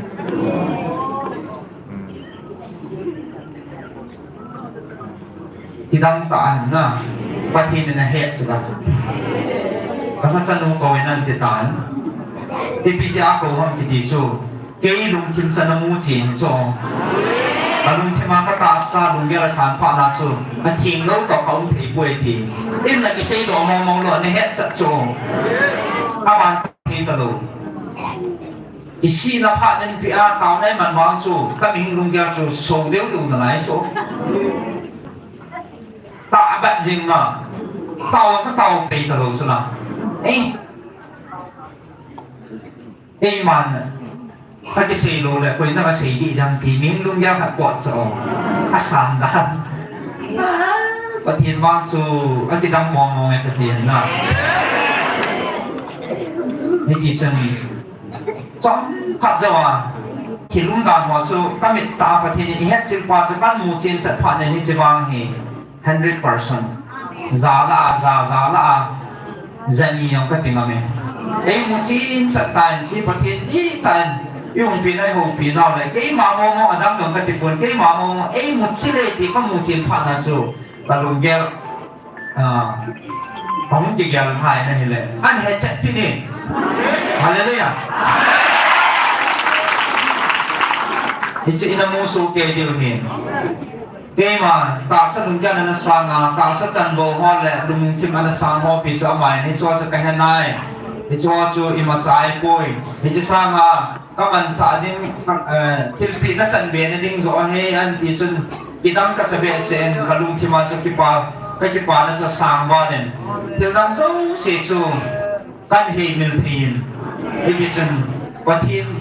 Kidang tah ahin na, Pathen in ahet chu la. Ka lhachanu kou in an ti tan. Ipi jeh a kou ham kiti chu, kei lungthim chan a mu chen hi chu. Ka lungthim a ka tahsa lunggel a sang phat na chu, atheng lou toh ka um thei poi ti. In na kisei doh mong mong lou, ana het chat chu. Aban thei ta lou. Kisihna phat in pi a, taona i man vang chu, ka mihing lunggel chu, so deu deu nalai chu. Tah a bat jing ma. Tao ka tao pei ta lou chu na. Eh. Ei man. Ka kisei lou le, koi na ka sei di dang ti, mihing lunggel khat pot chu. Asan dan. Ah, Pathen vang chu, akidang mong mong e Pathen na. Hiti chun, Chomkhat jou a, thil umdan ho chu ka mit tah a Pathen in eihetchil pa chu kan mu chen sat phat in hiche vang hi hundred percent. Ja lah a, ja, ja lah a, ja ni jong kati ngam e. Eimu chen sat tan, hiche Pathen dihtah in, i umpi nau, i houpi nau le, keima mong mong adang jong kati pon, keima mong mong, eimu chil e ti ka mu chen phat na chu, ka lunggel Ah, ahung kigel hai na hile. An he chet ti ni. Hallelujah. Hiche ina mu soh kei diu hi. Keima, tahsa lunggel ana sang a, tahsa chanvo ho le, lungthim ana sang ho pi chu amai ni chu chu ka he nai. Hichu chu imacha ahipoi. Hiche sang a, Ka manchah ding, eh, thilpeh na chanbe na ding joh ahi, an ti chun, kidang kasa behseh in, ka lungthim a chu kipa, ka kipana chu asang val in. Thil dang jouse chu, kan heimil thei in. Hiti chun, Pathen,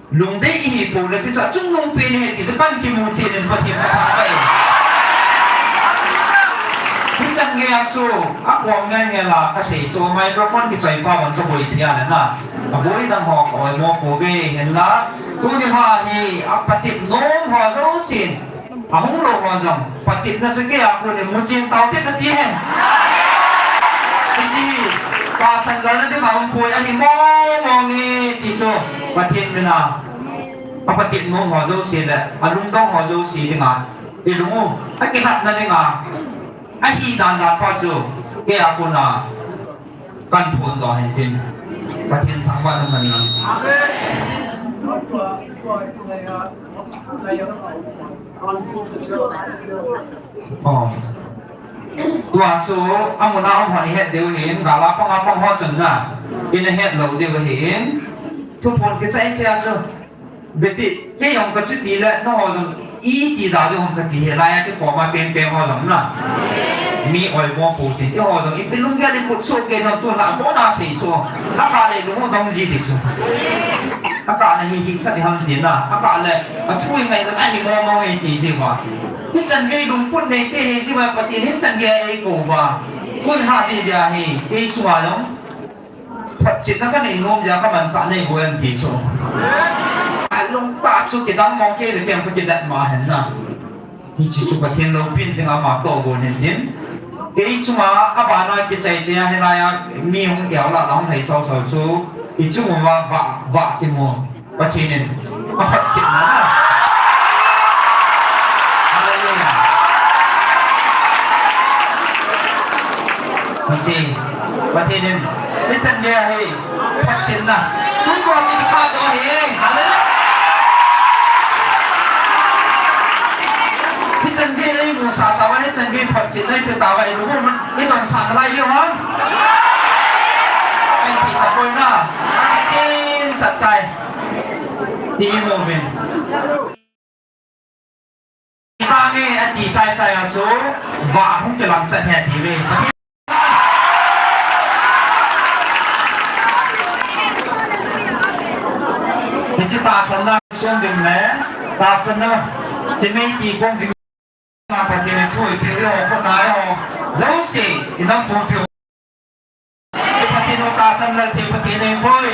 lungdei ihi pou le, ti chu achungnung pen ahi, ti chu kan kimu chen in, Pathen ka thangvah e. Hichan gei a chu, akom ngei ngei la, ka sei chu, microphone kichoi pa vang ka boi thei a le na. Ka boi dang ho ka oimo pouve, hinla, tuni lha hi, a patep nom ho jousen, ahung lou ho jong, patepna chu kei a kon in muchen taute kati hen. Hiche, tahsan galna ding a um poi, ahi mong mong e, ti chu, Pathen min a, a patep nom ho jouse le, alungdong ho jouse ding a, i lung u, akilhatna ding a, Ahi dan dan pa chu, kei a kon a, Kan phondoh hen tin. Pathen thangvahna man lang. Oh. Tua chu, amun a um hon ihet diu ahin, gal a pang a pang ho chun na, ina het lou diu ahin. Thuphon kichai chai a chu. Beti, kei jong kachuti le, nangho jong iti da diu ham kati, hilai a kikhom a pengpeng ho jong na. Mi oimo pou tin, eiho jong ipi lunggel ikut soh kei jong tulha, abon a sei chu. Akah le lung u dong ji ti chu. Akah le hi hi kati ham ti na. Akah le, athu ingai jong ahi mo mo e ti ji uva. Hichan gei lungput neite hi ji uva, Pathen in hichan gei eikou uva. Tulha di dia hi, kei chunga jong. Photchetna kanei nom jeh a kamanchah nei bou ahi ti chu. Alungtah chu kidang mong kei le kem kakidat ma hen na. Hiche chu Pathen loupina dinga ama toh gon hen tin. Kei chunga abana kichai chai a hilai a mi hung iau lah la hung hei sau sau chu. Ichung uva vah, vah kimu. Pathen in aphotchetna. Hallelujah. Pathen, Pathen in, hichan gei hi, photchetna. Tutua chu kha doh hi. Hallelujah. Hichan gei hi, musah tauva, hichan gei photchetna, ipi tauva, ilu man, idonsah nalai hi hon. Iti tapoi na. Chin sat tai. Ti imu uvin. Ipa nge ati chai chai a chu, vah hung kilang chat hi ati ve. Hiche tahsanna sung ding le, tahsanna, chimei ti kong jing na Pathen in thu ipeh u, khut na u, jouse, inam pu pi u. I Pathen u tahsan lel thei Pathen ahi poi.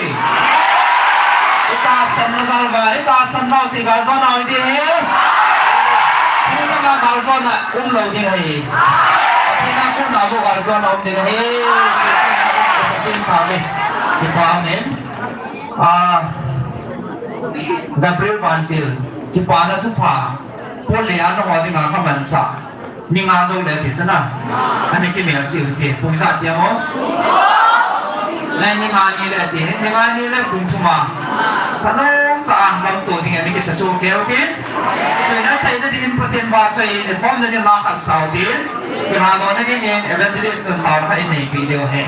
I tahsan na jal uva, i tahsan nau chu i galjona u ahi. Thil dang a galjona umlou ding ahi. Pathen a kona bou galjona um ding ahi. Pathen pha ve. Kipa amen. Ah, Gabriel Vantil, kipana thupha. Pole a nangho dinga kamanchah. Ni nga jou le ti chu na. Ana kimel cheh u hite. Pung ijat tia mo? Nai ni nga ni le ti. Ni nga ni le pung thum a. Thanom tah a lamto ding a ana kisa soh kei u hite. Tuin achaina ding in Pathen vahchoi in, form na ding la khat sao tin. Kihalouna ding in evangelist nun taona khat in neipeh diu ahi.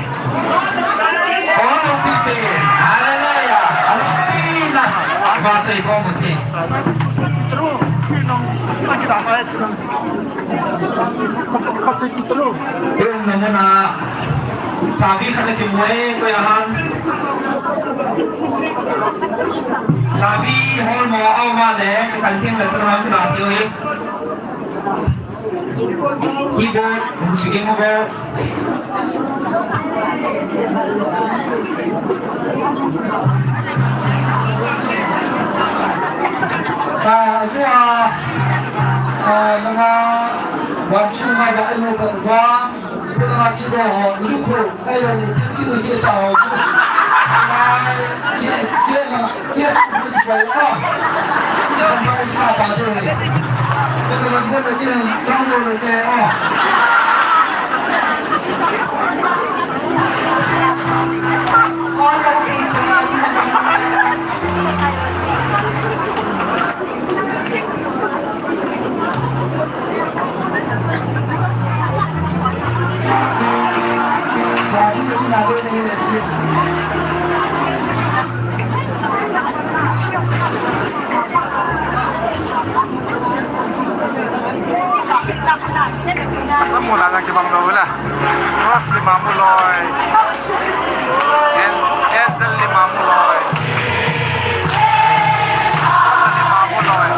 O, loupi pen. Hallelujah. Aloupina. Vahchoi form u hite. Iumna muna chabi khat nakimu e, koi a ham. Chabi holmo a um a le, kikan teng le chun ham kila thei u hi. Keyboard, hung suging u bou. Ah, ajeh a, ah, nanga, wan chu nanga va ilo pat va, nanga chi do ho, ilu khu, ai lo ni, thil ki mu ki sa ho chu. Ai, chi, chi na, chi chu mu ki pai a. Ki dam pa ki ta pa de. Ka ka wan ko na ki chang lo lo ke a. Asam muna lang kibang daw wala. Cross lima mu loi. Angel lima mu loi. Lima mu loi.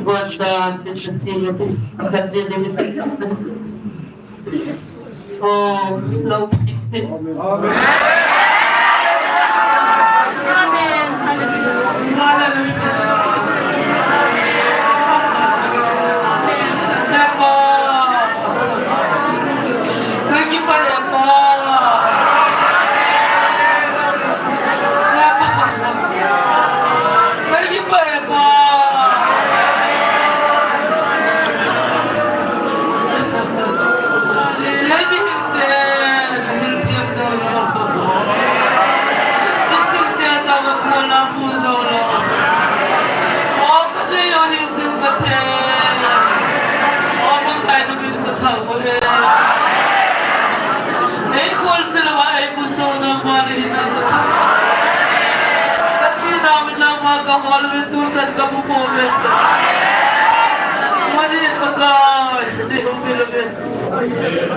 Bon sa, kita sila tu, kati dia. Oh, love. Amen. Hallelujah.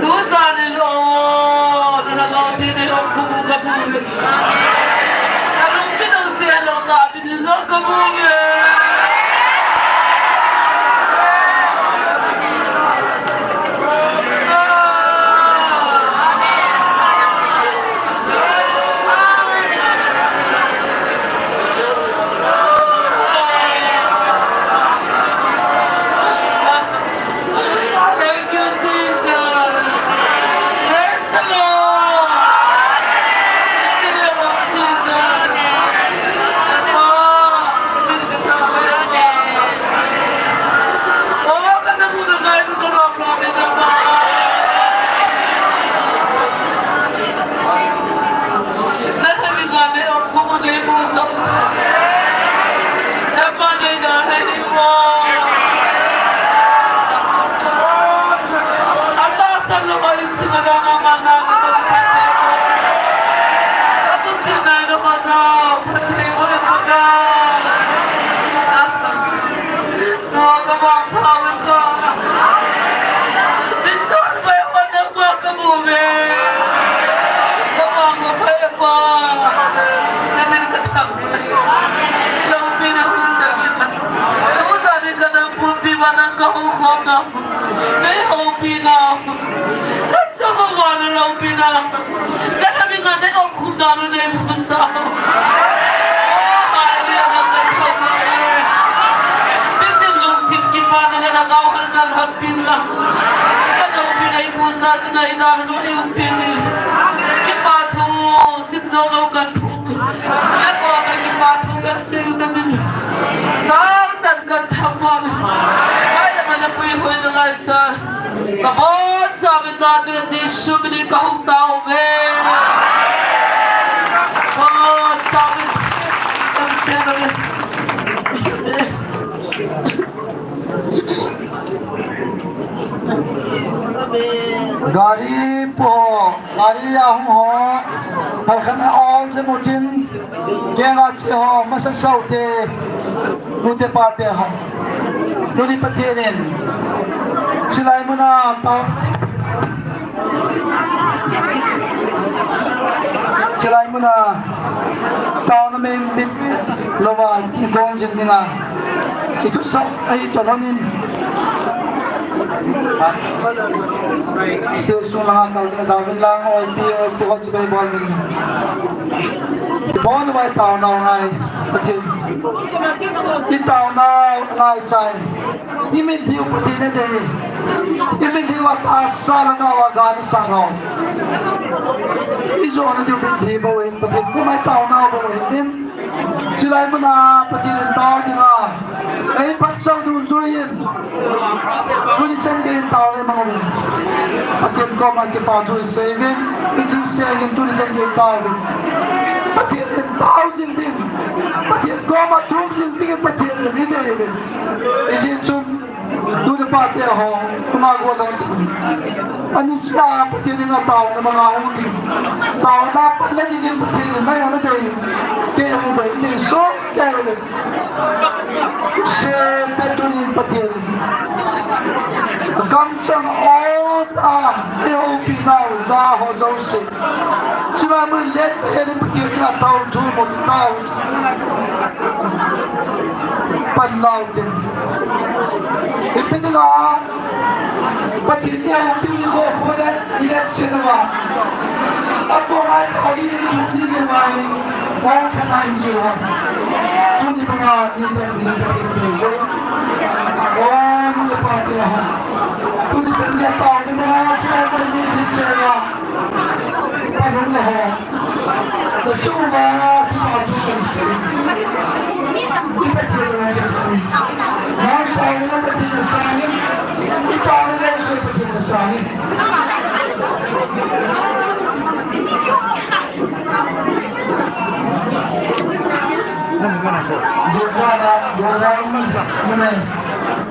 Tu jan in o, na lhagao theng in o, khumu kamu ve. Ka lungpin o se lo ta, bin in jong kamu ve. Thank you, Jesus. Praise the Lord. Thank you, Lord Jesus. Oh, Ka chama wa na lo pina. Ka chama wa na lo pina. Ka thami nga ne om khum da lo ne bu sa. Oh, hallelujah, na ka chama. Bin din lungthim kipana ne na gao hal na hal pin la. Ka lo pina i bu sa na i da lo i pin. Kipa thu sim jo lo kan thu. Na ko ka kipa thu kan sim na min. Sa tan kan tham ma. Ai la ma na pui hoi na lai cha. Ka bon chauvin Nazareth Jesu min in ka hung tao ve. Bon chauvin. Tam se na ve. Gari po, gari a hung ho. Pai khan a ol je mutin. Kenga che ho, masa sau te. Nute pate ho. Tuni Pathen in. Chilai muna ta. Chilai muna. Taona min mit lova i gon jing dinga. I thusah ahi to lhonin. Stage sung langa kal ding a dauvin lang, oipi, oipi ho chibai bol vin. Bon vai taona ngai. Pathen. I taona ngai chai. I mitlhi u Pathen a dei. I mitlhi u a tahsa langa u a gari sa ngau. I jona diu mitlhi bou in Pathen. Kumai taona bou in. Chilai muna Pathen in tao dinga. Ei phatsah dun jui in. Tuni chan gei in tao le mang uvin. Pathen koma kipa thu i sei uvin. I sei uvin tuni chan gei in tao uvin. Pathen in tao jing ding. Pathen koma thum jing ding Pathen in i dei uvin. I jin chun. Tuni pate ho, nunga go lang. Ani sia Pathen in a taona manga hung ding. Taona pat le ding in Pathen in nai ana dei. Kei ana dei, dei so, kei ana dei. Se te tuni Pathen in. Gam chang ot a, e ho pi nau, ja ho jo se. Sila mun let, e ni Pathen in a tao thu mo tao. Pan lau te. Ipi dinga Pathen i houpiu nikho kho le i let sena va. Akom a i pau ni, i thum ni, ni va hi. Ong khat na in ji va. Tuni banga ni bang ni bang ni bang. Ong ni pa te ha. Tuni chan ni pa ni banga chi ni ni sena. Panung le ho. Nachunguva kipa thu kahin sei. I Pathen in ahin sei. Nang pauna Pathen in asang in. I pauna jouse Pathen in asang in. Jehova na, Jehova na, Jehova na.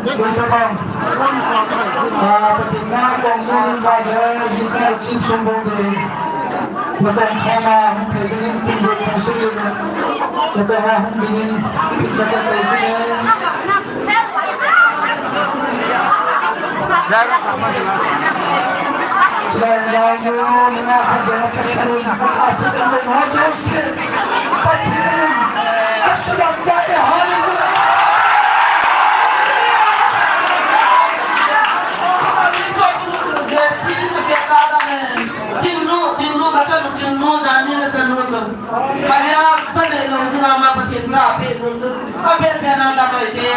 Oi, tabang. Ah, Pathen na kong mo ning ba de, jin ka chim sum bo de. Na kong kha ma, hum thei ding in, pin bo kong se de. Na kong ha hum ding in, pin na ka thei ding in. Sir, sir, sir, sir, sir, Pathen in asudam tai, hallelujah. Chingnu, chingnu, kachanu, chingnu, jani le sanu chu. Kahia sa le lo dina ma Pathen cha pe nu chu. Ape pe na da pai te.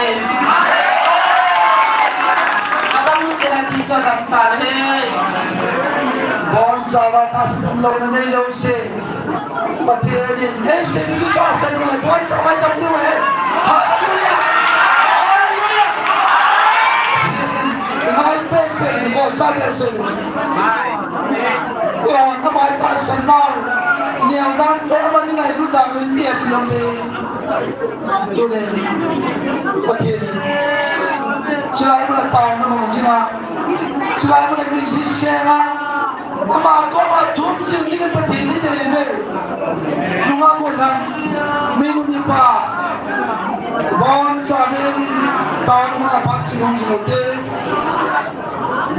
Adam ke na ti chu dam ta le. Bon chawa ta sudam lo na nei lo se. Pathen in, ei, seitu tahsan u le, bon chawa dam diu ahi. Hallelujah! Hallelujah! Pathen in, ngai pe se, ko sa pe se. Ko, ngai tahsan nau. Neo dan, ko ma ni ngai lu dan, ni e pi am pe. Tuni, Pathen in. Chilai mun a taona mang jing a. Chilai mun a min di senga. Ama koma thum jing ding Pathen hi dei ve. Nunga ko lang. Minu mipa. Bon chamin. Taona mun a phat jing hung jing te.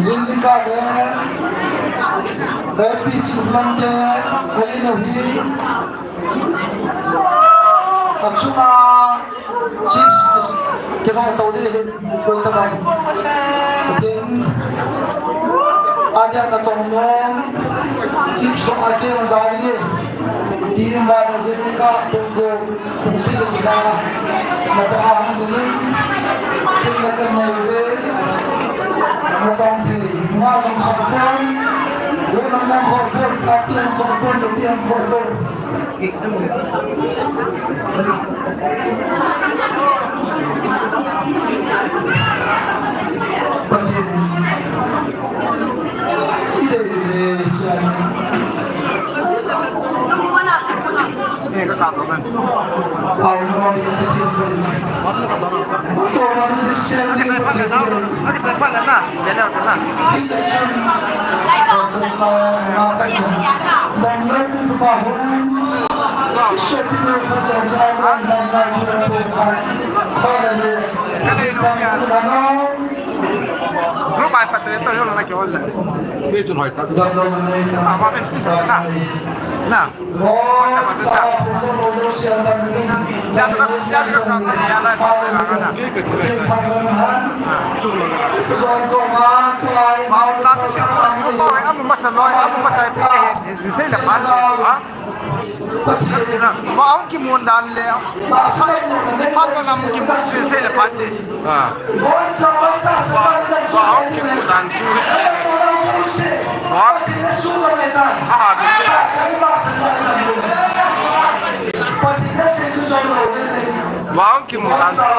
Jing jing ka le. Happy Chinglam te. Alin o hi. Achunga chips kilo to de he koi ta bang. Atin adia na tong nom chips ko ake ma jawi de. Ti ma na je ka tong ko si de ka na ta ha ni ni. Tin na ka na de na tong the ma jong kha pon. Wo na jong kha pon, ka ti jong kha pon, ti jong kha pon. Lu bai khat te to yo la ke ol. Ni chun hoi ta. Na. Pathen in, ma hung kimun dan le. Phat to nam kimun chu sei le phat te. Ah. Ma hung kimun dan chu. Ah. Ah. Ma hung kimun dan chu.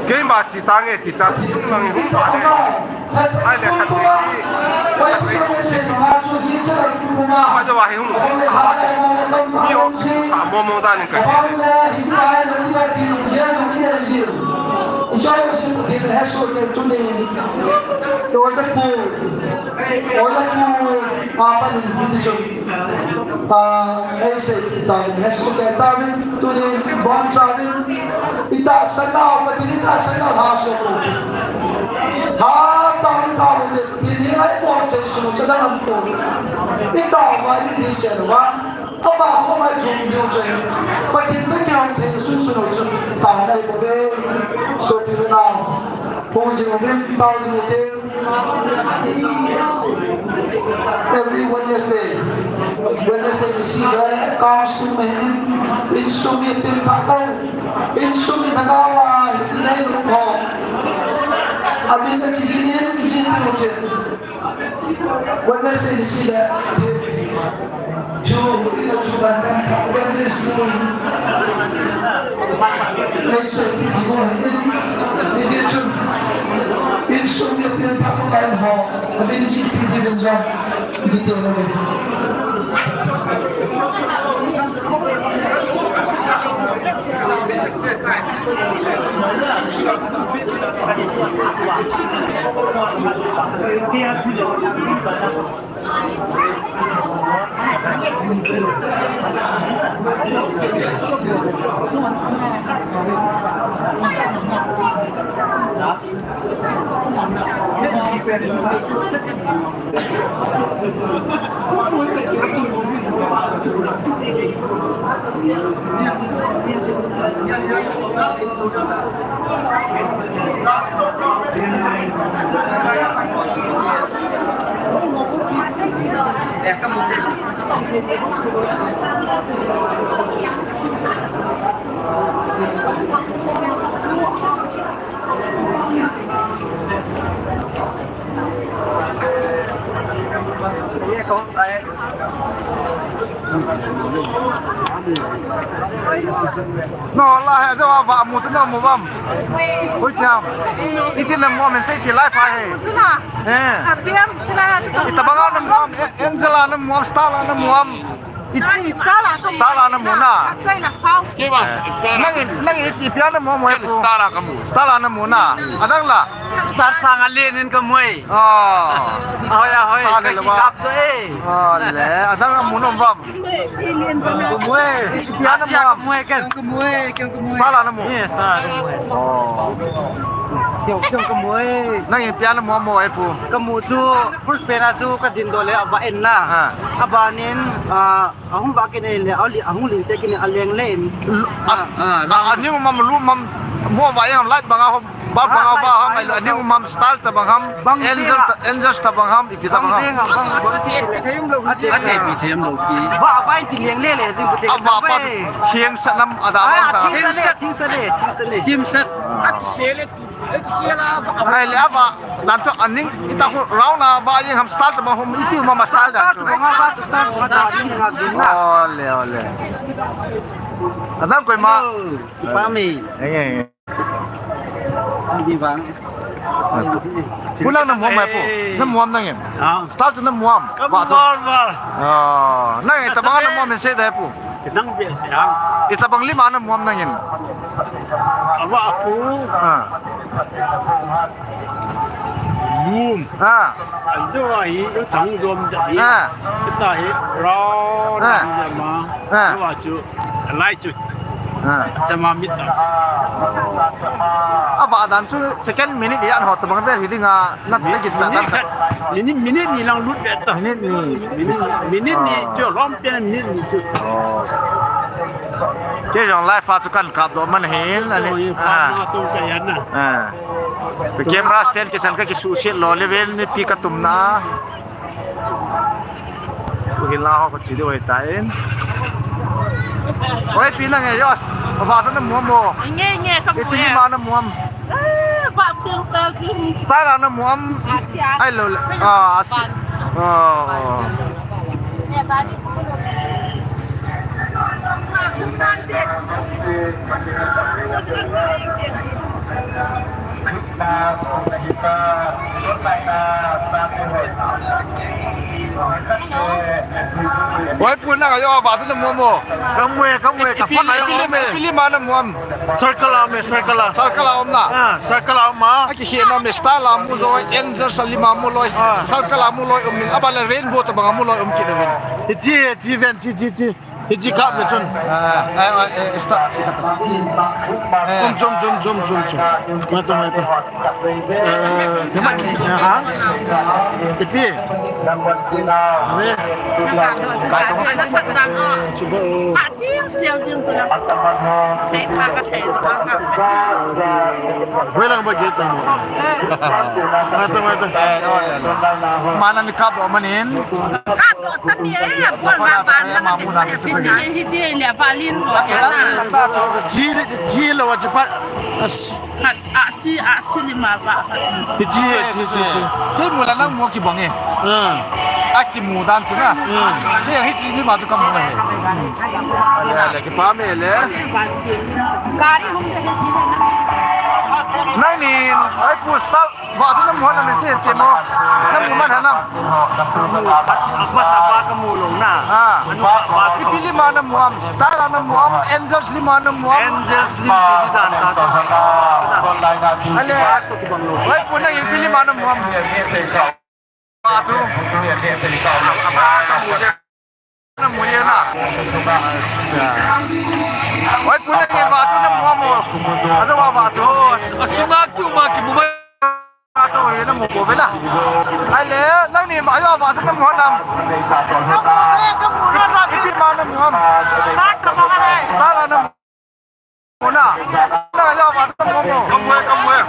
Keima chi ta nge ti ta chung lang hung pa le. Ai le khat ni. Khat ni. Khat ni wa hi hung. Ni hung sa mo mo dan ka. Ah, ei sei tauvin, Hesu kei tauvin, tuni bon chauvin, itahsan nau, Pathen itahsan nau, ha so ko. Ha tauvin, tauvin, Pathen hi ngai bon fe su cha dang am ko. Itau vai mi di sen wa. Ama koma thum diu chun, Pathen toh kihou theina sunsun ho chun, taona hi bou ve, sopi le nao, hung jing uvin, tao jing uvin. Every Wednesday, Wednesday niseh le, council me hin, insung mi pin tha tao, insung mi thagau a, hin nei lu ho. Amin le kijin in, jin diu chun. Wednesday niseh le, chu, ina chu ban tam tha, Wednesday school. Nei se, busy ho, busy chu. Insung mi pin tha ko line ho, ability pi di dun jam, detail ho. No, la he, jo, va mu chu na mu vam. Oi, cham. Iti na mu men sei ti live a he. Chuna. Eh. Abiam, chuna. Ita banga na mu am, Angela na mu am, Stella na mu am. Iti Stella na mu na. China sao. Nang, nang iti pia na mu am, Stella ka mu. Stella na mu na. Adang la. Star sang a len in ka mu e. Oh. Ahoi, ahoi. Star ka le ki ba. Kap to e. Oh, le. Adang a mu nom vam. Ka mu e. Iti pia na mu am. Ka mu e ken. Ka mu e, ka mu e. Star la na mu. Yes, star ka mu e. Oh. Kyo, kyo ka mu e. Nang iti pia na mu am mo e pu. Ka mu chu first pen a chu ka din do le ava en na. Ah. Ava nin, ah, Ahung ba kine le, ali, ahung ling te kine a leng le in. As, ah, ah, a, a ning mam lu mam, mo ba yang light bang a hom, ba bang a ba ham, a ning mam style ta bang ham, bang angel ta, angel ta bang ham, ipi ta bang ham. Bang jeng a bang, bang. Ate, ate, pi them lo ki. Ba, ba, ti leng le le, jing bu te. A ba, ba, thiang sa nam, a da bang sa. Thiang sa le, thiang sa le, thiang sa le. Thiang sa. Ai le ava, dan chu aning, ita khu round a va jing ham style ta bang hom, iti ma ma style dan chu. Style ta bang ha, style ta bang ha, ning ha jing na. Ole, ole. Adam koi ma. Hello, pa mi. Enge, enge. Di bang. Pulang na muam mai pu. Na muam nangin. Ah. Style chu na muam. Ba chu. Normal. Ah, nang ita bang na muam se da pu. Nang be siang. Ita bang lima na muam nangin. Ava aku. Ah. Lum. Ah. Anjo ahi, u tang dom ja hi. Ah. Ita hi, rao, ah, na ma. Ah. Ava chu, lai chu. Ah. Chama mit ta. Ava dan chu second minute ya ho ta bang be hi dinga. Nat te git cha dan khat. Minute, minute ni lang lut ve ta. Minute ni. Minute, minute ni chu lom pen minute ni chu. Oh. Kei jong live a chu kan kap doh man hin, ani. Oh, ah. Pa na tu ka yan na. Ah. Camera stand kisan ka kisuhset lou le ven mipi ka tum na. Pu Hila ho ko chi deu hita in. Oi, pi na nge yo. Ba sa na muam mo. Nge, nge, ka mu. Iti ma na muam. Ah, ba pu sa kin. Style na muam. Ah, siya. Ai lo le. Ah, as. Ban. Oh. Nge, ta ni. Wai pu na ka yo ba sa na muam mo. Ka mu e, ka mu e, ka phone na yo me. Pili ma na muam. Circle a me, circle a. Circle a um na. Ah, circle a um ma. Aki hi na me style a mu jo, N Z sa lima mu loi. Ah. Circle a mu loi um min. Aba le rainbow ta bang a mu loi um ki de min. Chi, chi ven, chi, chi, chi. Hichi kap le chun. Ah, ah, ah, eh, start. Eh. Chum, chum, chum, chum, chum, chum. Mai ta, mai ta. Eh, thema, eh, ha? Ipi? Are? Chuba, oh. Hoilang ba gita mo? Mai ta, mai ta. Mana ni kap lo manin. Kap lo. Kami, eh, buan ba, ba, eh, mamu na. Hichi, hichi, le, ba, lin, so, ya, na. Ji, ji, lo, wa, ji, pa. As. Khat, a, si, a, si, lima, ba, khat. Hichi, hichi, hichi, hichi. Kei mu la nang mu kibang e. Hmm. A kimu dan chu na. Hmm. Kei hichi, lima chu kamu e. Ale, ale, kipah e le. Gari hung de. Nangni, ai pu style. Vah chu namu ham, namin sei te mo. Namu man ham. Apa sa ba kamu lou na. Ah. Anu ba. Ipi lima namu ham. Style a namu ham. Angels lima namu ham. Angels lima ti dan ta. Ale. Ai pu nang ipi lima namu ham. Vah chu. Namu e na. Oi, pu nangin vah chu namu mo. Ajo vah, vah chu. Asunga kiu ma kimu mai. To e namu ko ve na. Ai le, nangni vah, ajo vah chu namu ham. Ipi ma namu ham. Start a namu. Mo na. Na ya ba sa mo mo. Kamu e, kamu e.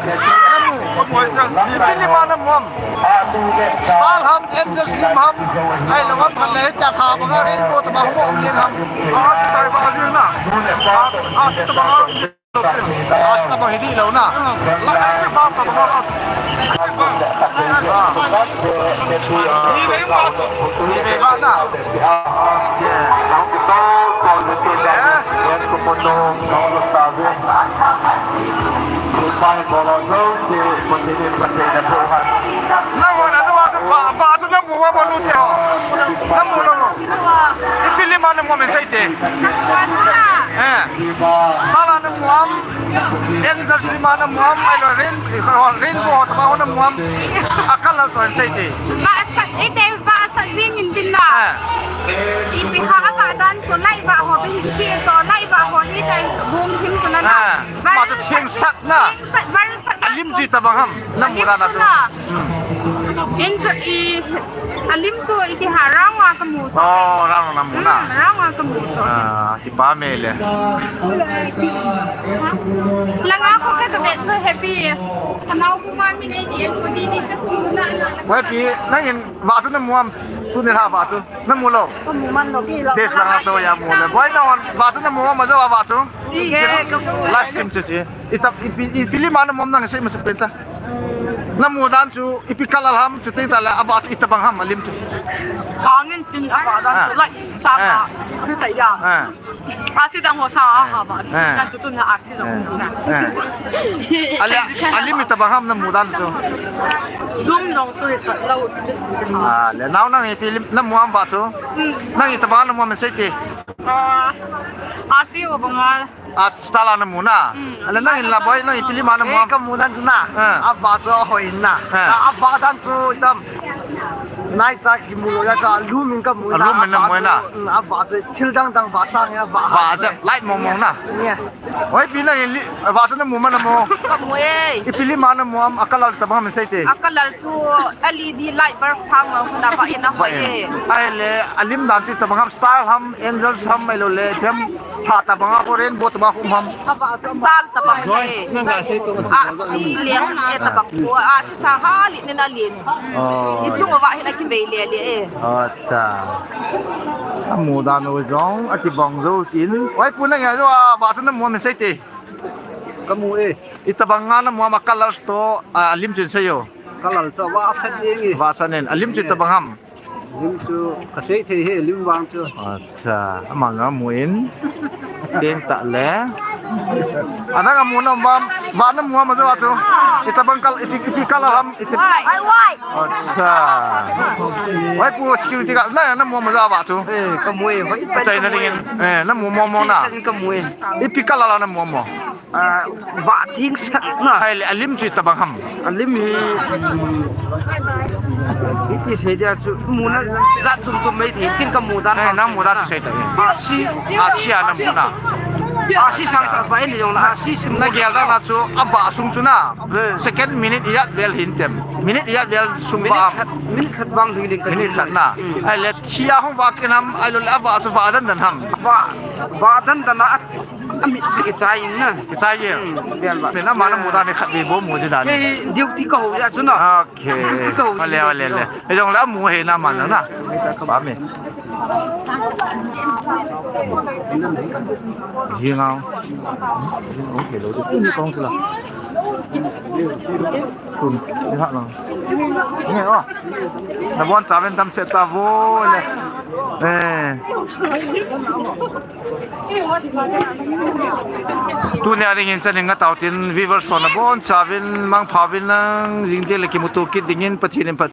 Namu. Kamu e sa. Ipi lima namu ham. Style ham, Angels lima ham. Ai lo ham, le ta tha ba ga rainbow taba ho mo lien ham. A, si tai ba ji na. A, a, si taba ga. A, si taba hi di lo na. La, a, ba, taba ga. Ni ve ba. Ni ve ba na. Ipi lima namu ham sei te. Eh. Style a namu ham. Angels lima namu ham. Ai lo rain, rainbow taba ho namu ham. A color to sei te. Vahsat, ite vahsat jing in tin na. Eh. Ipi ha a vah dan chu lai vah ho, ipi chu lai vah ho, itai bum him chu na na. Ah, ma chu theng sat na. Theng sat, vahsat na. Alim chu itobang ham, namu dan a chu. Alim chu na. Hmm. In chu i, alim chu iti ha, round a kamu chu. Oh, round a namu na. Hmm, round a kamu chu. Ah, kipah e le. Langa ko ka ka bet chu happy. Kanao ko ma mi nei ni ko di ni ka chu na na. Wai pi, nangin vah chu namu ham. Tuni la vah chu. Namu lou. Kamu man lou, ki lou. Stage langa to ya mu le. Boi na hon, vah chu namu ham, ajo vah chu. Live stream chu si. Ita, ipi, ipi lima namu ham nang sei masa penta. Namu dan chu, ipi color ham chu te ta le, a vah chu itobang ham alim chu. Kangin tin a vah dan chu, ah, like, sa, ah, ka. Chu ta ya. Ah. A si dang ho sa a ha ba. Eh. Na chu tun na a si jong na. Eh. Ale, alim itobang ham namu dan chu. Dum jong chu hi khat lou. Ah, le nao nang ipi lim namu ham vah chu. Hmm. Nang itobang namu ham sei te. Ah, a si o banga. A style a namu na. Hmm. Ale nang in la boi, nang ipi lima namu ham. Eh, kamu dan chu na. Ah. A vah chu ahoi na. Ah. A vah dan chu itam. Nai cha kimu lou ya cha, lum in kamu na. A lum in namu na. Mm, a vah chu thil dang dang vah sang ya, vah. Vah chu light mong mong na. Nia. Oi, pi nangin li, vah chu namu man namu. Kamu e. Ipi lima namu ham, a color tobang ham sei te. A color chu L E D light bulb sang lo, na vah in a hoi e. Vah in. Ai le, alim dan chu itobang ham, style ham, Angels ham, ai lo le, them, tha tobang a ko rainbow tobang hum ham. Style tobang e. A si leng e tobang ko, a si sa ha li ne na lin. Oh. I chung a vah hin a kibei le le e. Acha. Amu dan u jong, a kibang jou tin. Oi, pu nang ya jou a, vah chu namu ham sei te. Kamu e. Itobang a namu ham a colors to, a, alim chu sei o. Color chu vahsat jeng e. Vahsat in. Alim chu itobang ham. Lim chu kasei thei e, lim vang chu. Acha, amang amu in. Teng ta le. Anang amu na ham, vah namu ham ajo vah chu. Itobang kal, ipi, ipi color ham, iti. Ai, wai. Acha. Wai pu security guard, na namu ham ajo vah chu. Eh, kamu e, wai. Chai na dingin. Eh, namu mo mo na. Kamu e. Ipi color namu mo. Ah, vah thing sat na. Ahile, alim chu itobang ham? Alim hi, um, iti sei dia chu, muna jat chom chom mai thei, tin kamu dan. Eh, nang mu dan chu sei ta hi. Asi. Asi a namu na. Asi sang chu avah in jong la, asi sim. Nagel dan a chu, avah sung chu na. Eh. Second minute ijat vel hin tem. Minute ijat vel sung vah. Minute khat, minute khat vang ding ding ka. Minute khat na. Hmm. Ahile, thia hung vah kit ham, ahilou le avah chu vah dan dan ham? Vah, vah dan dan a, amit chu kichai in na. Kichai in. Hmm, vel vah. Ni na ma namu dan hi khat vei bou mu di dan. Kei duty kahou jeh a chu na. Okay. Duty kahou. Vale, vale, vale. Hijongle amu hi na ma na na. Hmm. Ba mi. Jing a. Jing a, okay, lo. Ni kong chu la. Sun, ni ha lang. Ni o. Nabonchauvin damsel tauvo le. Eh. Tunia dingin chan i ngai tau tin, viewers ho nabonchauvin mangpha uvin lang, jing teng le kimuto kit dingin Pathen in phat